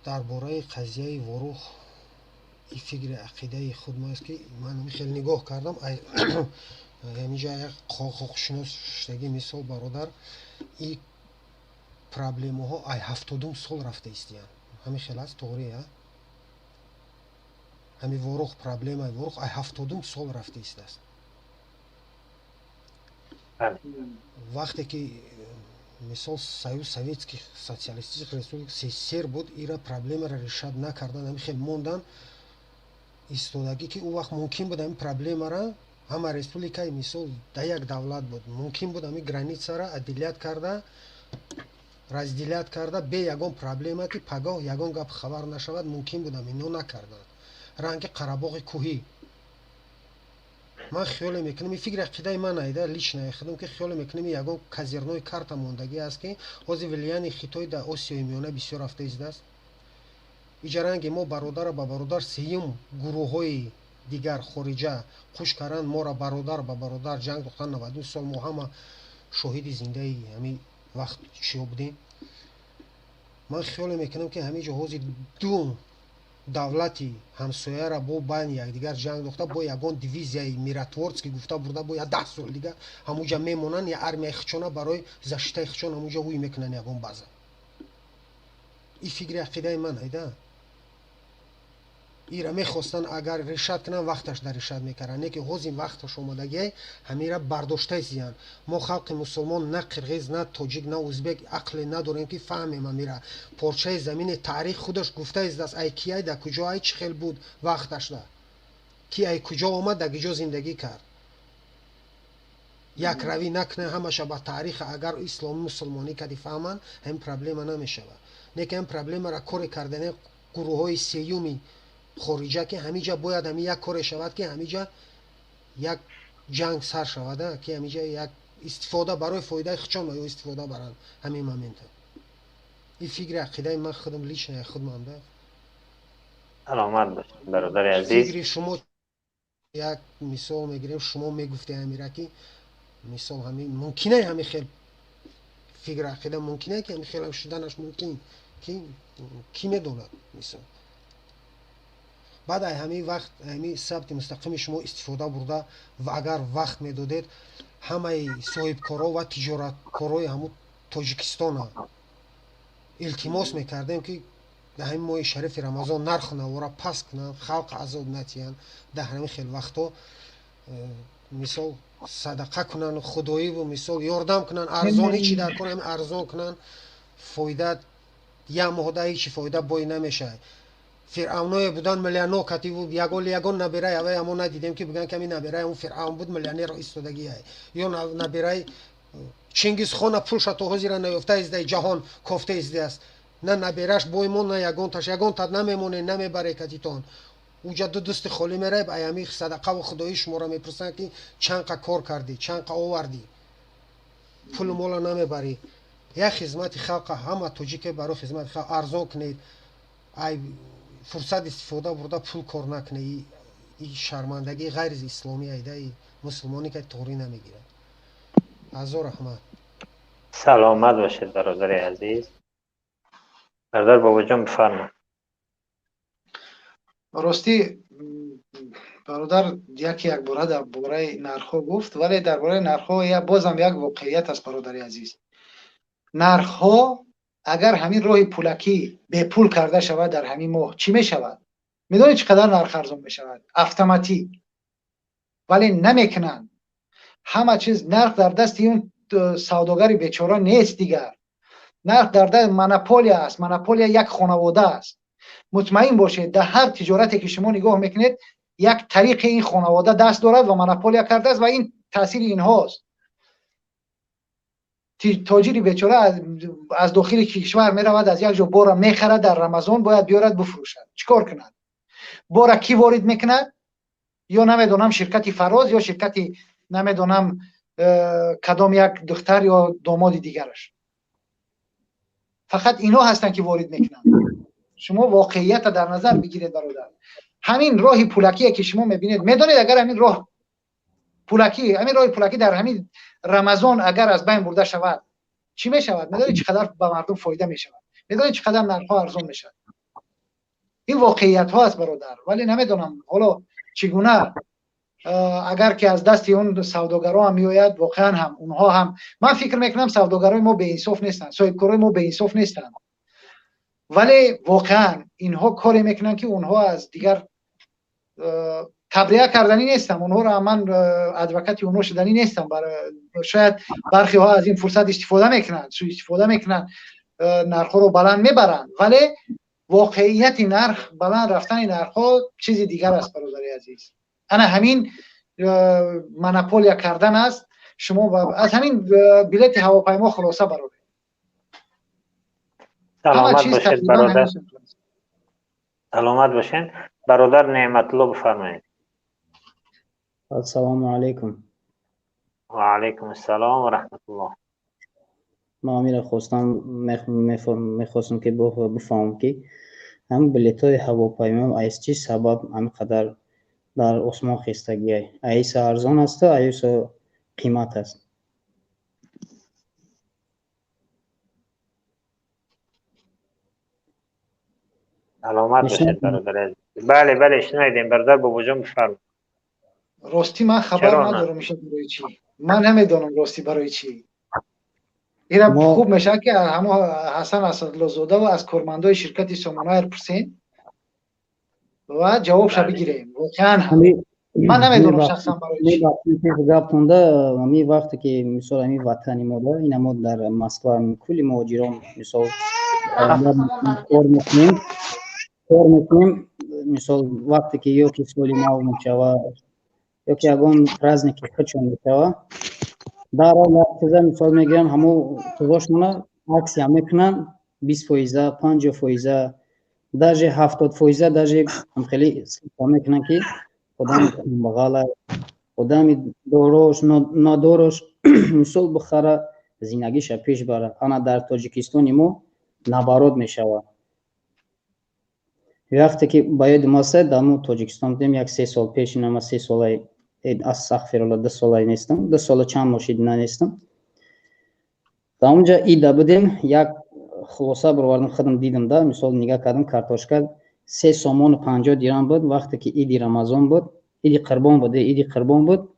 Дар бораи қазияи Ворух и фикри ақидаи худ аст, ки ман хеле нигоҳ кардам, ҳаминҷа як ҳуқуқшинос шудагӣ, мисол, бародар, и проблемаҳо ай 70-ум сол рафта истиянд. Ҳамин хел аст, тоғри? Ҳамин Ворух, проблемаи Ворух ай 70-ум сол рафта истааст. Вақте ки, мисол, Союз Советских Социалистических Республик, СССР буд, ира проблемаро решать накардан, ҳамин хел мондан истодагӣ, ки ӯ вақт мумкин буд ҳамин проблемара, ҳама республикаи, мисол, да як давлат буд, мумкин буд ҳамин границара отделять карда, разделять карда, бе ягон проблема, ки пагоҳ ягон гап хабар нашавад, мумкин буд. Ҳамино накарданд. Ранги Қарабоғи кӯҳӣ. Ман хиёле мекунам, ин фикри ақидаи ман айда, личная худам, ки хиёле мекунам, ягон козырной карта мондагӣ аст, ки ҳозир влияние Хитой дар Осиёи Миёна бисёр рафта истааст. Иҷа ранги мо бародара ба бародар, сеюм гурӯҳҳои дигар хориҷа қуш каранд, моро бародар ба бародар ҷанг дохтан. 92 сол мо ҳама Шоҳиди зиндаи ҳамин вақт чиё будем. Ман хиёле мекунам, ки ҳамин ҷо ҳозир ду давлати ҳамсояра бо байни якдигар ҷанг дохта, бо ягон дивизияи миротворский гуфта бурда, бо я 10 сол дига ҳамуҷа мемонанд, я армияи хичона барои защита и хичон ҳамуҷа ҳуй мекунанд ягон база. И фикри ақидаи ман айда. Ира мехостанд агар решать кунанд, вақташ дар решать мекарданд, не ки ҳозир вақташ омодагиай ҳамира бардошта зиян. Мо халқи мусулмон, на қирғиз, на тоҷик, на узбек, ақле надорем, ки фаҳмем ҳамира. Порчаи замини таърих худаш гуфта издааст, ай киай, да куҷо, ай чӣ хел буд вақташда, ки ай куҷо омад, да куҷо зиндагӣ кард. Якравӣ накунад ҳамаша ба таъриха. Агар исломи мусулмонӣ кади фаҳманд, ҳамин проблема намешавад. Не ки ҳамин проблемара коре кардане гурӯҳҳои сеюми хориҷа, ки ҳамиҷа бояд ҳами як коре шавад, ки ҳамиҷа як ҷанг сар шавада, ки ҳамиҷа як истифода барои фоидаи хичон ё истифода баранд ҳамин момента. Ин фикри ақидаи ман худам, личная худмам да. Саломат бошед, бародари азиз. Фикри шумо, як мисол мегирем, шумо мегуфте ҳамира, ки мисол ҳамин мумкинай, ҳамин хел фикр ақида мумкинай, ки ҳамин хелам шуданаш мумкин, ки кӣ медонад. Мисол, баъд ай ҳамин вақт ҳамин сабти мустақими шумо истифода бурда ва агар вақт медодед, ҳамаи соҳибкоро ва тиҷораткорои ҳамун Тоҷикистона илтимос мекардем, ки дар ҳамин моҳи шарифи Рамазон нарху навора паст кунанд, халқ азоб натиҳанд. Дар ҳамин хел вақтҳо мисол садақа кунанд, худоиву мисол ёрдам кунанд, арзон ҳичи дар кор ҳамин арзон кунанд. Фоида як моҳда ҳичи фоида бой намешавад. Фиръавное буданд, миллионо кативу ягон ягон набираи авай ҳамо надидем, ки бигӯянд, ки ҳамин набираи он фиръавн буд, миллионеро истодагиай, ё набираи Чингизхона пулша то ҳозира наёфта издаи ҷаҳон кофта издааст. На набераш бой мон, на ягонташ, ягонтат намемоне, намебаре катитон. Уҷа ду дусти холӣ мераеб. Аями садақаву худоӣ шуморо мепурсанд, ки чанқа кор кардӣ, чанқа овардӣ, пулу мола намебарӣ. Як хизмати халқа, ҳама тоҷике барои хизмати халқ арзон кунед. Ай фурсат истифода бурда пул кор накунед, и шармандагии ғайри исломӣ айда, и мусулмонӣ ка тоғрӣ намегирад. Ҳазор раҳмат. Саломат бошед, бародари азиз. Бародар Бобоҷон, бифармоед. Ростӣ, бародар яке якбора дар бораи нархҳо гуфт, вале дар бораи нархҳо бозам як воқеият аст, бародари азиз. Нархҳо агар ҳамин роҳи пулакӣ бепул карда шавад дар ҳамин моҳ, чӣ мешавад? Медонед, чӣ қадар нарх арзон мешавад? Автоматик. Вале намекунанд. Ҳама чиз нарх дар дасти он савдогари бечора нест дигар. Нарх дар даст монополия аст, монополия як хонавода аст. Мутмаин бошед, дар ҳар тиҷорате ки шумо нигоҳ мекунед, як тариқи ин хонавода даст дорад ва монополия кардааст ва ин таъсири инҳост. Тоҷири бечора аз дохили кишвар меравад, аз як ҷо бора мехарад, дар Рамазон бояд биёрад бифурӯшад. Чӣ кор кунад? Бора кӣ ворид мекунад? Ё намедонам, ширкати Фароз, ё ширкати намедонам кадом як духтар ё домоди дигараш. Фақат инҳо ҳастанд, ки ворид мекунанд. Шумо воқеията дар назар бигиред, бародар. Ҳамин роҳи пулакие ки шумо мебинед, медонед, агар ҳамин роҳи пулакӣ дар ҳамин Рамазон агар аз байн бурда шавад, чӣ мешавад? Медонед, чӣ қадар ба мардум фоида мешавад? Медонед, чӣ қадар нархҳо арзон мешавад? Ин воқеиятҳо аст, бародар. Вале намедонам ҳоло чӣ гуна, агар ки аз дасти он савдогарон ҳам меояд. Воқеан ҳам онҳо ҳам, ман фикр мекунам, савдогарои мо беинсоф нестанд, соҳибкорои мо беинсоф нестанд, вале воқеан инҳо коре мекунанд, ки онҳо аз дигар табрия карданӣ нестам онҳоро, ман адвокати онҳо шуданӣ нестам. Шояд бархиҳо аз ин фурсат истифода мекунанд, суистифода мекунанд, нархҳоро баланд мебаранд, вале воқеияти нарх баланд рафтани нархҳо чизи дигар аст, бародари азиз. Ана ҳамин монополия кардан аст. Шумо аз ҳамин билети ҳавопаймо хулоса бароред. Саломат бошед, бародар, саломат бошед. Бародар Неъматулло, бифармоед. Ассалому алайкум. Ва алайкум ассалом ва раҳматуллоҳ. Ман амира хостам, мехостам, ки бифаҳмам, ки ҳам билетҳои ҳавопаймо аз чӣ сабаб ҳамин қадар дар осмон хестагиай? Аиса арзон асту аиса қимат аст? Саломат бошед, бародар азиз. Бале, бале, шунидем, бародар Бобоҷон, бифармоед. Ростӣ, ман хабар надорам, иша барои чӣ, ман намедонам, ростӣ, барои чӣ. Ира хуб мешавад, ки ҳамо Ҳасан Асадлозода аз кормандои ширкати Сомонаэр пурсем ва ҷавобша бигирем. Воқеан ман намедонам шахсан барои чӣ. Гаптонда, ҳами вақте ки, мисол, ҳами ватани мо да, ина мо дар Москва кулли муҳоҷирон, мисол, кор мекунем. Мисол, вақте ки ё ки соли нав мешава, ё ки ягон праздники худшон мешава, дарҳол як чиза, мисол, мегиранд, ҳамо чизошона акция мекунанд: 20 фоиза, 50 фоиза, даже 70 фоиза, даже хеле мекунанд, ки одами камбағала, одами дорош, надорош, мисол, бихара, зиндагиша пеш бара. Ана дар Тоҷикистони мо наоборот мешавад. Вақте ки ба ёдим аст, дар мо Тоҷикистон будем як 3 сол пеш, инама 3 солаи, астағфирулло, 2 солаи нестам, 2 сола чанд моҳ шид, нестам. Дар онҷа ида будем, як хулоса баровардам, худам дидам да, мисол, нигаҳ кардам, картошка 3 сомону 50 дирам буд. Вақте ки иди Рамазон буд, иди Қурбон буд, иди Қурбон буд,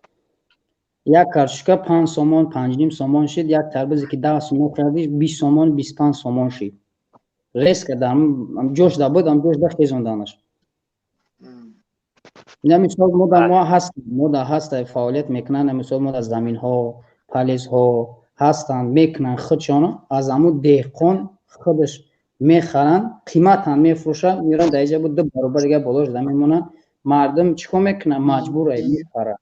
як картошка 5 сомон, 5,5 сомон шид. Як тарбузе ки 10 сомон хардиш, 20 сомон, 25 сомон шид. Резко дар ҷош да буд, ам ҷош да хезонданаш. Ина, мисол, мо дар мо ҳаст, мо дар ҳаст, фаъолият мекунанд, мисол, мо дар заминҳо, полезҳо ҳастанд, мекунанд худшон, аз ҳамун деҳқон худаш мехаранд, қиматам мефурӯшанд, меоранд, дар иҷа буд ду баробар дига болош да мемонанд. Мардум чӣ кор мекунад? Маҷбур мехарад.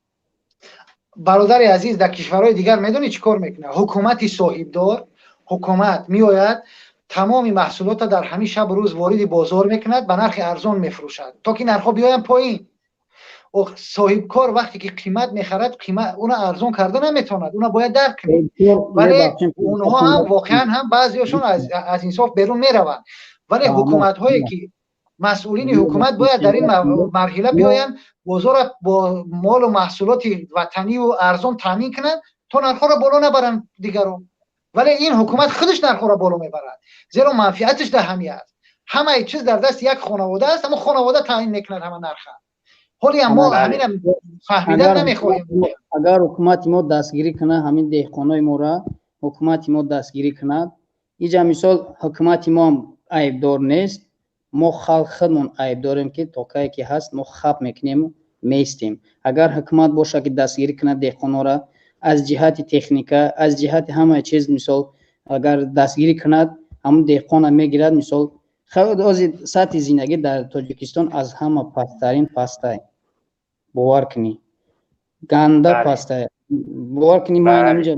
Бародари азиз, дар кишварҳои дигар медонӣ чӣ кор мекунад ҳукумати соҳибдор? Ҳукумат меояд, тамоми маҳсулотро дар ҳамин шабу рӯз вориди бозор мекунад, ба нархи арзон мефурӯшад, то ки нархҳо биёянд поин. Соҳибкор вақте ки қимат мехарад, уна арзон карда наметавонад, уна бояд дарк кунед. Вале онҳо ҳам воқеан ҳам баъзеашон аз инсоф берун мераванд. Вале ҳукуматҳое ки масъулини ҳукумат бояд дар ин марҳила биёянд, бозорро бо молу маҳсулоти ватанию арзон таъмин кунанд, то нархҳоро боло набаранд дигарон. Вале ин ҳукумат худаш нархҳоро боло мебарад, зеро манфиаташ дар ҳами аст. Ҳамаи чиз дар дасти як хонавода аст, ҳамон хонавода таъмин мекунад ҳама нарха. Ҳоле мо ҳамина фаҳмидан намехоҳем. Агар ҳукумати мо дастгирӣ кунад ҳамин деҳқонои мора, ҳукумати мо дастгирӣ кунад, иҷа, мисол, ҳукумати мо ҳам айбдор нест. Мо халқ худмон айб дорем, ки то кае ки ҳаст, мо хап мекунему меистем. Агар ҳукумат бошад, ки дастгирӣ кунад деҳқонора аз ҷиҳати техника, аз ҷиҳати ҳамаи чиз, мисол, агар дастгирӣ кунад, ҳамун деҳқона мегирад. Мисол, ози сатҳи зиндагӣ дар Тоҷикистон аз ҳама пасттарин пастай, бовар кунӣ, ганда пастай, бовар кунӣ. Ман ҳаминҷа,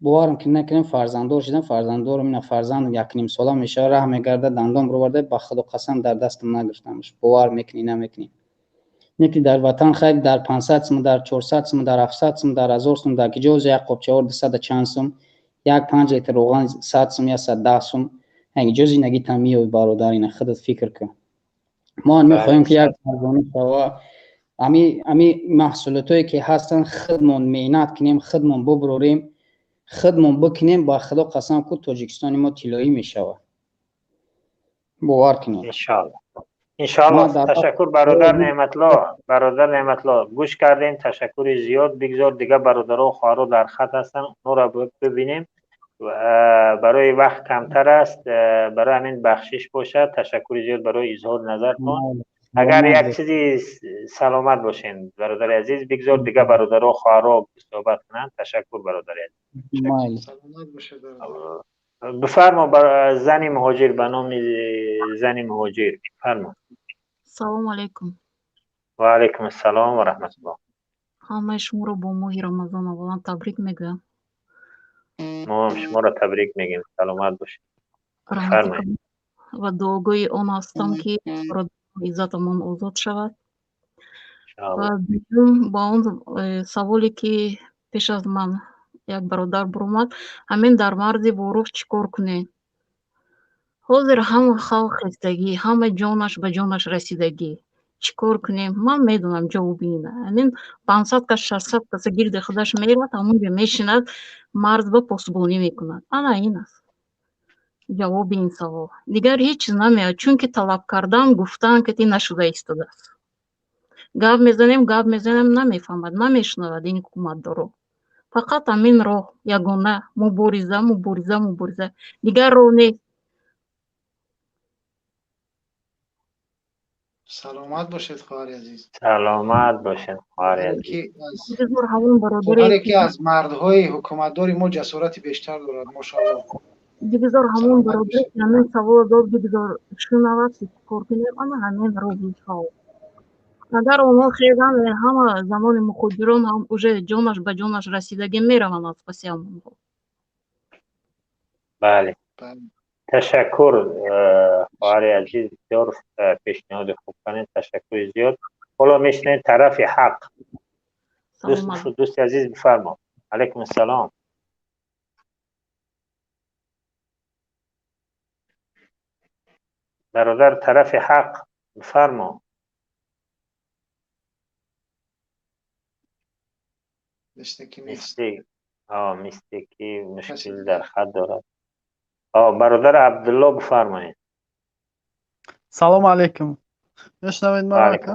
боварам ки накунем, фарзанддор шудам, фарзанддорам, ина фарзанд 1,5 сола мешава, раҳ мегарда, дандон бироварда, ба Худо қасам, дар дастам нагирифтамш. Бовар мекунӣ, намекунӣ? Не ки дар ватан хайр, дар 500 сум, дар 400 сум, дар 700 сум, дар 1000 сум, дар киҷо як қопчаор дусада чанд сум, як 5 литр роған 100 сум, 110 сум, ҷо зиндагитам меёбӣ, бародар? Ина худат фикр кун. Мо мехоҳем, ки як арзонӣ шава, ами маҳсулотое ки ҳастанд, худмон меҳнат кунем, худмон бубурорем, худмон бикунем. Ба Худо қасам ку, Тоҷикистони мо тиллоӣ мешавад, бовар кунед. Иншоалло, иншоалло. Ташаккур, бародар Неъматло. Бародар Неъматло, гӯш кардем, ташаккури зиёд. Бигзор дигар бародаро, хоҳаро дар хат ҳастанд, онҳоро бибинем. Барои вақт камтар аст, барои ҳамин бахшиш бошад. Ташаккури зиёд барои изҳори назартон. Агар як чизи, саломат бошем, бародари азиз. Бигзор дигар бародаро, хоҳаро суҳбат кунанд. Ташаккур, бародари азиз. Бифармо, зани муҳоҷир, ба номи зани муҳоҷир, фармо. Салому алайкум. Ва алайкум ассалом ва раҳматуллоҳ. Ҳамаи шуморо бо моҳи Рамазон аввалан табрик мегӯям. Мо ҳам шуморо табрик мегӯем, саломат бошед. Фармоед. Ва дуогӯи он ҳастам, ки Иззатамон озод шавад. Ва дуюм, ба он саволе ки пеш аз ман як бародар баромад, ҳамин дар марзи Ворух чӣ кор кунем? Ҳозир ҳама халқ хестагӣ, ҳама ҷонаш ба ҷонаш расидагӣ. Чӣ кор кунем? Ман медонам ҷавоби ина. Ҳамин 500 кас, 600 каса гирди худаш меравад, ҳамонҷо мешинад, марз ба посбонӣ мекунад. Ана ин аст. Ҷавоби ин савол. Дигар ҳеҷ чиз намеояд, чунки талаб кардан, гуфтан ки нашуда истодааст. Гап мезанем, гап мезанем, намефаҳмад, намешунавад ин ҳукуматдоро. Фақат ҳамин роҳ ягона: мубориза, мубориза, мубориза. Дигар роҳ нест. Саломат бошед, хоҳари азиз. Саломат бошед, хоҳари азиз. Хоҳаре ки аз мардҳои ҳукуматдори мо ҷасорати бештар дорад, мошоалло. Бигзор ҳамон бародаре ки ҳамин саволро дод, бигзор шунавад, ки кор кунем, ана ҳамин роҳ иншоалло. Агар онҳо хезанд, ҳама занони мухоҷирон ҳам уже ҷонаш ба ҷонаш расидагӣ мераванд аз паси ҳамонҳо. Бале. Ташаккур, хоҳари азиз, бисёр пешниҳоди хуб кардед, ташаккури зиёд. Ҳоло мешунавем тарафи ҳақ. Дӯсти азиз, бифармо. Алайкум ассалом. Бародар тарафи ҳақ, бифармо. Мисте ки мушкил дар хат дорад. Бародар Абдулло, бифармоед. Салому алайкум. Мешунавед маро, ака?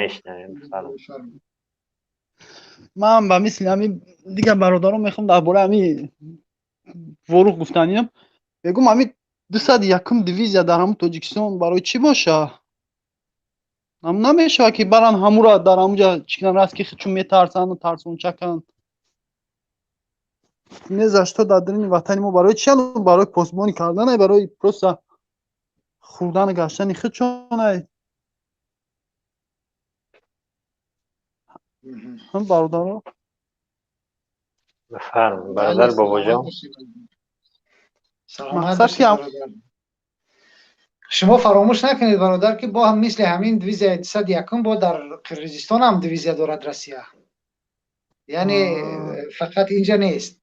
Мешунавем, бифармоед. Ман ба мисли ҳамин дигар бародарон мехоҳам дар бораи ҳамин Ворух гуфтаниям. Мегӯм, ҳамин 201-ум дивизия дар ҳамун Тоҷикистон барои чӣ боша? Намешавад ки баран ҳамура дар ҳамуҷа чӣ кунан, раст ки чун метарсанду тарсончаканд. Не за что дар даруни ватани мо барои чи? Барои посбонӣ карданай, барои просто хӯрдану гаштани худшонай, ҳам бародаро. Бифарм, бародар Бобоҷон. Саломат бошед, бародар. Шумо фаромӯш накунед, бародар, ки бо ҳам мисли ҳамин дивизияи 201-ум бо дар Қирғизистон ҳам дивизия дорад Россия. Яъне фақат инҷа нест.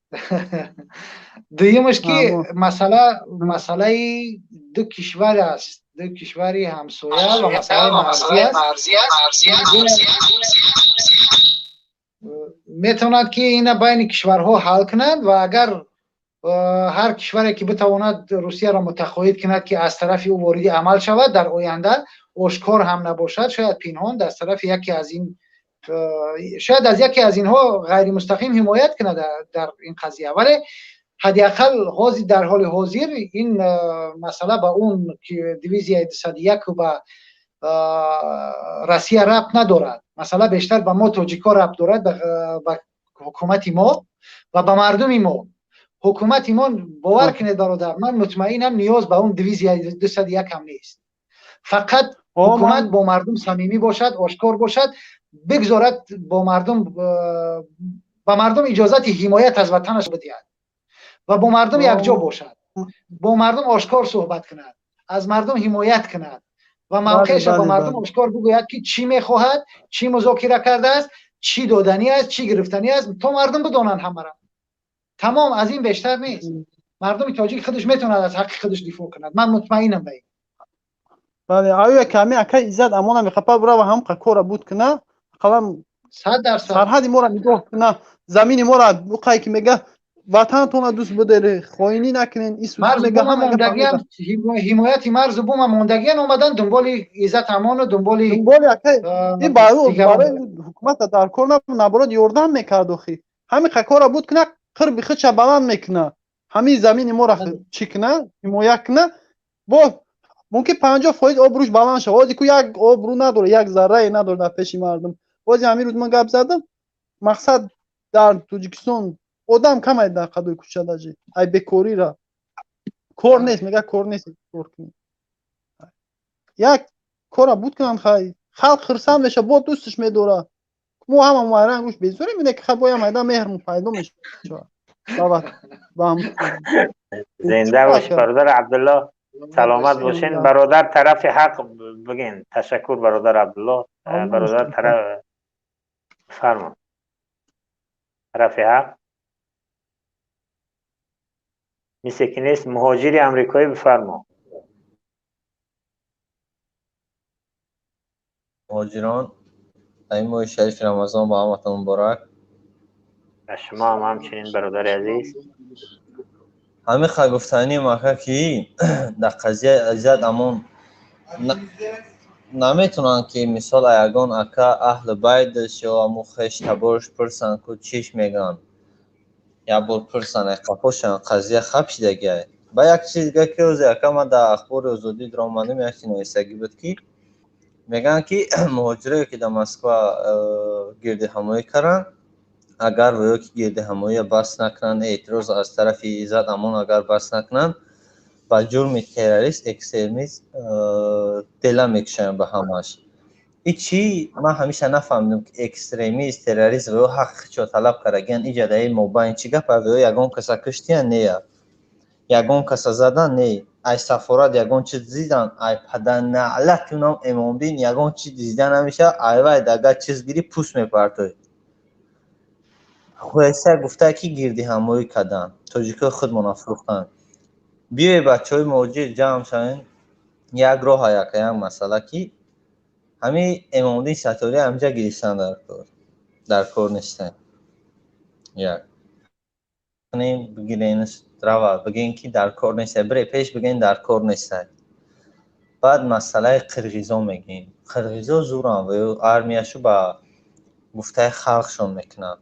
Дуюмаш ки масъала масъалаи ду кишвар аст, ду кишвари ҳамсоя ва масъалаи марзӣ аст. Метавонад ки ина байни кишварҳо ҳал кунанд ва агар ҳар кишваре ки битавонад Русияро мутақоид кунад, ки аз тарафи ӯ вориди амал шавад дар оянда, ошкор ҳам набошад, шояд пинҳон аз тарафи яке аз ин, шояд аз яке аз инҳо ғайримустақим ҳимоят кунад дар ин қазия. Вале ҳадди ақал ҳозир, дар ҳоли ҳозир, ин масъала ба он дивизияи 201 ба Россия рабт надорад. Масъала бештар ба мо тоҷикҳо рабт дорад, ба ҳукумати мо ва ба мардуми мо. Ҳукумати мо, бовар кунед, бародар, ман мутмаинам, ниёз ба он дивизияи 201 ҳам нест. Фақат ҳукумат бо мардум самимӣ бошад, ошкор бошад, бигзорад бо мардум, ба мардум иҷозати ҳимоят аз ватанаш бидиҳад ва бо мардум якҷо бошад, бо мардум ошкор суҳбат кунад, аз мардум ҳимоят кунад ва мавқеашро ба мардум ошкор бигӯяд, ки чӣ мехоҳад, чӣ музокира кардааст, чӣ доданӣ аст, чӣ гирифтанӣ аст, то мардум бидонанд ҳамаро. Тамом, аз ин бештар нест. Мардуми тоҷик худаш метавонад аз ҳаққи худаш дифоъ кунад, ман мутмаинам ба ин. Бале, оё ками акай Иззат Амона мехапа бурава ҳам кора буд куна, ақаллан 100%. Сарҳади моро нигоҳ куна, замини моро уқай ки мега ватанатонро дӯст бидоред, хоинӣ накунен, ис мега. Мондагиам ҳимояти марзу бума мондагиан омадан дунболи Иззат Амону дунболи дунболи акай ин барои ҳукумата дар кор набуд, наоборот ёрдам мекард. Охи ҳамин кора буд куна, қирби худша баланд мекуна, ҳамин замини моро чӣ куна, ҳимоя куна, бо мумкин 50% обрӯш баланд шавад. Ҳозир ку як обрӯ надорад, як заррае надорад дар пеши мардум. Бози ҳамин рӯз ман гап задам, мақсад дар Тоҷикистон одам камай дар қадои кӯча, даже ай бекорира кор нест, мега кор нест, кор кунӣ. Як кора буд кунанд, хай халқ хирсанд мешавад, бо дӯсташ медорад. Мо ҳама майранг гӯш безорем, ине ки хай боям майда меҳрмон пайдо мешавад. Зинда бош, бародар Абдулло, саломат бошен. Бародар тарафи ҳақ бигин. Ташаккур, бародар Абдулло. Бародар тараф фармо, тарафи ҳақ мисли ки нест. Муҳоҷири амрикоӣ, бифармо. Муҳоҷирон, дар ин моҳи шарифи Рамазон ба ҳаматон муборак. Ба шумо ҳам ҳамчунин, бародари азиз. Ҳамин ха гуфтаним, ака, ки дар қазияи Иззат Амон наметавонанд, ки мисол ягон ака аҳли байдаш ё ҳамун хеш табораш пурсанд, ку чиш мегӯянд. Як бор пурсанд, қафошан қазия хаб шидагиай. Ба як чиз дига, ки озе, ака, ман дар Ахбори Озодӣ даромадем, як чи нависагӣ буд, ки мегӯянд, ки муҳоҷирое, ки дар Москва гирдиҳамоӣ карданд, агар ё ки гирдиҳамоия бас накунанд, эътироз аз тарафи Иззат Амон агар бас накунанд, ба ҷурми террорист, экстремист дела мекушанд ба ҳамаш. И чӣ ман ҳамеша нафаҳмидам, ки экстремист, террорист ё ҳаққи чо талаб кардагиян, иҷа даи мобайн чӣ гап? Ё ягон каса куштиян? Нея. Ягон каса задан? Не. Ай сафорат ягон чиз дидан? Ай паданалати унам Эмомдин ягон чиз дида намешавад. Айвай дага чиз гирӣ, пӯст мепартоӣ. Хуяса гуфта, ки гирдиҳамоӣ карданд, тоҷикои худмона фурӯхтанд. Биёед, бачаҳои муҳоҷир, ҷамъ шавем. Як роҳа, яка як масъала, ки ҳамин Эмомдин Сатторӣ ҳамҷа гирифтан дар кор, дар кор нестем. Як бигирен, рава бигӯен, ки дар кор нестай, бире пеш, бигӯен, дар кор нестай. Баъд масъалаи қирғизо мегӯем. Қирғизо зурам ва армияшу ба гуфтаи халқшон мекунанд,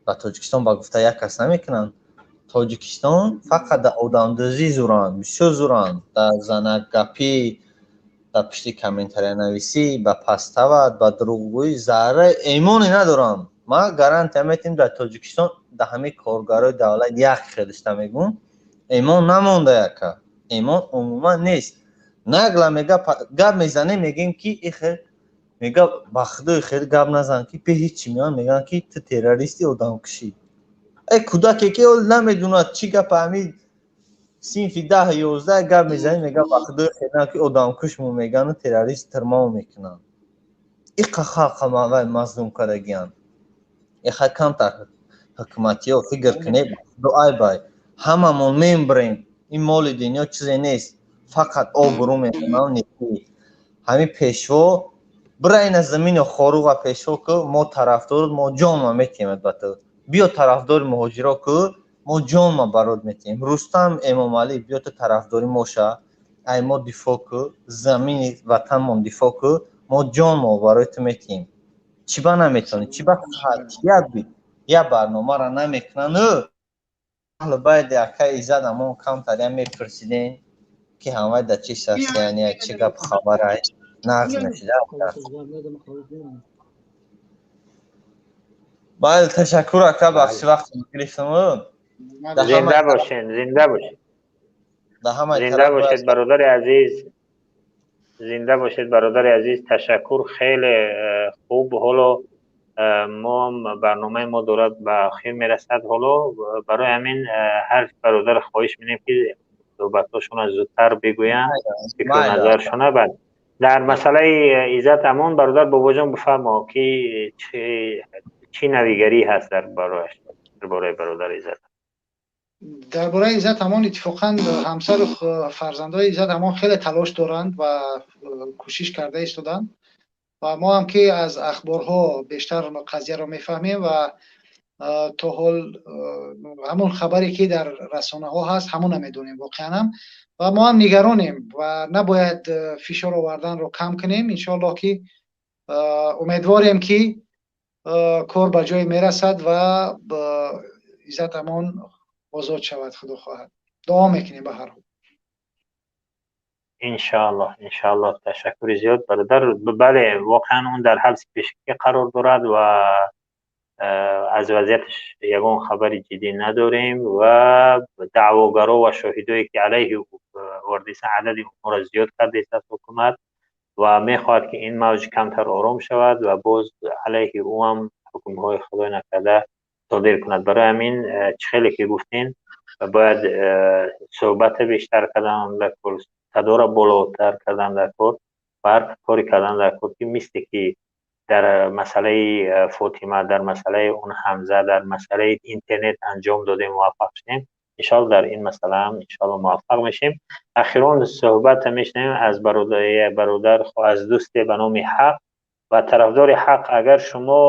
ба Тоҷикистон ба гуфтаи як кас намекунанд. Тоҷикистон фақат дар одамдӯзӣ зуранд, бисёр зуранд дар занакгапӣ, дар пишти комментариянависӣ, ба пастават, ба дурӯғгӯӣ зарраи эмоне надоранд. Ман гарантия метиҳам, дар Тоҷикистон дар ҳамаи коргарои давлат як хелишта мегӯм, эмон намонда, яка эмон умуман нест. Нагла мега, гап мезанем, мегӯем, ки ихел мега, ба худои хел гап назан, ки пе ҳичи меоянд, мегӯянд, ки ту террористи, одамкушӣ. Э кӯдаке, ки ҳол намедонад чӣ гапа, ҳамин синфи 10, 11 гап мезанем, мега, ба худои хел, ки одамкушмо мегану террорист тирмао мекунанд. Иқа халқа вай мазлум кардагиянд. Иха камтар ҳукуматиё фикр кунед, худо айбай, ҳамамон мембирем, ин моли дунё чизе нест, фақат обрӯ мемонам. Неки ҳамин пешво бира, ина замини Хоруға пешво ку, мо тарафдор, мо ҷонма метиҳем ба ту. Биё, тарафдори муҳоҷиро ку, мо ҷонма барот метиҳем. Рустам Эмомалӣ, биё, ту тарафдори мо ша, ай мо дифоъ ку, замини ватанмон дифоъ ку, мо ҷонмо барои ту метиҳем. Чӣ ба наметавонӣ? Чӣ ба як барномаро намекунанд? Аҳли байди акаи Иззат Амон камтар я мепурсидем, ки ҳамвай дар чӣ состояние, чӣ гапу хабарай, нағз мешида. Бале, ташаккур, ака, бахши, вақт гирифтам. Зинда бошед, зинда бошед, зинда бошед, бародари азиз, зинда бошед, бародари азиз, ташаккур, хеле хуб. Ҳоло мо барномаи мо дорад ба охир мерасад. Ҳоло барои ҳамин ҳар бародар хоҳиш менем, ки суҳбатҳошонро зудтар бигӯянд, фикру назаршона. Баъд дар масъалаи Иззат Амон, бародар Бобоҷон, бифармо, ки чӣ навигарӣ ҳаст дар бораи бародар Иззат? Дар бораи Иззат Амон, иттифоқан, ҳамсару фарзандои Иззат Амон хеле талош доранд ва кӯшиш карда истоданд ва мо ҳам, ки аз ахборҳо бештар қазияро мефаҳмем ва то ҳол ҳамон хабаре, ки дар расонаҳо ҳаст, ҳамона медонем воқеан ҳам. Ва мо ҳам нигаронем ва набояд фишор оварданро кам кунем. Иншоаллоҳ, ки умедворем, ки кор ба ҷое мерасад ва Иззат Амон озод шавад, худо хоҳад. Дуо мекунем ба ҳар ҳол. Иншоаллоҳ, иншоаллоҳ. Ташаккури зиёд, бародар. Бале, воқеан он дар ҳабси пешакӣ қарор дорад ва аз вазъияташ ягон хабари ҷиддӣ надорем ва даъвогаро ва шоҳидое, ки алайҳи овардааст, адади онҳоро зиёд кардааст ҳукумат ва мехоҳад, ки ин мавҷ камтар ором шавад ва боз алайҳи ӯ ҳам ҳукмҳои худой накарда содир кунад. Барои ҳамин, чӣ хеле ки гуфтем, бояд суҳбата бештар кардан дар кор, садоро болотар кардан дар кор ва ҳар кори кардан дар кор, ки мисле ки дар масъалаи Фотима, дар масъалаи он Ҳамза, дар масъалаи интернет анҷом додем, муваффақ шудем, иншоалло дар ин масъала ҳам иншоалло муваффақ мешем. Ахирон суҳбата мешунавем аз бародар, аз дӯсте ба номи Ҳақ ва тарафдори ҳақ. Агар шумо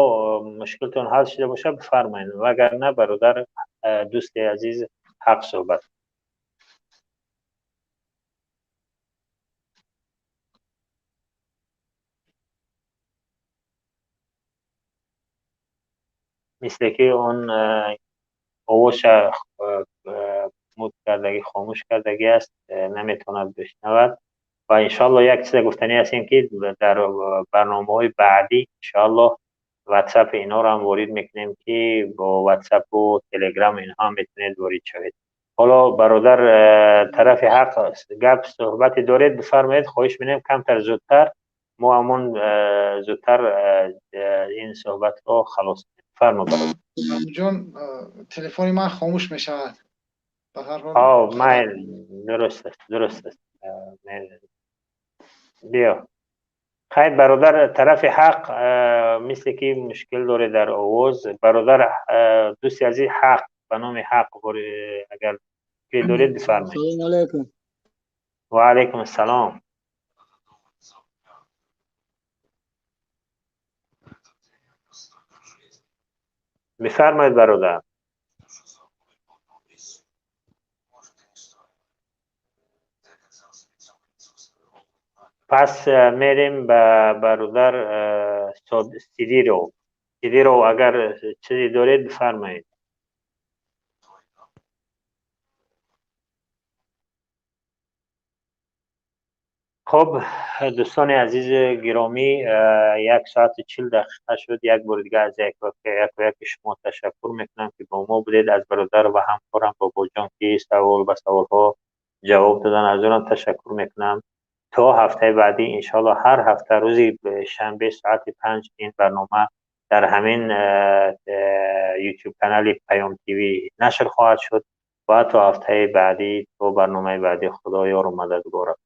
мушкилтон ҳал шуда бошад, бифармоед, ва агар на, бародар, дӯсти азиз Ҳақ суҳбат. Мисле ки он овозша mute кардагӣ, хомӯш кардагӣ аст, наметавонад бишнавад. Ва иншоалло як чизе гуфтанӣ ҳастем, ки дар барномаҳои баъдӣ иншоалло ватсап инҳоро ҳам ворид мекунем, ки бо ватсапу телеграм инҳо ҳам метавонед ворид шавед. Ҳоло бародар тарафи ҳақ гап суҳбате доред, бифармоед. Хоҳиш менем камтар зудтар, мо ҳамон зудтар ин суҳбатро халос кунем. Фармо, бародар. Ҷон, телефони ман хомӯш мешавад. Ба ҳар ҳол. Майл, дуруст аст, дуруст аст. Биё, хайр, бародар тарафи ҳақ, мисле ки мушкил доред дар овоз. Бародар, дӯсти азиз, ҳақ ба номи ҳақ, агар фикре доред, бифармоед. Салому алайкум. Ва алайкум ассалом. Бифармоед, бародар. Пас мерем ба бародар Сидиров. Сидиров, агар чизе доред, бифармоед. Хуб, дӯстони азизи гиромӣ, 1 соату 40 дақиқа шуд. Як бори дига аз яку яки шумо ташаккур мекунам, ки бо мо будед. Аз бародар ва ҳамкорам Бобоҷон, ки савол ба саволҳо ҷавоб додан, аз онам ташаккур мекунам. То ҳафтаи баъдӣ, иншоалло, ҳар ҳафта рӯзи шанбе соати 5 ин барнома дар ҳамин ютуб канали Паём ТВ нашр хоҳад шуд. Ва то ҳафтаи баъдӣ, то барномаи баъдӣ, Худо ёру мададгорат.